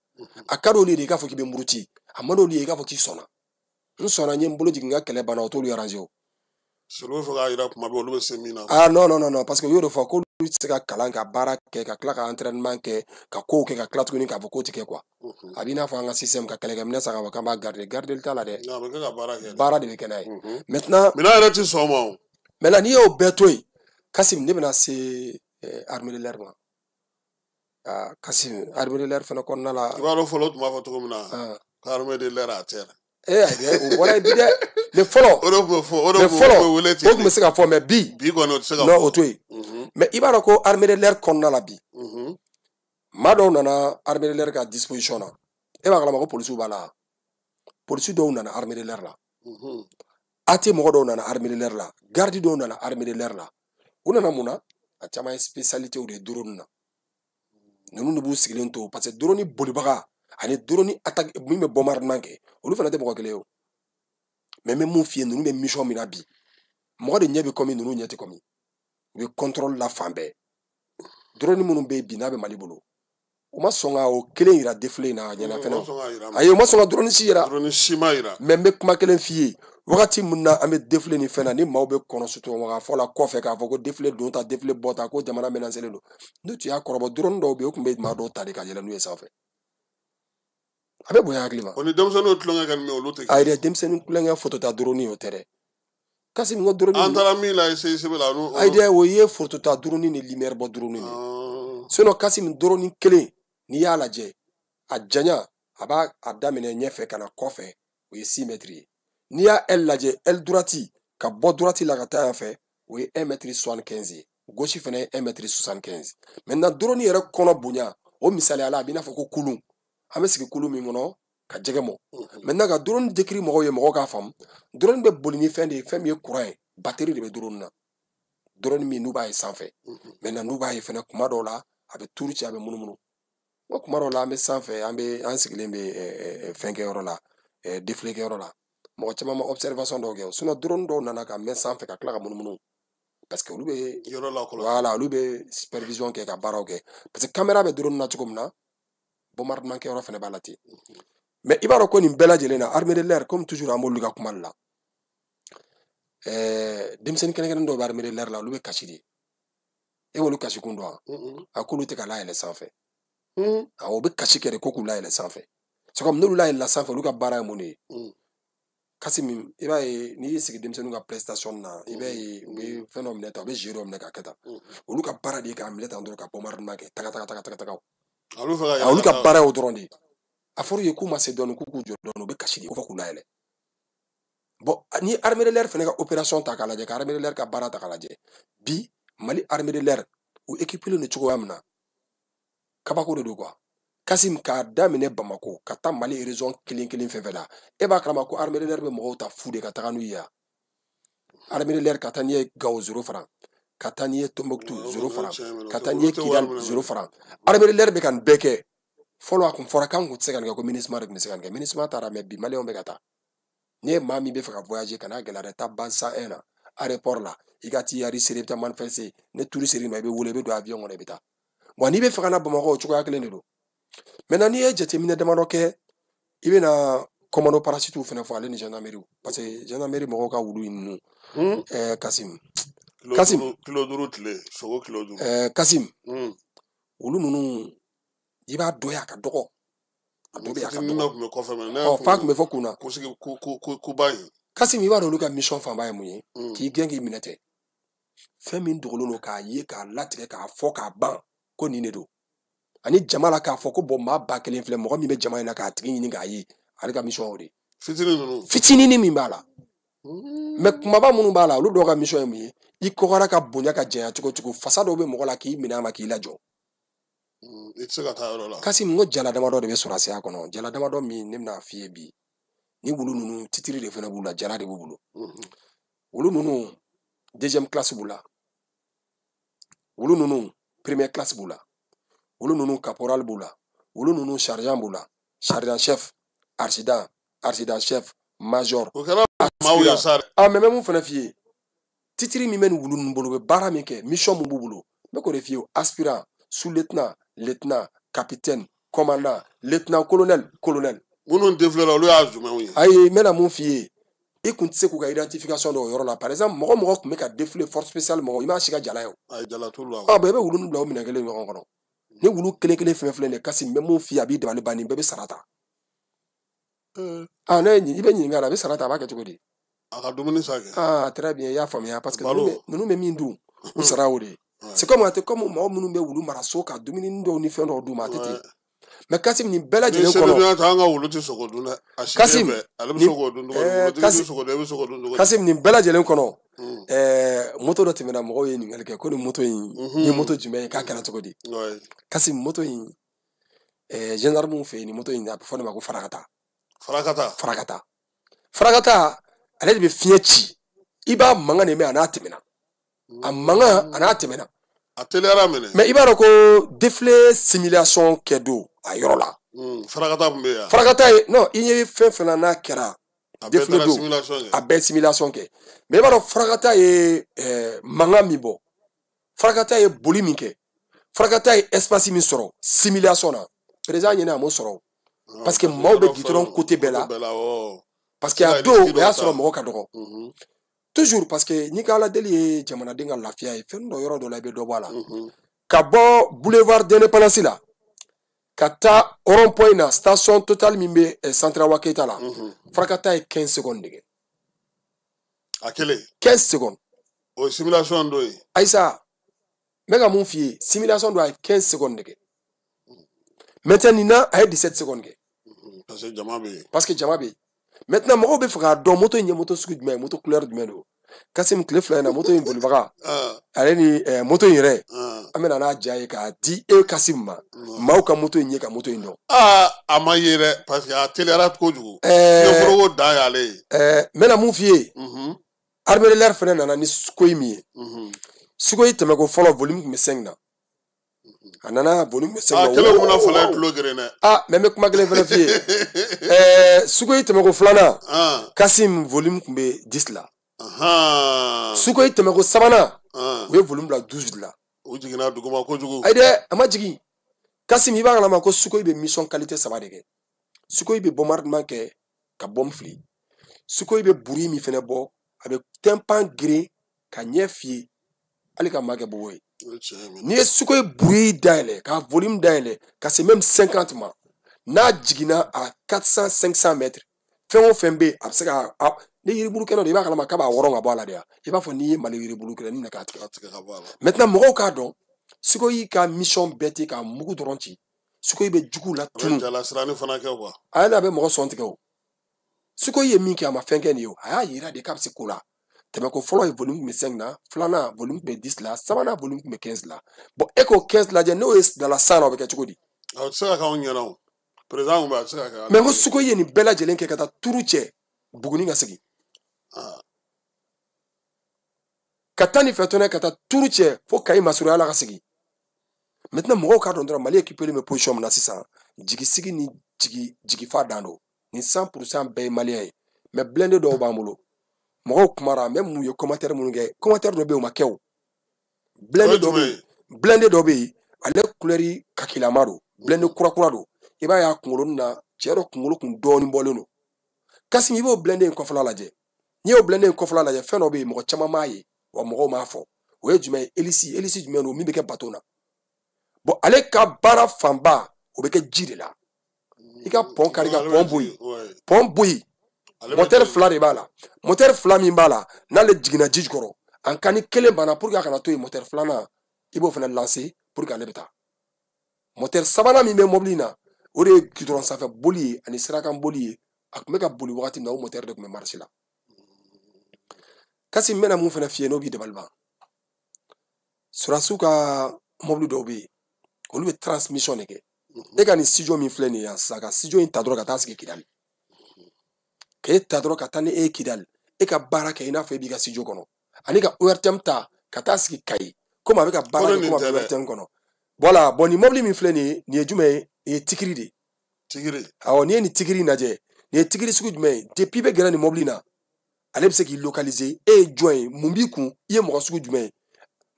A ka d'olu ye de i k'a fɔ k'i bɛ muruti, a man d'olu ye i k'a fɔ k'i sɔnna. N sɔnna, n ye n bolo jigin, n ka kɛlɛ banna, o t'olu arranger o. Solo bɛ fɛ k'a jira kuma bɛɛ olu bɛ se min na. Ah non non non non, parce que u y'o de fɔ k'olu tɛ se ka kalan, ka baara kɛ, ka tila ka entraînement kɛ, ka kow kɛ, ka tila tuguni k'a fɔ k'o tɛ kɛ quoi. A b'i n'a fɔ an ka système ka kɛlɛkɛminɛ san k'a fɔ k'an b'a garder, garder t'a la dɛ. A bɛ kɛ ka baara kɛ. Baara de bɛ kɛ n'a ye. Maintenant. Minɛn yɛrɛ ti sɔn o ma o. Maintenant n'i y'o bɛɛ to yen, Kasim, ne bɛna se armée de l'air ma. Ah Kasim, armée de l'air fana kɔnɔna la. I b'a dɔn fɔlɔ o tun b'a fɔ cogo min na. Armée de l'air à terre. Ayi o bɔra yen bi dɛ. Mais fɔlɔ. O de tun bɛ fɔ, o de mais tun fɔlɔ bɛ wele ten. O tun bɛ se ka fɔ, mais bi. Bi kɔni o tɛ se ka fɔ. Non, o to yen. Mais i b'a dɔn ko armée de l'air kɔnɔna la bi. Maa dɔw nana armée de l'air ka disposition na. E b'a kalama ko polisiw b'a la. Polisi dɔw nana armée de l'air la. AT mɔgɔ dɔw nana armée de l'air la. Garde dɔw nana armée de l'air la. U nana mun na? A caman ye spécialité de ye drone na. Ninnu de b'u sigilen to parce que drone bolibaga ani drone attaque min bɛ bombardement kɛ, olu fana tɛ mɔgɔ kelen ye o. Mais n bɛ mun f'i ye, ninnu bɛ mission min na bi, mɔgɔ de ɲɛ bɛ kɔmi ninnu ɲɛ tɛ kɔmi. U bɛ contrôle la fan bɛɛ. Drone minnu bɛ yen bi n'a bɛ Mali bolo, u ma sɔn ka o kelen yira défilé in na a ɲɛna fɛnɛ. Ayi, u ma sɔn ka drone si yira. Drone si ma yira. Mais n bɛ kuma kelen f'i ye, wagati min na an bɛ défilé ni fɛn na, ni maaw bɛ kɔnɔ suturabaga fɔ la kɔfɛ k'a fɔ ko défilé don ta, défilé bɔ ta, ko jamana menacelen don. N'u tun y'a kɔrɔbɔ, drone dɔw bɛ yen, o tun bɛ maa dɔw ta de ka yɛlɛ n'u ye sanfɛ. A bɛ bonya hakili ma. O ni denmisɛnninw tulonkɛ kɛ min olu tɛ. Ayi dɛ, denmisɛnnin tulonkɛ photo ta drone o tɛ dɛ. Kasi n ko drone. An taara min la CICB la. Ayi dɛ, o ye photo ta drone ni lumière bɔ drone de. Sinon Kasi drone kelen n'i y'a lajɛ, a janya a b'a a daminɛ ɲɛfɛ ka na kɔfɛ, o ye 6 mètres ye. N'i y'a aile lajɛ, aile droite ka bɔ droite la ka taa yan fɛ, o ye 1 mètre 75 ye. Gauche fana ye 1 mètre 75. Maintenant drone yɛrɛ kɔnɔ bonya, o misaliya la a b'i n'a fɔ ko kulun. An bɛ sigi kulu min kɔnɔ ka jɛgɛ mɔ. Maintenant ka drone décrit mɔgɔw ye, mɔgɔw k'a faamu. Drone bɛ boli ni fɛn de ye, fɛn min ye courant ye, batterie de bɛ drone na. Drone min n'u b'a ye sanfɛ. Maintenant n'u b'a ye fɛnɛ kuma dɔw la, a bɛ turu ci, a bɛ munumunu. N ko kuma dɔw la an bɛ sanfɛ, an bɛ an sigilen bɛ fɛn kɛyɔrɔ la, défilé kɛyɔrɔ la. Mɔgɔ caman ma observation dɔw kɛ. Sinon drone dɔw nana ka mɛn sanfɛ ka tila ka munumunu. Parce que olu bɛ yɔrɔ la kɔlɔsi. Voilà, olu bɛ supervision kɛ ka baaraw kɛ. Parce que caméra bɛ drone na cogo min na, bombardement kɛyɔrɔ fana b'a la ten. Mais i b'a dɔn ko nin bɛɛ lajɛlen na, armée de l'air, comme toujours an b'olu ka kuma de la. Denmisɛnnin kɛnɛkɛnɛ dɔw bɛ armée de l'air la, olu bɛ kasi de. E b'olu kasi kun dɔn wa? A k'olu tɛ ka layɛlɛ sanfɛ. Awɔ, u bɛ kasi kɛ de ko k'u layɛlɛ sanfɛ. C'est comme n'olu layɛlɛla sanfɛ, olu ka baara ye mun de ye? Kassim, i b'a ye n'i y'i sigi denmisɛnninw ka prestation na, i b'a ye u bɛ fɛn dɔ minɛ tan, u bɛ jeu dɔ minɛ k'a kɛ tan. Olu ka baara de ye k'a minɛ tan dɔrɔn ka bombardement kɛ, taga taga taga taga taga. Olu ka baara y'o dɔrɔn de ye. A fɔr'u ye k'u ma se dɔɔnin, k'u k'u jɔ dɔɔnin, u bɛ kasi de, ko fɔ k'u layɛlɛ. Bon, ni armée de l'air fana ka opération ta k'a lajɛ, ka armée de l'air ka baara ta k'a lajɛ, bi Mali armée de l'air u équipé don cogoya min na, kabako de don quoi. Kassim, k'a daminɛ Bamako ka taa Mali région kelen kelen fɛn fɛn la, e b'a kalama ko armée de l'air bɛ mɔgɔw ta fu de ka taga n'u ye yan. Armée de l'air ka taa n'i ye Gao 0 franc, ka taa n'i ye Tombouctou 0 franc, ka taa n'i ye Kidal 0 franc. Armée de l'air bɛ ka nin bɛɛ kɛ. Fɔlɔ a kun fɔra k'an kun tɛ se ka nin kɛ, ko MINUSMA de tun bɛ se ka nin kɛ. MINUSMA taara, mais bi Maliyɛnw bɛ ka taa. N'i ye maa min bɛ fɛ ka voyager, ka n'a gɛlɛya dɛ, taa ban 101 na aéroport la, i ka t'i enregistrer, i bɛ taa manifester, ni tour ser'i ma, i bɛ wele, i bɛ don avion kɔnɔ, i bɛ taa. Bon, n'i bɛ fɛ ka na Bamakɔ, o cogoya kelen de don. Maintenant, n'i ye jateminɛ damadɔ kɛ, i bɛna commando parachute fana fɔ, ale ni gendarmerie, parce que gendarmerie mɔgɔw ka wulu ninnu, Kassim. Kassim. Kilo 5 tile, sogo kilo 5. Kassim. Wulu ninnu, i b'a dɔn a ka dɔgɔ. A dɔ bɛ yen, a ka dɔgɔ. Ɔ, f'a tun bɛ fɔ kun na. Kuba in. Kassim, i b'a dɔn olu ka mission fanba ye mun ye? K'i gɛn k'i minɛ tɛ. Fɛn min dogolen don k'a ye, k'a latigɛ, k'a fɔ k'a ban ko nin de don. Ani jama la k'a fɔ ko bon, maa 1000 filɛ, mɔgɔ min bɛ jama in na k'a tigi ɲini k'a ye, ale ka mission y'o de ye. Fitinin ninnu. Fitinin min b'a la. Mais kumaba minnu b'a la, olu dɔw ka mission ye mun ye? I kɔgɔra ka bonya ka janya cogo cogo, fasa dɔw bɛ mɔgɔ la k'i minɛ a ma k'i lajɔ. I tɛ se ka taa yɔrɔ la. Kassim, n ko jala damadɔ de bɛ sɔrɔsiya kɔnɔ. Jala damadɔ min ne bɛna f'i ye bi, ni wulu ninnu titiri de fana b'u la, jala de b'u bolo. Wulu ninnu deuxième classe b'u la. Wulu ninnu première classe b'u la. Wulu ninnu caporal b'u la. Wulu ninnu sergent b'u la. Sergent chef, artisan, artisan chef, major. O kɛra maaw ye sa dɛ. Ah, mais n bɛ mun fana f'i ye? Titiri min bɛ nin wulu ninnu bolo, u bɛ baara min kɛ, mission min b'u bolo, n bɛ k'o de f'i ye. Aspirant, sous-lieutenant, lieutenant, capitaine, commandant, lieutenant colonel, colonel. Minnu défilé la, olu y'a jumɛnw ye? Ayi, n bɛna mun f'i ye? I kun tɛ se k'u ka identification dɔn o yɔrɔ la. Par exemple, mɔgɔ mɔgɔ tun bɛ ka défilé force spéciale mɔgɔ, i m'a si ka jala ye o. Ayi, jala t'olu la. Ah, ben i bɛ wulu ninnu bila o minɛn kelen ɲɔgɔn kɔnɔ. Ni wulu kelen kelen fɛn filɛ nin ye, Kassim, n bɛ mun f'i ye, a b'i dabali ban, nin bɛɛ bɛ sara ta. Ah, ne i bɛ ɲininka a la, a bɛ sara ta, a b'a kɛ cogo di? A ka dumuni san kɛ. Ah, très bien, i y'a faamuya, parce que ninnu bɛ min dun, u sara y'o de ye. C'est comme a tɛ comme mɔgɔ minnu bɛ wulu mara so ka dumuni dɔw ni fɛn dɔw d'u ma, a tɛ ten. Mais Kassim, nin bɛɛ lajɛlen kɔnɔ. Ni selidenya tɛ, an ka wulu tɛ sogo dun dɛ. A sigilen bɛɛ, ale bɛ se k'o dun cogo di? Wulutigi tɛ sogo dun, e bɛ se k'o dun cogo di? Kassim, nin bɛɛ lajɛlen kɔnɔ, moto dɔ tɛmɛna, mɔgɔw ye ɲininkali kɛ ko nin moto in ye moto jumɛn ye, k'a kɛra cogo di? Kassim, moto in, gendarmew fɛ yen, nin moto in a bɛ fɔ ne ma ko farakata. Farakata. Farakata. Farakata, ale de bɛ fiɲɛ ci. I b'a mankan de mɛn, a n'a tɛmɛna. A mankan, a n'a tɛmɛna. A teliyara minɛ. Mais i b'a dɔn ko défilé simulation kɛ don a yɔrɔ la. Farakata tun bɛ yen. Farakata ye, non, i ye fɛn fɛn na n'a kɛra. Défilé don, a bɛɛ simulation kɛ. Mais i b'a dɔn farakata ye mankan min bɔ, farakata ye boli min kɛ, farakata ye espace min sɔrɔ simulation na, président ɲɛna a m'o sɔrɔ. Parce que maaw bɛ goudron côté bɛɛ la. Parce que a don, o y'a sɔrɔ mɔgɔ ka dɔgɔ. Toujours, parce que n'i ka ala deli ye jamanaden ka lafiya ye, fɛn dɔ yɔrɔ dɔ la i bɛ dɔ bɔ a la. Ka bɔ boulevard d'indépendance la ka taa rond point na, station Total min bɛ Central Wa Keita la, farakata ye 15 secondes de kɛ. A kelen. 15 secondes. O ye simulation dɔ ye. Ayisa, n bɛ ka mun f'i ye, simulation dɔ, a ye 15 secondes de kɛ. Maintenant nin na, a ye 17 secondes kɛ. Parce que jama bɛ yen. Parce que jama bɛ yen. Maintenant mɔgɔw bɛ fɛ k'a dɔn moto in ye moto sugu jumɛn ye, moto couleur jumɛn don. Kassim, tile 2 in na, moto in bolibaga, ale ni moto in yɛrɛ, an bɛna n'a ja ye k'a di e Kassim ma, maaw ka moto in ye ka moto in dɔn. Aa, a ma ye dɛ, parce que a teliyara kojugu. Fiɲɛforoko dan y'ale ye. N bɛna mun f'i ye? Armée de l'air fana nana ni Sukhoi min ye. Sukhoi tɛmɛko fɔlɔ, volume tun bɛ 5 na. A nana volume bɛ 5 na. A kɛlen kunna fɔlɔ ye tulo geren dɛ. Ah, mais n bɛ kuma kelen fana f'i ye. Sukhoi tɛmɛko filanan, Kassim, volume tun bɛ 10 la. Sukhoi tɛmɛko sabanan, u ye volume bila 12 la. U jiginna duguma kojugu. Ayi dɛ, a ma jigin. Kassim, i b'a kalama ko Sukhoi bɛ mission qualité 3 de kɛ. Sukhoi bɛ bombardement kɛ ka bombe fili. Sukhoi bɛ bruit min fana bɔ, a bɛ tympan geren ka ɲɛ fiyɛ, hali ka maa kɛ bobo ye. N'i ye Sukhoi bruit dayɛlɛ, ka volume dayɛlɛ, ka se même 50 ma, n'a jiginna à 400 500 mètres, Fɛn o fɛn bɛ yen a bɛ se ka ni yiribulu kɛnɛ don i b'a kalama k'a b'a wɔrɔ ka bɔ a la de ya i b'a fɔ n'i ye Mali yiribulu kɛnɛ minɛ k'a tigɛ ka bɔ a la. Maintenant mɔgɔw k'a dɔn Sukoyi ka mission bɛɛ tɛ ka mugu dɔrɔn ci. Sukoyi bɛ jugu la tunu. A bɛ jalasirani fana kɛ quoi. A yɛrɛ a bɛ mɔgɔ sɔn tigɛ o. Sukoyi ye min kɛ a ma fɛn kɛ nin ye o. A y'a yira de k'a bɛ se ko la. Tɛmɛko fɔlɔ ye volume tun bɛ 5 na, filanan volume tun bɛ 10 la, sabanan volume tun bɛ 15 la. Bon e k'o 15 lajɛ n'o ye dala san na o bɛ kɛ cogo di? A tɛ se ka k'anw ɲɛna o. Président kun bɛ a tɛ se ka kɛ. Mais n ko Sukoyi ye nin bɛɛ lajɛlen kɛ ka taa turu cɛ Buguni ka segin. Ka taa nin fɛ tɔnɛ ka taa turu cɛ fo Kayi masurunya la ka segin. Maintenant mɔgɔw k'a dɔn dɔrɔn Mali équipé bɛ position min na sisan jigisigi ni jigifa dan don. Ni 100% bɛɛ ye malien ye. Mais blindé dɔw b'an bolo. Mɔgɔw kumara même mun ye commentaire minnu kɛ commentaire dɔ bɛ yen o ma kɛ o. Blindé dɔ bɛ yen blindé dɔ bɛ yen ale couleur kakilama don blindé kura don. I b'a ye a kunkolo na cɛ dɔ kunkolo kun dɔɔnin bɔlen don. Kassim i b'o blindé in kɔfɛla lajɛ. N'i y'o blindé in kɔfɛla lajɛ fɛn dɔ bɛ yen mɔgɔ caman m'a ye wa mɔgɔw m'a fɔ. O ye jumɛn ye hélice jumɛn don min bɛ kɛ bateau na. Bon ale ka baara fanba o bɛ kɛ ji de la. I ka pont kari ka pont bɔ yen. Pont bɔ yen. Moteur fila de b'a la. Moteur fila min b'a la n'ale jiginna ji jukɔrɔ en cas ni kelen banna pour que a kana to yen moteur filanan i b'o fana lancer pour que ale bɛ taa. Moteur sabanan min bɛ mobili in na o de ye goudron sanfɛ boli ye ani sirakan boli ye. A tun bɛ ka boli wagati min na o moteur de tun bɛ marché la. Kassim n bɛna mun fana f'i ye n'o b'i dabali ban. Sɔrɔdasiw ka mobili dɔw bɛ yen olu bɛ transmission de kɛ. E ka nin studio min filɛ nin ye yan sisan ka studio in ta dɔrɔn ka taa sigi Kidali. K'e ta dɔrɔn ka taa ni e ye Kidali e ka baara kɛ i n'a fɔ e b'i ka studio kɔnɔ ani ka ORTM ta ka taa sigi Kayi komi a bɛ ka baara kɛ komi a bɛ ORTM kɔnɔ. Voilà bon nin mobili min filɛ nin ye nin ye jumɛn ye nin ye tigiri de ye. Tigiri. Awɔ n'i ye nin tigiri in lajɛ nin ye tigiri sugu jumɛn ye depuis i bɛ gɛrɛ nin mobili in na ale bɛ se k'i localiser e ye jɔn ye mun b'i kun i ye mɔgɔ sugu jumɛn ye n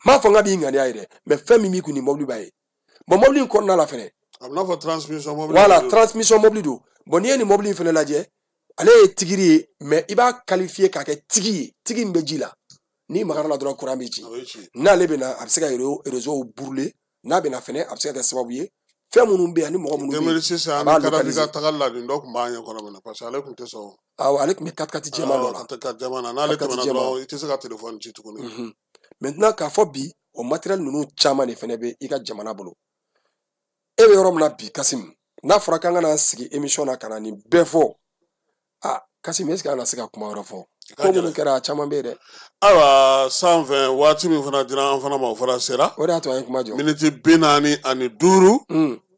m'a fɔ n k'a b'i ŋaniya ye dɛ mais fɛn min b'i kun nin mobili b'a ye. Bon mobili in kɔnɔna la fɛnɛ. A bɛ n'a fɔ transmission mobili. Voilà transmission mobili don. Bon n'i ye nin mobili in fɛnɛ lajɛ ale ye tigiri ye mais i b'a qualifier k'a kɛ tigi ye tigi min bɛ ji la n'i magara la dɔrɔn courant bɛ ci n'ale bɛ na a bɛ se ka réseau brûler n'a bɛ na fɛnɛ a bɛ se ka kɛ sababu ye fɛn minnu bɛ yen ani mɔgɔ minnu bɛ yen 2006 a b'a localiser. Kadafi localiser. ka tagali la nin dɔ tun b'a ɲɛ kɔrɔ minɛ parce que ale tun tɛ sɔn. Awɔ ale tun bɛ 4x4 jɛman dɔ la. 4x4 jɛman na n'ale 4x4 tɛmɛna jɛman. dɔrɔn i tɛ se ka téléphone ci tuguni. Maintenant k'a fɔ bi o matériel ninnu caman de fɛnɛ bɛ i ka jamana bolo. E bɛ yɔrɔ min na bi Kassim n'a fɔra k'an ka n'an sigi émission na ka na nin bɛɛ fɔ ah Kassim est-ce que an na se ka kuma wɛrɛ fɔ ko minnu kɛra a caman bɛ yen dɛ. Ayiwa 120 waati min fana dira an fana ma o fana sera. O de y'a to an ye kuma jɔ. Miniti 45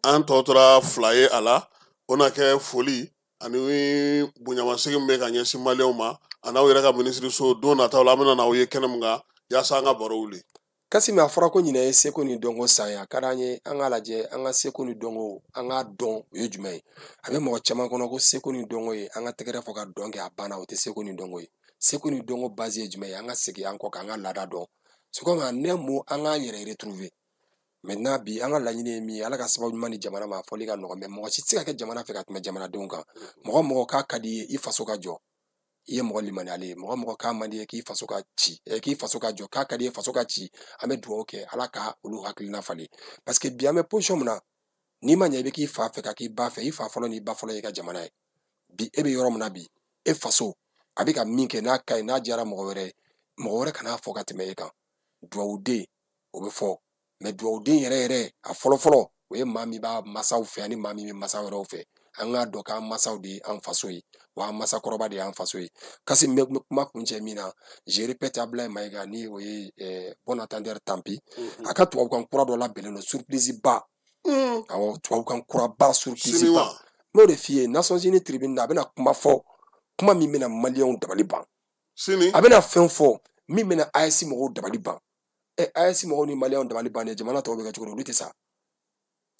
an tɔ tora 2 ye a la o na kɛ foli ani bonyamasegin min bɛ ka ɲɛsin maliyɛnw ma a n'aw yɛrɛ ka minisiriso don nataw la an bɛna n'aw ye kɛnɛ min kan yaasa an ka baro wuli. Kassim a fɔra ko ɲinɛ ye seko ni dɔnko san ye a ka d'an ye an k'a lajɛ an ka seko ni dɔnko an k'a dɔn o ye jumɛn ye a bɛ mɔgɔ caman kɔnɔ ko seko ni dɔnko ye an ka tɛgɛrɛ fɔ ka dɔn kɛ a banna o tɛ seko ni dɔnko ye seko ni dɔnko base ye jumɛn ye an ka segin an kɔ k'an ka laada dɔn c'est comme en un mot an k'an yɛrɛ retrouver. Maintenant bi an ka laɲini ye min ye ala ka sababu ɲuman di jamana ma a fɔli ka nɔgɔn mais mɔgɔ si tɛ se ka kɛ jamana fɛ ka tɛmɛ jamanadenw kan mɔgɔ mɔgɔ k'a ka di i ye i faso ka jɔ i ye mɔgɔ limaniyalen ye mɔgɔ mɔgɔ k'a man di ye k'i faso ka ci k'i faso ka jɔ k'a ka di ye faso ka ci an bɛ dugawu kɛ ala ka olu hakilina falen parce que bi an bɛ position min na n'i ma ɲɛ i bɛ k'i fa fɛ ka k'i ba fɛ i fa fɔlɔ n'i ba fɔlɔ y'i ka jamana ye bi e bɛ yɔrɔ min na bi e faso a bɛ ka min kɛ n'a ka ɲi n'a diyara mɔgɔ wɛrɛ ye mɔgɔ wɛrɛ kan'a fɔ ka tɛmɛ e kan dugawuden o bɛ fɔ mais dugawuden yɛrɛ yɛrɛ a fɔlɔ fɔlɔ o ye maa min b'a masaw fɛ ani maa min bɛ masa wɛrɛw fɛ an k'a dɔn k'an masaw de ye an faso ye wa an masakɔrɔba de y'an faso ye Kassim n bɛ kuma kuncɛ min na je répète Ablaye Mayiga ni o ye bon entendeur tant pis a ka tubabukan kura dɔ labɛnnen don surprise ba awɔ tubabukan kura ba surprise ba n b'o de f'i ye Nations Unies tribune na a bɛna kuma fɔ kuma min bɛna maliyɛnw dabali ban sini a bɛna fɛn fɔ min bɛna AES mɔgɔw dabali ban AES mɔgɔw ni maliyɛnw dabali ban jamana tɔw bɛ kɛ cogo di olu tɛ sa.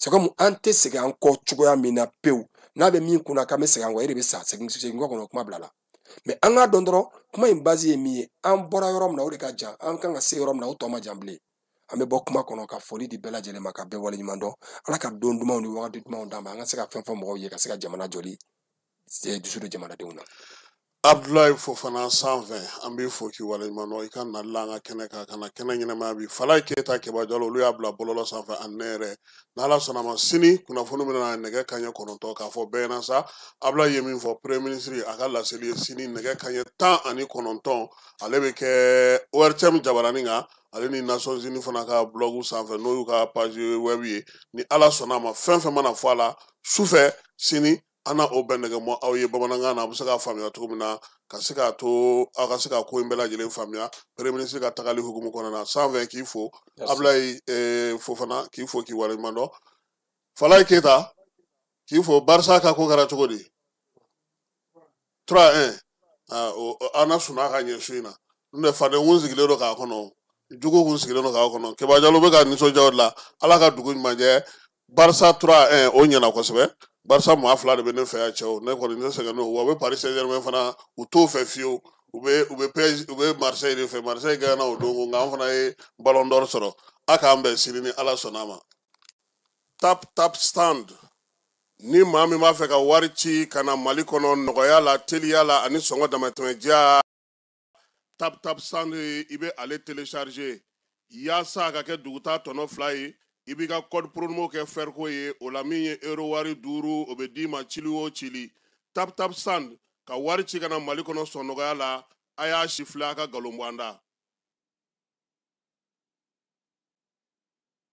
C'est comme an tɛ segin an kɔ cogoya min na pewu n'a bɛ min kunna k'an bɛ segin an kɔ e de bɛ sa segin kɔ kɔnɔ kuma bila la mais an k'a dɔn dɔrɔn kuma in base ye min ye an bɔra yɔrɔ min na o de ka jan an kan ka se yɔrɔ min na o tɔ ma jan bilen an bɛ bɔ kuma kɔnɔ ka foli di bɛɛ lajɛlen ma ka bɛɛ waleɲuman dɔn ala ka don dumanw ni wagati dumanw d'an ma an ka se ka fɛn fɔ mɔgɔw ye ka se ka jamana jɔli dusu don jamanadenw na. Abdoulaye Fofana 120, an b'i fo k'i waleɲuman dɔn i ka nali la an ka kɛnɛ kan ka na kɛnɛ ɲɛnamaya bi. Falaye Keyita Keba Jalo, olu y'a bila bɔlɔlɔ sanfɛ ani ne yɛrɛ. N'Ala sɔnna ma, sini kunnafoni bɛna na nɛgɛ kanɲɛ 9 k'a fɔ bɛɛ ɲɛna sa. Abdoulaye ye min fɔ, premier ministre a ka laseli ye sini nɛgɛ kanɲɛ 19, ale bɛ kɛ ORTM jabaranin kan, ale ni Nations Unies fana ka blog sanfɛ, n'o y'u ka page web ye. Ni Ala sɔnna a ma, fɛn fɛn mana fɔ a la sufɛ sini, an na o bɛn nɛgɛ mɔ aw ye bamanankan na, a bɛ se k'a faamuya cogo min na, ka se k'a to aw ka se ka ko in bɛɛ lajɛlen faamuya premier ministre ka tagali hukumu kɔnɔna na. 120 k'i fo, Abdoulaye Fofana k'i fo k'i waleɲuman dɔn. Falaye Keyita k'i fo. Barça ka ko kɛra cogo di? 3-1, an na sunaa ka ɲɛ su in na. N'o tɛ faden kun sigilen don k'a kɔnɔ, jugu kun sigilen don k'a kɔnɔ. Keba Jalo bɛ ka nisɔndiya o de la. Ala ka dugu ɲuman jɛ. Barça 3-1, o ɲɛna kosɛbɛ. Barça maa fila de bɛ ne fɛ yan cɛw, ne kɔni ne sɛgɛn n'o wa. U bɛ Paris Saint-Germain fana, u t'o fɛ fiyewu. U bɛ PSG, u bɛ Marseille de fɛ. Marseille gagné o don, nka an fana ye ballon d'or sɔrɔ. A k'an bɛn sini ni Ala sɔnna a ma. Tap Tap Stand, ni maa min b'a fɛ ka wari ci ka na Mali kɔnɔ nɔgɔya la, teliya la ani sɔngɔ damatɛmɛdiya, Tap Tap Stand, i bɛ ale télécharger yaasa a ka kɛ duguta tɔnɔ 2 ye. I b'i ka code promo kɛ fɛriko ye o la, min ye euro wari 5, o bɛ d'i ma cili o cili. Tap Tap Stand, ka wari ci ka na Mali kɔnɔ sɔn nɔgɔya la. A y'a si filɛ, a ka nkalon bɔ an da.